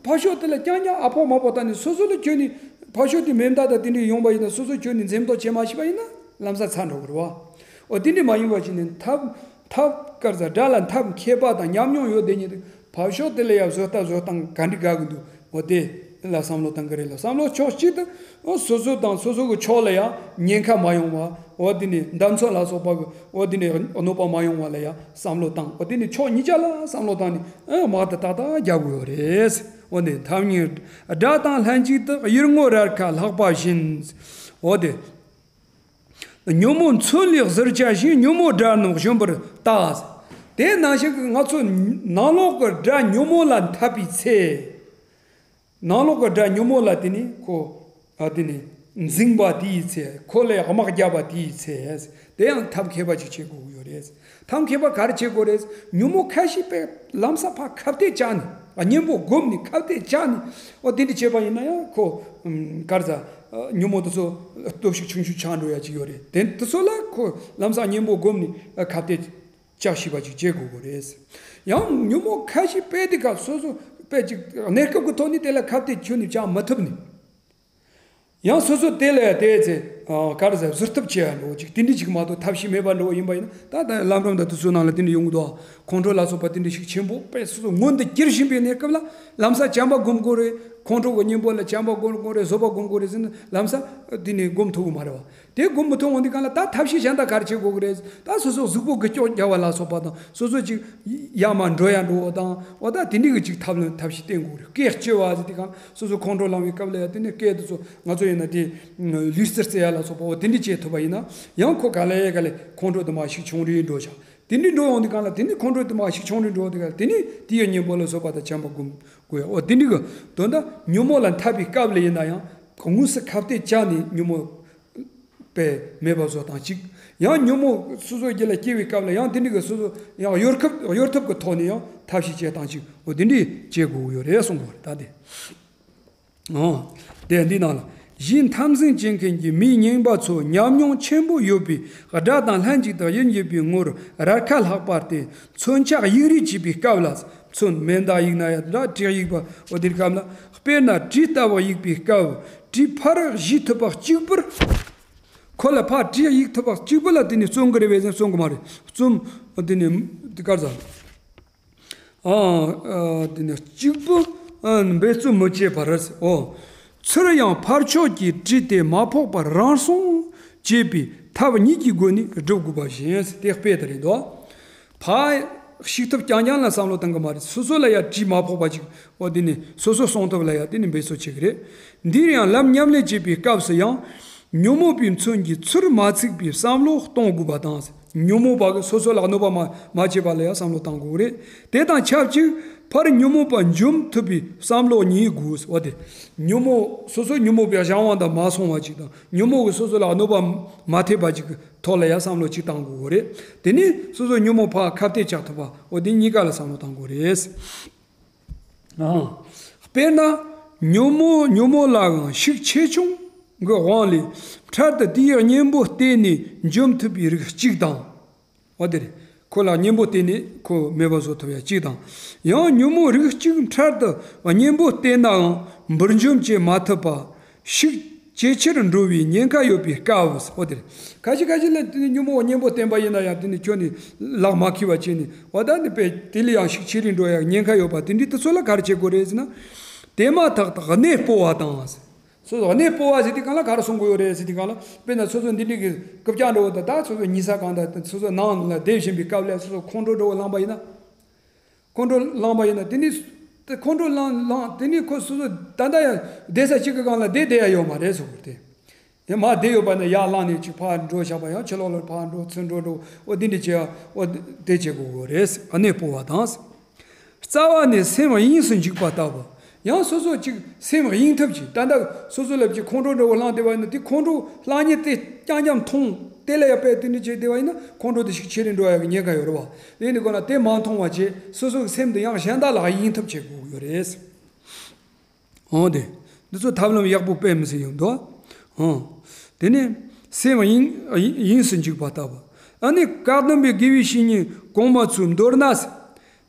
ཕར་ཕྱོགས་དེ་ལ་རྐྱང་རྐྱང་ཨ་ཕོག་མ་ཕོག་བལྟས་ནས་སོ་སོ་ལ་ཁྱོན་ནས་ཕར་ཕྱོགས་དེ་མེ་མདའ་དང་དེ་འདྲ་ཡོང་པ་ཡིན་ན་སོ་སོ་ཁྱོན་ནས་འཛེམ་དོགས་བྱེད་མ་ཤེས་པ་ཡིན་ན་ལམ་སང་ཚར་འགྲོ་གི་རེད་བ། འོ་དེ་འདྲ་མ་ཡིན་པ་བྱས་ནས་འཐབ་འཐབ་ག་རེ་ཟ། སྒྲ་ལ་འཐབ་མཁས་པ་དང་ཉམས་མྱོང་ཡོད་བསྡད་མཁན་དེ་ཕར་ཕྱོགས་དེ་ལ་ཡང་བཟོ་ལྟ་བཟོ་སྟངས་ག་འདྲ་དགའ་གི་འདུག་འོ་དེ་ལ་བསམ་བློ་བཏང་གི་རེད་ལ། བསམ་བློ་ཕྱོགས་གཅིག་ཏུ་འོ་སོ་སོ་དང་སོ་སོ་གི་ཕྱོགས་ལ་ཡང་ཉེན་ཁ་མ་ཡོང་བ། འོ་དེ་ནས་འདམ་ཚོན་ལ་སོགས་པ་གི་འོ་དེ་ནས་གནོད་པ་མ་ཡོང་བ་ལ་ཡང་བསམ་བློ་བཏང་། འོ་དེ་ནས་ཕྱོགས་གཉིས་ཆ་ལ་བསམ་བློ་བཏང་ནས་ཨ་དམག་དེ་ཏག་ཏག་རྒྱག་དགོས་རེད། འོ་དེ་ཐབས་སྙིགས་སྒྲ་དང་ལྷན་ཅིག་ཏུ་ཡུལ་ངོར་རལ་ཁ་ལྷག་པ་བཞིན། འོ་དེ། ཉོན་མོངས་མཚོན་ལས་གཟིར་བྱ་ཞིང་། ཉོན་མོངས་སྒྲ་རྣམས་བཞོན་པར་བརྟག་དེ་ནང་བཞིན་གྱི་ང་ཚོ་ནང་ལོགས་ཀྱི་སྒྲ་ཉོན་མོངས་ལ་འཐབ་པའི་ཚེ། ནང་ལོགས་ཀྱི་སྒྲ་ཉོན་མོངས་ལ་དེ་ནི་ཁོ། ཨ་དེ་ནི་འཛིང་བ་དེའི་ཚེ། ཁོ་ལ་དམག་རྒྱབ་པ་དེའི་ཚེ། དེ་ཡང་ཐབས་མཁས་པ་ཅིག་བྱེད་དགོས་ཀྱི་ཡོད་རེད། ཐབས་མཁས་པ་ག་རེ་བྱེད་དགོས་རེད། ཉོན་མོངས་ཁ་ཤས་པས་ལམ་སང་ཕར་ཁ་གཏད་བཅག་ནས། གཉེན་པོ་བསྒོམས་ནས་ཁ་གཏད་བཅག་ནས། འོ་དེ་འདྲ་བྱས་པ་ཡིན་ན་ཡང་ཁོ། ཨམ། ག་རེ་ཟ། ཨ། ཉོན་མོངས་དེ་ཚོ་སྟོབས་ཤུགས་ཆུང་ཆུང་ཆག་འགྲོ་ཡ་ཅིག་ཡོད་རེད། དེ་དེ་ཚོ་ལ་ཁོ་ལམ་སང་གཉེན་པོ་བསྒོམས་ནས་ཁ་གཏད་བཅག་ཤེས་པ་ཅིག་བྱེད་དགོས་ཀྱི་རེད། ཡང་ཉོན་མོངས་ཁ་ཤས་དཔེ་དེ་ག་སོ་སོ་དཔེ་ཅིག་གནས་སྐབས་ཀྱི་ཐོག་ནས་དེ་ལ་ཁ་གཏད་ཁྱོན་ནས་བཅག་མ་ཐུབ་ནས། ཡང་སོ་སོ་དེ་ལ་དེའི་ཚེ། ཨ། ག་རེ་ཟེར། གཟིར་ཐབས་བྱེད་ཡ་འགྲོ་ཅིག་དེ་འདྲ་ཅིག་མ་གཏོགས་ཐབས་ཤེས་མེད་པ་འགྲོ་ཡིན་པ་ཡིན་ན། ད་ལྟ་ལམ་རིམ་དང་དེ་ཚོའི་ནང་ལ་དེ་འདྲ་ཡོང་གི་འདུག་ཁོང་ཁྲོ་ལ་སོགས་པ་དེ་འདྲ་ཞིག་ཆེན་པོ་དཔེ་སོ་སོ་མངོན་དུ་གྱུར་བཞིན་པའི་གནས་སྐབས་ལ་ལམ་སང་བྱམས་པ་སྒོམ་དགོས་རེད། ཁོང་ཁྲོ་གི་གཉེན་པོ་ལ་བྱམས་པ་སྒོམ་དགོས་རེད། བཟོད་པ་སྒོམ་དགོས་རེད་ཟེར་ན་ལམ་སང་དེ་ནས་སྒོམ་ཐུབ་ཀྱི་མ་རེད་བ། དེ་སྒོམ་མི་ཐུབ་འོང་དུས་སྒང་ལ་ད་ཐབས་ཤེས་གཞན་དག་ག་རེ་བྱེད་དགོས་ཀྱི་རེད། ད་སོ་སོ་གཟུགས་པོ་གི་སྐྱོག་རྒྱག་པ་ལ་སོགས་པ་དང་། སོ་སོ་ཅིག་ཡར་མར་འགྲོ་ཡ་འགྲོ་བ་དང་། འོ་ད་དེ་འདྲ་གི་ཅིག་ཐབས་ལ་ཐབས་ཤེས་བསྟེན་དགོས་རེད། སྐེ་གཅི་བ་ཟེར་དུས་སྒང་སོ་སོ་ཁོང་ཁྲོ་ལངས་པའི་སྐབས་ལ་ཡ་དེ་ནས་སྐེ་དེ་ཚོ་ང་ཚོ་ཡིན་ན་དེ་ལུས་རྩལ་རྩེ་ཡ་ལ་སོགས་པ། འོ་དེ་འདྲ་བྱེད་ཐུབ་པ་ཡིན་ན་ཡང་ཁོ་ག་ལེ་ག་ལེ་ཁོང་ཁྲོ་དེ་མར་ཞིག་ཆུང་རུ་འགྲོ་ཤག་དེ་འདྲ་འགྲོ་ཡོང་དུས་སྒང་ལ་དེ་ནས་ཁོང་ཁྲོ་དེ་མར་ཞིག་ཆུང་རུ་འགྲོ་དུས་སྒང་ལ་དེ་ནས་དེ་ཡི་གཉེན་པོ་ལ་བཟོད་པ་དང་བྱམས་པ་སྒོམ་དགོས་ཡ། འོ་དེ་འདྲ་གི་དོན་དག་ཉོན་མོངས་ལ་འཐབ་པའི་སྐབས་ལ་ཡིན་ན་ཡང་དངོས་སུ་ཁ་གཏད་བཅག་ནས་ཉོན་མོངས་པས་མེད་པ་བཟོ་སྟངས་གཅིག་ཡང་ཉོན་མོངས་སོ་སོའི་རྒྱུད་ལ་སྐྱེ་བའི་སྐབས་ལ་ཡང་དེ་འདྲ་གི་སོ་སོ་ཡང་གཡོལ་ཐབས་གཡོལ་ཐབས་ཀྱི་ཐོག་ནས་ཡང་ཐབས་ཤེས་བྱེད་སྟངས་གཅིག་འོ་དེ་འདྲ་བྱེད་དགོས་ཀྱི་ཡོད་རེད་གསུང་གི་ཡོད་རེད། ད་དེ། འོ། དེ་འདི་ནང་ལ། གཞན་འཐབ་འཛིང་བྱེད་མཁན་གྱི་མིའི་རྙིང་པ་ཚོ་ཉམས་མྱོང་ཆེན་པོ་ཡོད་པས། སྒྲ་དང་ལྷན་ཅིག་ཏུ་ཡུལ་འགྱུར་བའི་ངོར་རལ་ཁ་ལྷག་པ་སྟེ། མཚོན་ཆ་གཡུག་རེས་བྱེད་པའི་སྐབས་ལ། མཚོན། མེ་མདའ་གཡུག་ན་ཡང་འདྲ། གྲི་གཡུག་པ། འོ་དེ་སྐབས་ལ། དཔེར་ན་གྲི་ལྟ་བུ་གཡུག་པའི་སྐབས། གྲི་ཕར་གཞུས་ཐུབ་པ་གཅིག་པུར། ཁོ་ལ་ཕར་གྲི་གཡུག་ཐུབ་པ་གཅིག་པུ་ལ་དེ་ནི་བརྩོན་གི་རེད་པས་ཟེར་ན་བརྩོན་གི་མ་རེད། བརྩོན། འོ་དེ་ནི་དེ་ག་རེ་ཟ། ཨ། ཨ། དེ་ནི་གཅིག་པུ། ཨ། འབད་བརྩོན་མི་བྱེད་པར། འོ། ཚུར་ཡང་ཕར་ཕྱོགས་ཀྱི་གྲི་དེ་མ་ཕོག་པར་རང་སྲུང་བྱེད་པའི་ཐབས་གཉིས་ཀྱི་སྒོ་ནས་སྒྲུབ་དགོས་པ་བཞིན། དེ་དཔེ་དེ་རེད་དོ། ཕར་གཞུས་ཐུབ་རྐྱང་རྐྱང་ལ་བསམ་བློ་བཏང་གི་མ་རེད། སོ་སོ་ལ་ཡང་གྲི་མ་ཕོག་པ་ཅིག་འོ་དེ་ནི་སོ་སོ་སྲུང་ཐབས་ལ་ཡང་དེ་ནི་འབད་བརྩོན་བྱེད་ཀྱི་རེད། འདིར་ཡང་ལམ་མཉམ་ལས་བྱེད་པའི་སྐབས་སུ་ཡང་། ཉོན་མོངས་པའི་མཚོན་གྱིས་ཚུར་མ་ཚུགས་པའི་བསམ་བློ་གཏོང་དགོས་པ་དང་། ཉོན་མོངས་པ་གིས་སོ་སོ་ལ་གནོད་པ་མ་མ་བྱེད་པ་ལ་ཡང་བསམ་བློ་བཏང་དགོས་རེད། དེ་དང་ཆབས་ཅིག་ཕར་ཉོན་མོངས་པ་འཇོམས་ཐུབ་པའི་བསམ་བློ་གཉིས་དགོས། འོ་དེ། ཉོན་མོངས་སོ་སོ་ཉོན་མོངས་པའི་གཞན་དབང་དུ་མ་སོང་བ་ཅིག་དང་། ཉོན་མོངས་ཀྱིས་སོ་སོ་ལ་གནོད་པ་མ་ཐེབས་པ་ཅིག་གི་ཐོག་ལ་ཡང་བསམ་བློ་ཅིག་བཏང་དགོས་རེད། དེ་ནས་སོ་སོ་ཉོན་མོངས་ཕར་ཁ་གཏད་བཅག་ཐུབ་པ། འོ་དེ་གཉིས་ཀ་ལ་བསམ་བློ་བཏང་དགོས་རེད། ཨང་། དཔེར་ན། ཉོན་མོངས་ཉོན་མོངས་ལའང་ཤུགས་ཆེ་ཆུང་ གི་དབང་ལས་འཕྲལ་དུ་དེའི་གཉེན་པོ་བསྟེན་ནས་འཇོམས་ཐུབ་པའི་རིགས་གཅིག་དང་། འོ་དེ་རེད། ཁོ་ལ་གཉེན་པོ་བསྟེན་ནས་ཁོ་མེད་པ་བཟོ་ཐུབ་ཡ་གཅིག་དང་། ཡང་ཉོན་མོངས་རིགས་གཅིག་འཕྲལ་དུ་གཉེན་པོ་བསྟེན་ནའང་འབུར་འཇོམས་བྱེད་མ་ཐུབ་པ། ཤུགས་ཇེ་ཆེར་འགྲོ་བའི་ཉེན་ཁ་ཡོད་པའི་སྐབས། འོ་དེ་རེད། ཁ་ཤས་ཁ་ཤས་ལ་དེ་ཉོན་མོངས་གཉེན་པོ་བསྟེན་པ་ཡིན་ན་ཡང་དེ་ནི་ཁྱོད་ནི་ལག་མ་ཁེལ་བ་བྱས་ནས་འོ་ད་ནི་དཔེ་དེ་ལས་ཡང་ཤུགས་ཆེ་རུ་འགྲོ་ཡ་ཉེན་ཁ་ཡོད་པ་དེ་འདྲའི་དུས་ཚོད་ལ་ག་རེ་བྱེད་དགོས་རེད་ཟེར་ན། དེ་མ་ཐག་ཏུ་གནས་སྤོ་བ་དང་། སོ་སོ་གནས་སྤོ་བ་ཟེར་དུས་སྒང་ལ་ག་རེ་གསུང་གི་ཡོད་རེད་ཟེར་དུས་སྒང་ལ། དཔེར་ན་སོ་སོ་འདི་འདྲའི་གི་རྐུབ་བཀྱག་འདྲ་བོ་དང་ད་སོ་སོ་ཉལ་ས་གང་དང་སོ་སོ་ནང་ལ་བསྡད་བཞིན་པའི་སྐབས་ལ་སོ་སོ་ཁོང་ཁྲོ་འདྲ་བོ་ལངས་པ་ཡིན་ན། ཁོང་ཁྲོ་ལངས་པ་ཡིན་ན་དེ་ནི། དེ་ཁོང་ཁྲོ་ལངས་ལངས་དེ་ནི་ཁོ་སོ་སོ་ད་ལྟ་ཡང་བསྡད་ས་གཅིག་གི་སྒང་ལ་བསྡད་བསྡད་ཡ་ཡོད་མ་རེད་ཟེར་གི་རེད་དེ། ཡང་མར་བསྡད་ཡོད་པ་ན་ཡར་ལངས་ནས་ཅིག་ཕར་འགྲོ་བཞག་པ་ཡང་ཕྱི་ལོགས་ལ་ཕར་འགྲོ་ཚུར་འགྲོ་འགྲོ་འོ་དེ་འདྲ་བྱེད་ཡ་འོ་དེ་བྱེད་དགོས་གི་རེད། གནས་སྤོ་བ་དང་། རྩ་བ་ནས་སེམས་གཡེངས་སུ་འཇུག་པ་ལྟ་བུ། ཡང་སོ་སོ་ཅིག་སེམས་གཡེང་ཐབས་ཀྱིས་ད་ལྟ་སོ་སོ་ལ་ཅིག་ཁོང་ཁྲོ་འདྲ་བོ་ལངས་བསྡད་པ་ཡིན་ན་དེ་ཁོང་ཁྲོ་ལངས་ཉེན་དེ་རྐྱང་རྐྱང་མཐོང་དེ་ལ་ཡང་དཔེ་དེ་འདྲ་བྱས་བསྡད་པ་ཡིན་ན་ཁོང་ཁྲོ་དེ་ཤུགས་ཆེ་རུ་འགྲོ་ཡག་གི་ཉེན་ཁ་ཡོད་རེད་བ། དེ་ཡིན་དུས་སྒང་ལ་དེ་མ་མཐོང་བ་བྱས་སོ་སོ་གི་སེམས་དེ་ཡང་གཞན་དག་ལ་གཡེང་ཐབས་བྱེད་དགོས་ཀྱི་ཡོད་རེད། འོང་དེ། འདི་ཚོ་ཐབས་ལམ་ཡག་པོ་དཔེ་མི་སྲིད་ཡོང་འདུག་འོང་། དེ་ནས་སེམས་གཡེང་གཡེངས་སུ་འཇུག་པ་ལྟ་བུ། ཨ་ནི་བཀའ་གདམས་པའི་དགེ་བའི་བཤེས་གཉེན་གོང་མ་ཚོས་མདོར་ན།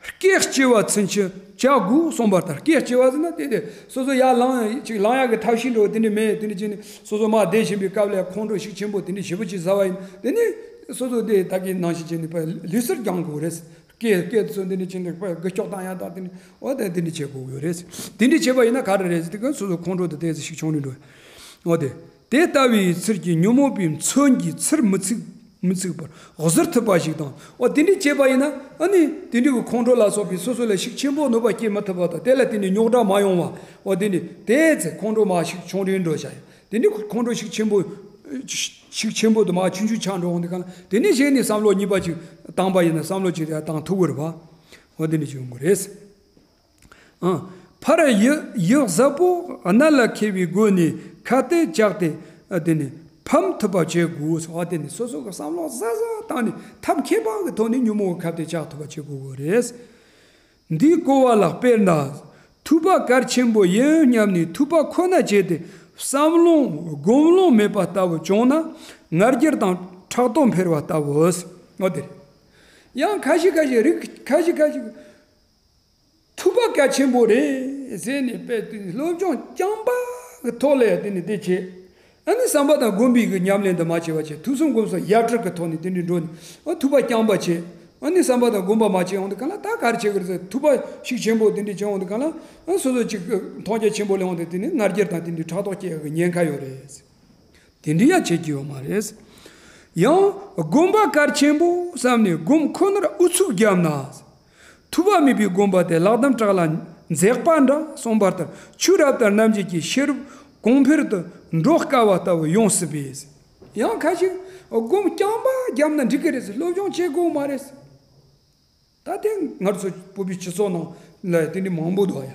སྐད་ལྕི་བ་ཚུན་ཆད་བྱ་དགོས་གསུངས་པ་ལྟར། སྐད་ལྕི་བ་ཟེར་ན་དེ་དེ་སོ་སོ་ཡར་ལངས་ཅིག་ལངས་ཡག་གི་ཐབས་ཤེས་འགྲོ་དེ་འདྲ་མེད་དེ་འདྲ་བྱས་ནས་སོ་སོ་མར་བསྡད་བཞིན་པའི་སྐབས་ལ་ཁོང་ཁྲོ་ཤུགས་ཆེན་པོ་དེ་འདྲ་ཞེ་པོ་ཅིག་ཟ་བ་ཡིན་དེ་ནས་སོ་སོ་དེ་ད་གིན་ནང་བཞིན་བྱས་ནས་ལུས་སེམས་སྦྱང་དགོས་རེད། སྐད་སྐད་ཚོ་འདི་འདྲ་བྱས་ནས་དཔེ་འགུལ་སྐྱོད་བཏང་ཡག་དང་དེ་ནི་འོ་དེ་འདི་འདྲ་བྱེད་དགོས་ཡོད་རེད། དེ་འདྲ་བྱས་པ་ཡིན་ན་ག་རེ་རེད་ཟེར་དུས་སོ་སོ་ཁོང་ཁྲོ་དེ་དེ་ཚོ་ཤུགས་ཆུང་རུ་འགྲོ། འོ་དེ། དེ་ལྟ་བུའི་ཚུལ་གྱིས་ཉོན་མོངས་པའི་མཚོན་གྱིས་ཚུར་མི་ཚུགས་མི་ཚུགས་པར་གཟིར་ཐུབ་པ་ཞིག་དང་འོ་དེ་འདྲ་བྱས་པ་ཡིན་ན་ཨ་ནི་དེ་འདྲ་གི་ཁོང་ཁྲོ་ལ་སོགས་པའི་སོ་སོ་ལ་ཤུགས་ཆེན་པོ་གནོད་པ་སྐྱེལ་མི་ཐུབ་པ་དང་དེ་ལ་བརྟེན་ནས་རྙོག་དྲ་མ་ཡོང་བ་འོ་དེ་འདྲ་དེ་ཚེ་ཁོང་ཁྲོ་མར་ཤུགས་ཆུང་རུ་འགྲོ་བྱ་ཡ། དེ་ནི་ཁོང་ཁྲོ་ཤུགས་ཆེན་པོ། ཤུགས་ཆེན་པོ་དུ་མ་ཆུང་ཆུང་ཆགས་འགྲོ་འོང་དེ་གང་ལ་དེ་ནི་གཞན་ནི་བསམ་བློ་གཉིས་པ་ཅིག་བཏང་པ་ཡིན་ན་བསམ་བློ་ཅིག་རེ་བཏང་ཐུབ་ཀྱི་རེད་པ། འོ་དེ་ནི་བྱུང་གི་རེད། ཨང་། ཕར་ཡུལ་ཡུལ་གཟར་པོ་གནད་ལ་འཁེལ་བའི་སྒོ་ནས་ཁ་གཏད་བཅག་སྟེ་དེ་ནི་ཕམ་ཐུབ་པ་བྱེད་དགོས། འོ་དེ་ནི་སོ་སོ་གི་བསམ་བློ་གཟབ་གཟབ་བཏང་ནས་ཐབས་མཁས་པ་གི་ཐོག་ནས་ཉོན་མོངས་ཀྱི་ཁ་གཏད་བཅག་ཐུབ་པ་བྱེད་དགོས་ཀྱི་རེད། འདིས་གོ་བ་ལ་དཔེར་ན། ཐུབ་པ་གལ་ཆེན་པོ་ཡིན་སྙམ་ནས་ཐུབ་པ་ཁོ་ན་བྱས་ཏེ་བསམ་ལོང་སྒོམ་ལོང་མེད་པ་ལྟ་བུ་བྱུང་ན་ང་རྒྱལ་དང་ཕྲག་དོག་འཕེལ་བ་ལྟ་བུ། འོ་དེ། ཡང་ཁ་ཤས་ཁ་ཤས་རིགས་ཁ་ཤས་ཁ་ཤས་ཐུབ་པ་གལ་ཆེན་པོ་རེད་ཟེར་ནས་དཔེ་དེ་སློབ་སྦྱོང་རྐྱང་པ་གི་ཐོག་ལ་ཡང་དེ་ནས་དེ་བྱས། ཨ་ནི་བསམ་པ་དང་སྒོམ་པའི་གི་ཉམས་ལེན་དུ་མ་བྱས་པ་བྱས་ཐོས་བསམ་སྒོམ་གསུམ་ཡ་བྲལ་གི་ཐོག་ནས་དེ་འདྲའི་འགྲོ་ནས་ཨ་ཐུབ་པ་རྐྱང་པ་བྱས། ཨ་ནི་བསམ་པ་དང་སྒོམ་པ་མ་བྱས་འོང་དུས་གང་ལ་ད་ག་རེ་བྱེད་ཀྱི་རེད་ཟེར་ཐུབ་པ་ཤུགས་ཆེན་པོ་དེ་འདྲའི་བྱས་འོང་དུས་གང་ལ་ཨ་སོ་སོ་ཅིག་མཐོང་རྒྱ་ཆེན་པོ་སླེབས་འོང་དུས་དེ་ནི་ང་རྒྱལ་དང་དེ་འདྲའི་ཕྲག་དོག་སྐྱེ་ཡག་གི་ཉེན་ཁ་ཡོད་རེད། དེ་འདྲ་ཡང་བྱེད་ཀྱི་ཡོད་མ་རེད། ཡང་སྒོམ་པ་གལ་ཆེན་པོ་བསམ་ནས་སྒོམ་ཁོ་ནར་ཨུ་ཚུགས་བརྒྱབ་ན། ཐུབ་པ་མེད་པའི་སྒོམ་པ་དེ་ལག་གདམས་བྲག་ལ་འཛེགས་པ་འདྲ་གསུངས་པ་ལྟར་ཆོས་རབ་དང་རྣམ་འབྱེད་ཀྱི་ཤེས་རབ་གོང་འཕེལ་དུ་འགྲོ་དཀའ་བ་ལྟ་བུ་ཡོང་སྲིད་པས། ཡང་ཁ་ཅིག་སྒོམ་རྐྱང་པ་བརྒྱབ་ན་འགྲིག་གི་རེད་ཟེར་སློབ་སྦྱོང་བྱེད་དགོས་མ་རེད། ད་དེ་ང་ཚོ་བོད་པའི་སྤྱི་ཚོགས་ནང་ལ་དེ་འདྲ་མང་པོ་འདུག་ཡ།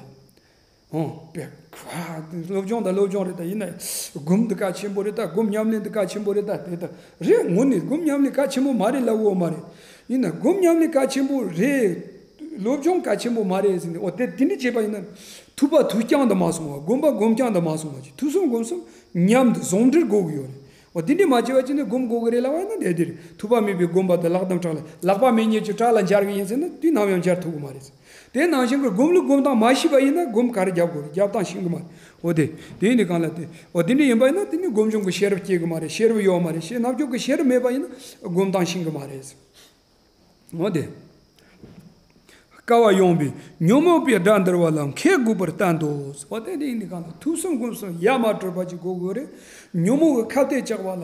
ཨོ། པེ། ཁ། སློབ་སྦྱོང་དང་སློབ་སྦྱོང་རེད་ད་ཡིན་ན། སྒོམ་འདི་གལ་ཆེན་པོ་རེད་ད་སྒོམ་ཉམས་ལེན་འདི་གལ་ཆེན་པོ་རེད་ད་དེ་ད། རེད་ངོ་ནས་སྒོམ་ཉམས་ལེན་གལ་ཆེན་པོ་མ་རེད་ལབ་ཡོད་མ་རེད། ཡིན་ན་སྒོམ་ཉམས་ལེན་གལ་ཆེན་པོ་རེད། སློབ་སྦྱོང་གལ་ཆེན་པོ་མ་རེད་ཟེར་ནས་ཨོ་དེ་དེ་འདྲ་བྱས་པ་ཡིན་ན། ཐུབ་པ་ཐུབ་རྐྱང་དུ་མ་སོང་བ་སྒོམ་པ་སྒོམ་རྐྱང་དུ་མ་སོང་བ་ཅིག་ཐོས་བསམ་སྒོམ་གསུམ་མཉམ་དུ་ཟུང་འབྲེལ་དགོས་ཀྱི་ཡོད་རེད། འོ་དེ་འདྲ་མ་བྱས་པ་ཅིག་ནི་སྒོམ་དགོས་ཀྱི་རེད་ལབ་པ་ཡིན་ན་དེ་དེ་རེད། ཐུབ་པ་མེད་པའི་སྒོམ་པ་དེ་ལག་གདམས་བྲག་ལ་ལག་པ་མེད་མཁན་གྱི་བྲག་ལ་འབྱར་གི་ཡིན་ཟེར་ན་དུས་ནམ་ཡང་འབྱར་ཐུབ་ཀྱི་མ་རེད། དེ་ནང་བཞིན་གྱི་སྒོམ་ལུགས་སྒོམ་སྟངས་མ་ཤེས་པ་ཡིན་ན་སྒོམ་ག་རེ་རྒྱབ་དགོས་རེད་རྒྱབ་སྟངས་ཤེས་ཀྱི་མ་རེད། འོ་དེ་དེ་ཡིན་དུས་གང་ལ་དེ་འོ་དེ་འདྲ་ཡིན་པ་ཡིན་ན་དེ་ནི་སྒོམ་བྱུང་གི་ཤེས་རབ་སྐྱེ་གི་མ་རེད། ཤེས་རབ་ཡོད་མ་རེད། ཤེས་རྣལ་འབྱོར་གྱི་ཤེས་རབ་མེད་པ་ཡིན་ན་སྒོམ་སྟངས་ཤེས་གི་མ་རེད། འོ་དེ། དཀའ་བ་ཡོང་བའི་ཉོན་མོངས་པའི་དགྲ་འདུལ་བ་ལ་མཁས་དགོས་པར་བསྟན་ཏོ། འོ་དེ་འདྲ་ཡིན་དུས་གང་ལ་ཐོས་བསམ་སྒོམ་གསུམ་ཡ་མ་བྲལ་བ་ཅིག་དགོས་ཀྱི་ཡོད་རེད། ཉོན་མོངས་ཀྱི་ཁ་གཏད་བཅག་པ་ལ་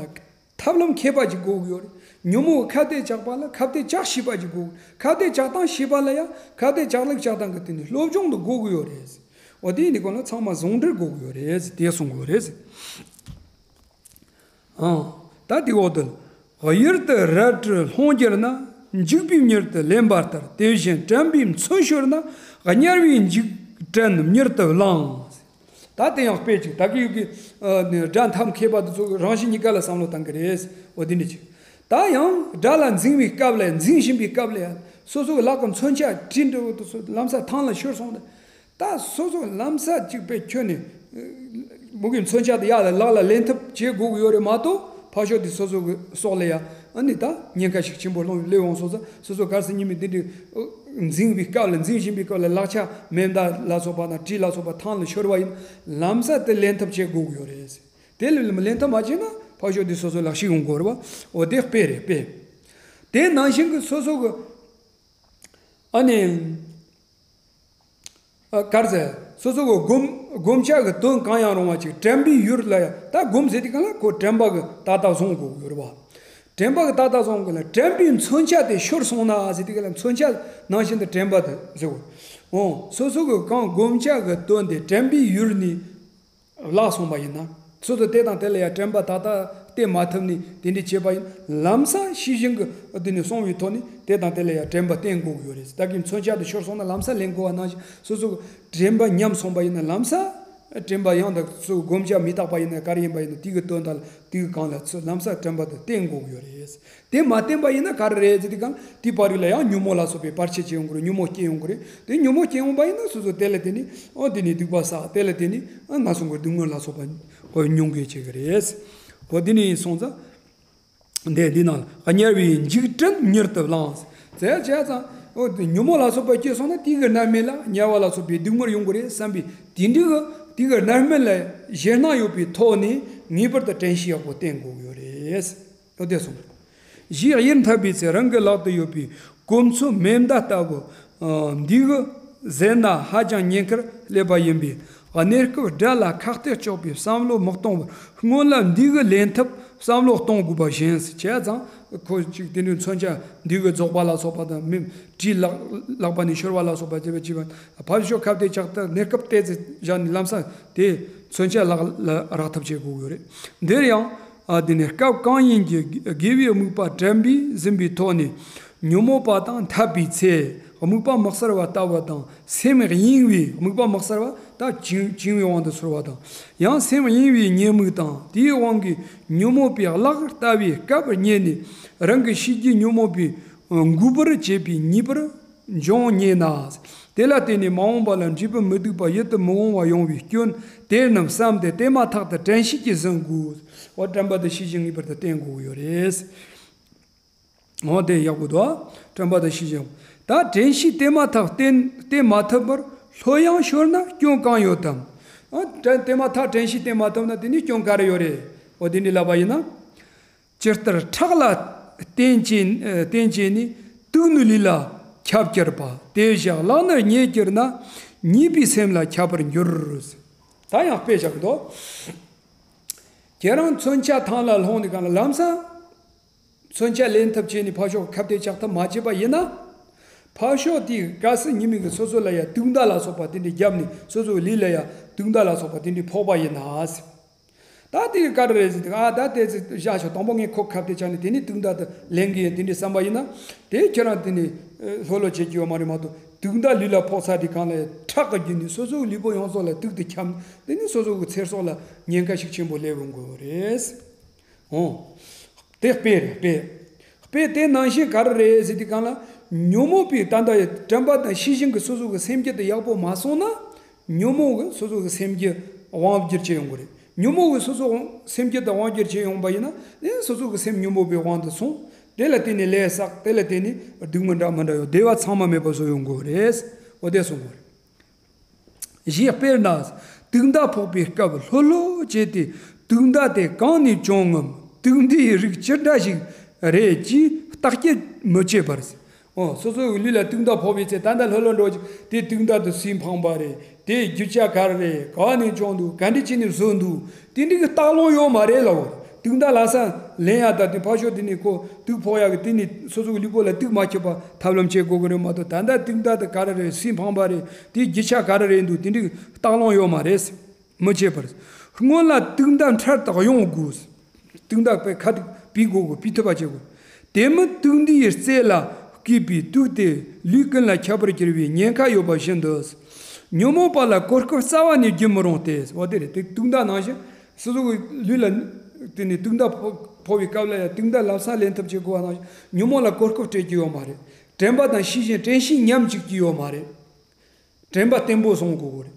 ཐབས་ལམ་མཁས་པ་ཅིག་དགོས་ཀྱི་ཡོད་རེད། ཉོན་མོངས་ཀྱི་ཁ་གཏད་བཅག་པ་ལ་ཁ་གཏད་བཅག་ཤེས་པ་ཅིག་དགོས། ཁ་གཏད་བཅག་སྟངས་ཤེས་པ་ལ་ཡང་ཁ་གཏད་བཅག་ལུགས་བཅག་སྟངས་ཀྱི་སྟེང་ནས་སློབ་སྦྱོང་དུ་དགོས་ཀྱི་ཡོད་རེད། འོ་དེ་ཡིན་དུས་གང་ལ་ཚང་མ་ཟུང་འབྲེལ་དགོས་ཀྱི་ཡོད་རེད་དེ་གསུང་གི་ཡོད་རེད། ཨང་། ད་དེའི་འོག་ཏུ། གཡུལ་དུ་རལ་གྲི་ལྷུང་གྱུར་ན། འཇིགས་པའི་མྱུར་དུ་ལེན་པ་ལྟར། དེ་བཞིན་དྲན་པའི་མཚོན་ཤོར་ན། དམྱལ་བའི་འཇིགས་སྐྲན་མྱུར་དུ་བླང་། ད་དེ་ཡང་དཔེ་ཅིག་ད་གི་ཡུལ་གྱི་དགྲ་འཐབ་མཁས་པ་དེ་ཚོ་རང་བཞིན་གཉིས་ཀ་ལ་བསམ་བློ་བཏང་གི་རེད། འོ་དེ་འདྲ་ཅིག་ད་ཡང་དགྲ་ལ་འཛིང་བའི་སྐབས་ལ་འཛིང་བཞིན་པའི་སྐབས་ལ་ཡང་སོ་སོའི་ལག་གི་མཚོན་ཆ་གྲི་འདྲ་བོ་དེ་ཚོ་ལམ་སང་ཐང་ལ་ཤོར་སོང་སྟེ། ད་སོ་སོ་ལམ་སང་ཅིག་པའི་ཁྱོད་ནི། མུ་གེའི་མཚོན་ཆ་དེ་ཡར་ལ་ལག་ལ་ལེན་ཐབས་བྱེད་དགོས་ཀྱི་ཡོད་རེད་མ་གཏོགས། ཕར་ཕྱོགས་དེ་སོ་སོ་གི་སྲོག་ལ་ཡ་ཨ་ནི་ད་ཉེན་ཁ་ཤུགས་ཆེན་པོ་སློང་སླེབས་འོང་སོང་ཙང་། སོ་སོ་གལ་སྲིད་ཉི་མ་འདི་འདྲའི་འཛིང་བའི་སྐབས་ལ། འཛིང་བཞིན་པའི་སྐབས་ལ་ལག་ཆ་མེ་མདའ་ལ་སོགས་པ་དང་གྲི་ལ་སོགས་པ་ཐང་ལ་ཤོར་བ་ཡིན་ན་ལམ་སང་དེ་ལེན་ཐབས་བྱེད་དགོས་ཀྱི་ཡོད་རེད། དེ་ལས་ལེན་ཐབས་མ་བྱས་ན་ཕར་ཕྱོགས་དེ་སོ་སོ་ལ་ཤི་ཡོང་གི་རེད་པ། འོ་དེ་དཔེ་རེད། དཔེ། དེ་ནང་བཞིན་གྱི་སོ་སོ་གི་ཨ་ནི། ཨ། ག་རེ་ཟེར། སོ་སོ་གི་བསྒོམ་བསྒོམ་བྱ་གི་དོན་གང་ཡང་རུང་བ་ཅིག་དྲན་པའི་ཡུལ་ལ་ཡ། ད་བསྒོམ་ཟེར་དུས་སྒང་ལ་ཁོ་དྲན་པ་གི་ཏག་ཏག་བཟུང་དགོས་ཀྱི་ཡོད་རེད་པ། དྲན་པ་གི་ཏག་ཏག་བཟུང་དགོས་ལ། དྲན་པའི་མཚོན་ཆ་དེ་ཤོར་སོང་ན་ཟེར་དུས་སྒང་ལ། མཚོན་ཆ་ནང་བཞིན་དུ་དྲན་པ་དེ་ཟེར་གོ། འོ། སོ་སོ་གི་གང་བསྒོམ་བྱ་གི་དོན་དེ་དྲན་པའི་ཡུལ་ནས་བརླག་སོང་བ་ཡིན་ན། སོ་སོ་དེ་དང་དེ་ལ་ཡང་དྲན་པ་ཏག་ཏག་གཏད་མ་ཐུབ་ནས་དེ་འདྲ་བྱས་པ་ཡིན་ན། ལམ་སང་ཤེས་བཞིན་གྱི་དེ་ནས་སོང་བའི་ཐོག་ནས་དེ་དང་དེ་ལ་ཡང་དྲན་པ་བསྟེན་དགོས་ཀྱི་ཡོད་རེད། ད་གིན་མཚོན་ཆ་དེ་ཤོར་སོང་ན་ལམ་སང་ལེན་དགོས་པ་ནང་བཞིན། སོ་སོ་དྲན་པ་ཉམས་སོང་བ་ཡིན་ན་ལམ་སང་དྲན་པ་ཡང་དག་སོ་སོ་བསྒོམ་བྱ་མི་རྟག་པ་ཡིན་ན་ག་རེ་ཡིན་པ་ཡིན་ན། དེ་གི་དོན་དག་ལ་དེ་གི་སྒང་ལ་ཚུར་ལམ་སང་དྲན་པ་དེ་བསྟེན་དགོས་ཀྱི་ཡོད་རེད། དེ་མ་བསྟེན་པ་ཡིན་ན་ག་རེ་རེད་ཟེར་དུས་སྒང་། དེའི་བར་རིགས་ལ་ཡང་ཉོན་མོངས་ལ་སོགས་པའི་བར་ཆད་ཅིག་ཡོང་གི་རེད། ཉོན་མོངས་སྐྱེ་ཡོང་གི་རེད། དེ་ཉོན་མོངས་སྐྱེ་ཡོང་བ་ཡིན་ན་སོ་སོ་དེ་ལ་བརྟེན་ནས། ཨོ། དེ་ནས་སྡིག་པ་བསགས། དེ་ལ་བརྟེན་ནས། ཨ། ངན་སོང་གི་སྡུག་བསྔལ་ལ་སོགས་པ་ཁོ་མྱོང་དགོས་བྱེད་ཀྱི་རེད། ཨོ། དེ་ནས་སོང་ཙང་། འདི་འདི་ནང་ལ་དམྱལ་བའི་འཇིགས་སྐྲན་མྱུར་དུ་བླངས། ཟེར་བྱས་ཙང་། ཨོ། དེ་ཉོན་མོངས་ལ་སོགས་པ་སྐྱེས་སོང་ན་དེ་གི་རྣམ་སྨིན་ལ་དམྱལ་བ་ལ་སོགས་པའི་སྡུག་བསྔལ་ཡོང་གི་རེད་བསམ་པའི་དེ་འདྲའི་གི་དེ་གི་རྣམ་སྨིན་ལ་ཞེད་སྣང་ཡོད་པའི་ཐོག་ནས་ངེས་པར་དུ་དྲན་ཤེས་ཡག་པོ་བསྟེན་དགོས་ཀྱི་ཡོད་རེད། ཨོ། དེ་སོང་། གཞས་གཡེར་འཐབ་པའི་ཚེ། རང་གི་ལག་ཏུ་ཡོད་པའི་གོ་མཚོན་མེ་མདའ་ལྟ་བུ། ཨ། འདི་གི་གཟེར་ན་ཧ་ཅང་ཉེན་ཁར་སླེབས་པ་ཡིན་པས། གནས་སྐབས་དགྲ་ལ་ཁ་གཏད་གཅོག་པའི་བསམ་བློ་མི་གཏོང་བར། སྔོན་ལ་འདི་གི་ལེན་ཐབས་བསམ་བློ་གཏོང་དགོས་པ་བཞིན། བྱས་ཙང་ཁོ་ཅིག་དེ་འདྲའི་མཚོན་ཆ་འདི་གི་རྫོགས་པ་ལ་སོགས་པ་དང་། མི་གྲི་ལག་ལག་པ་ནས་ཤོར་བ་ལ་སོགས་པ་བྱས་པ་བྱས་པ། ཕར་ཕྱོགས་ཁ་གཏད་གཅོག་སྟངས། གནས་སྐབས་ཏོག་ཙམ་བཞག་ནས་ལམ་སང་དེ་མཚོན་ཆ་ལག་ལ་རག་ཐབས་བྱེད་དགོས་ཀྱི་རེད། འདིར་ཡང་། ཨ། དེ་ནས་སྐབས་གང་ཡིན་གྱི་དགེ་བའི་དམིགས་པ་དྲན་པས་ཟིན་པའི་ཐོག་ནས་ཉོན་མོངས་པ་དང་འཐབ་པའི་ཚེ། དམིགས་པ་མི་གསལ་བ་ལྟ་བུ་དང་། སེམས་གཡེང་བའི། དམིགས་པ་མི་གསལ་བ་ད་བྱིང་བྱིང་བའི་དབང་དུ་ཚུར་བ་དང་། ཡང་སེམས་གཡེང་བའི་ཉེས་དམིགས་དང་། དེའི་དབང་གིས་ཉོན་མོངས་པའི་གླགས་ལྟ་བུའི་སྐབས་རྙེད་ནས། རང་གི་ཤེས་རྒྱུད་ཉོན་མོངས་པས་འགུགས་པར་བྱེད་པའི་ཉེས་པར་འབྱུང་ཉེ་ན། དེ་ལ་བརྟེན་ནས་མ་འོངས་པ་ལ་འབྲས་བུ་མི་སྡུག་པ་ཡིད་དུ་མི་འོང་བ་ཡོང་བའི་སྐྱོན་དེ་རྣམས་བསམ་སྟེ་དེ་མ་ཐག་ཏུ་དྲན་ཤེས་ཀྱིས་ཟིན་དགོས། འོ། དྲན་པ་དང་ཤེས་བཞིན་ངེས་པར་དུ་བསྟེན་དགོས་ཀྱི་ཡོད་རེད། འོ། དེ་ཡག་པོ་འདུག། དྲན་པ་དང་ཤེས་བཞིན། ད་དྲན་ཤེས་དེ་མ་ཐག་བསྟེན་བསྟེན་མ་ཐུབ་པར་ལྷོད་ཡངས་ཤོར་ན་སྐྱོན་གང་ཡོད་དམ། ཨ། དྲན་དེ་མ་ཐག་དྲན་ཤེས་བསྟེན་མ་ཐུབ་ན་དེ་ནི་སྐྱོན་ག་རེ་ཡོད་རེད། འོ། དེ་འདྲ་ལབ་པ་ཡིན་ན། ཇི་ལྟར་ཁྲག་ལ་བརྟེན་བྱས་ཨ། བརྟེན་བྱས་ནས་དུག་ནི་ལུས་ལ་ཁྱབ་གྱུར་པ། དེ་བཞག་གླགས་ནི་རྙེད་གྱུར་ན། ཉེས་པའི་སེམས་ལ་ཁྱབ་པར་འགྱུར། ད་ཡང་དཔེ་བཞག་གི་འདུག། ཁྱེད་རང་མཚོན་ཆ་ཐང་ལ་ལྷུང་ནས་གང་ལ་ལམ་སང་མཚོན་ཆ་ལེན་ཐབས་བྱས་ནས་ཕར་ཕྱོགས་ཁ་གཏད་གཅོག་ཐབས་མ་བྱས་པ་ཡིན་ན། ཕར་ཕྱོགས་དེའི་གལ་སྲིད་ཉི་མ་གི་སོ་སོ་ལ་ཡ་དུག་མདའ་ལ་སོགས་པ་དེ་འདྲ་བརྒྱབ་ནས། སོ་སོའི་ལུས་ལ་ཡ་དུག་མདའ་ལ་སོགས་པ་དེ་འདྲ་ཕོག་པ་ཡིན་ན། ད་དེ་ག་རེ་རེད་ཟེར་དུས། ཨ། ད་དེ་ཚོ་བཞག་ཆོག། དང་པོ་ངས་ཁོ་ཁ་གཏད་བཅག་ནས་དེ་ནས་དུག་མདའ་དེ་ལེན་གྱི་ཡིན། དེ་འདྲའི་བསམ་པ་ཡིན་ན། དེ་ཁྱེད་རང་དེ་ནས་ལྷོད་ལྷོད་བྱེད་ཀྱི་ཡོད་མ་རེད་མ་གཏོགས། དུག་མདའ་ལུས་ལ་ཕོག་ཚར་དུས་གང་ལ་ཡ་ཁྲག་གི་བརྒྱུད་ནས་སོ་སོའི་ལུས་པོ་ཡོངས་རྫོགས་ལ་དུག་དེ་ཁྱབ་ནས། དེ་ནས་སོ་སོ་གི་ཚེ་སྲོག་ལ་ཉེན་ཁ་ཤུགས་ཆེན་པོ་སླེབས་ཡོང་གི་ཡོད་རེད། འོ། དེ་དཔེ་རེད། དཔེ། དཔེ་དེ་ནང་བཞིན་ག་རེ་རེད་ཟེར་དུས་གང་ལ། ཉོན་མོངས་པའི་ད་ལྟ་དྲན་པ་དང་ཤེས་བཞིན་གྱི་སོ་སོ་གི་སེམས་རྒྱུད་དེ་ཡག་པོ་མ་སོང་ན། ཉོན་མོངས་ཀྱིས་སོ་སོ་གི་སེམས་རྒྱུད་དབང་བསྒྱུར་བྱེད་ཡོང་གི་རེད། ཉོན་མོངས་ཀྱིས་སོ་སོ་སེམས་རྒྱུད་དེ་དབང་བསྒྱུར་བྱེད་ཡོང་པ་ཡིན་ན། ཨེ། སོ་སོ་གི་སེམས་ཉོན་མོངས་པའི་དབང་དུ་སོང་། དེ་ལ་བརྟེན་ནས་ལས་བསགས། དེ་ལ་བརྟེན་ནས་སྡུག་བསྔལ་འདྲ་མི་འདྲ་ཡོང་། བདེ་བ་ཚང་མ་མེད་པ་བཟོ་ཡོང་གི་རེད། འོ། དེ་གསུངས་པ་རེད། གཞས་དཔེར་ན། དུག་མདའ་ཕོག་པའི་སྐབས་ལྷོད་ལྷོད་བྱས་ཏེ། དུག་མདའ་དེ་གང་ནས་བྱུང་ངམ། དུག་མདའི་རིགས་ཅི་འདྲ་ཞིག་རེད་ཅེས་བརྟག་དཔྱད་མི་བྱེད་པར། འོ། སོ་སོའི་ལུས་ལ་དུག་མདའ་ཕོག་པའི་ཚེ། ད་ལྟ་ལྷོད་ལྷོད་འགྲོ་ཅིག། དེ་དུག་མདའ་དེ་སུས་འཕངས་པ་རེད། དེའི་རྒྱུ་ཆ་ག་རེ་རེད། གང་ནས་བྱུང་འདུག། ག་འདྲ་བྱས་ནས་བཟོས་འདུག། དེ་འདྲའི་གི་ལྟ་ཀློང་ཡོད་མ་རེད་ལབ། དུག་མདའ་ལམ་སང་ལེན་ཡ། ད་དེ་ཕར་ཕྱོགས་དེ་ནས་ཁོ་དུག་ཕོག་ཡ་གི། དེ་ནས་སོ་སོ་གི་ལུས་པོ་ལ་དུག་མ་ཁྱབ་པ་ཐབས་ལམ་བྱེད་དགོས་ཀྱི་རེད་མ་གཏོགས། ད་ལྟ་དུག་མདའ་དེ་ག་རེ་རེད། སུས་འཕངས་པ་རེད། དེའི་རྒྱུ་ཆ་ག་རེ་རེད་འདུག། དེ་འདྲའི་ལྟ་ཀློང་ཡོད་མ་རེད། མི་བྱེད་པར། སྔོན་ལ་དུག་མདའ་འཕྲལ་དུ་གཡོང་དགོས། དུག་མདའ་དཔེ་ཁ་ཐུག་པུས་དགོས་དགོས། པུས་ཐུབ་པ་བྱེད་དགོས། དེ་མིན་དུག་མདའི་རྩེ་ལ་བརྐོས་པའི་དུག་དེ་ལུས་ཀུན་ལ་ཁྱབ་པར་གྱུར་བའི་ཉེན་ཁ་ཡོད་པ་བཞིན་དུ། ཉོན་མོངས་པ་ལ་གོ་སྐབས་རྩ་བ་ནས་བརྒྱུད་མི་རུང་སྟེ། འོ། དེ་རེད། དེ་དུག་མདའ་ནང་བཞིན། སོ་སོ་གི་ལུས་ལ་དེ་ནས་དུག་མདའ་ཕོག་ཕོག་པའི་སྐབས་ལ་ཡང་དུག་མདའ་ལམ་སང་ལེན་ཐབས་བྱེད་དགོས་པ་ནང་བཞིན། ཉོན་མོངས་ལ་གོ་སྐབས་སྤྲད་ཀྱི་ཡོད་མ་རེད། དྲན་པ་དང་ཤེས་བཞིན་དྲན་ཤེས་ཉམས་བཅུག་གི་ཡོད་མ་རེད། དྲན་པ་བརྟན་པོ་བཟུང་དགོས་ཀྱི་རེད།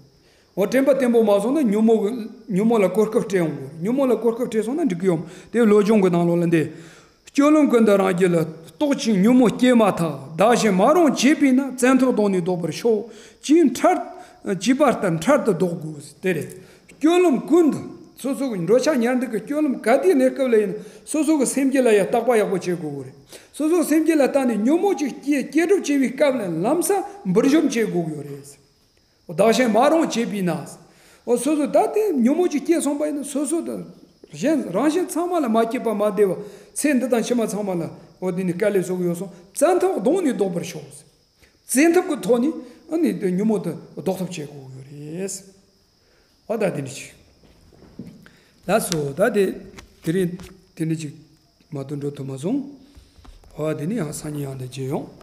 འོ། དྲན་པ་བརྟན་པོ་མ་སོང་ན་ཉོན་མོངས་ཀྱི་ཉོན་མོངས་ལ་གོ་སྐབས་སྤྲད་ཡོང་དགོས། ཉོན་མོངས་ལ་གོ་སྐབས་སྤྲད་སོང་ན་འགྲིག་གི་ཡོད་མ་རེད། དེ་བློ་སྦྱོང་གི་ནང་ལོགས་ལ་འདི། སྤྱོད་ལམ་ཀུན་ཏུ་རང་རྒྱུད་ལ། རྟོག་ཅིང་ཉོན་མོངས་སྐྱེས་མ་ཐག་བདག་གཞན་མ་རུངས་བྱས་པས་ན། བཙན་ཐབས་གདོང་ནས་བཟློག་པར་ཤོག་ཅེས་འཕྲལ། བྱིས་པ་ལྟར་འཕྲལ་དུ་བཟློག་དགོས། དེ་རེད། སྤྱོད་ལམ་ཀུན་ཏུ། སོ་སོ་གི་འགྲོ་འཆག་ཉལ་འདུག་གི་སྤྱོད་ལམ་ག་དུས་གནས་སྐབས་ལ་ཡིན་ན་སོ་སོ་གི་སེམས་རྒྱུད་ལ་ཡང་བརྟག་པ་ཡག་པོ་བྱེད་དགོས་གི་རེད། སོ་སོ་སེམས་རྒྱུད་ལ་བརྟག་ནས་ཉོན་མོངས་ཅིག་སྐྱེ་སྐྱེ་གྲབས་བྱེད་པའི་སྐབས་ལ་ལམ་སང་འབུར་འཇོམས་བྱེད་དགོས་གི་རེད། བདག་གཞན་མ་རུངས་བྱས་པས་ན། འོ། སོ་སོ་ད་དེ་ཉོན་མོངས་ཅིག་སྐྱེས་སོང་པ་ཡིན་ན་སོ་སོ་དང་གཞན་རང་གཞན་ཚང་མ་ལ་མ་སྐྱིད་པ་མ་བདེ་བ། ཚེ་འདི་དང་ཕྱི་མ་ཚང་མ་ལ། འོ། དེ་ནི་དཀའ་ལས་བཟོ་གི་ཡོད་སོང་། བཙན་ཐབས་གདོང་ནས་བཟློག་པར་ཤོག་བཙན་ཐབས་ཀྱི་ཐོག་ནས་ཨ་ནི་དེ་ཉོན་མོངས་དེ་བཟློག་ཐབས་བྱེད་དགོས་ཡོད་རེད། འོ། ད་དེ་འདྲ་ཞིག་ལགས་སོ། ད་དེ་དེ་རིང་དེ་འདྲ་ཅིག་མ་གཏོགས་འགྲོ་ཐུབ་མ་སོང་། འོ། དེ་ནི་ཡང་སང་ཉིན་ཡང་དེ་མཇལ་ཡོང་།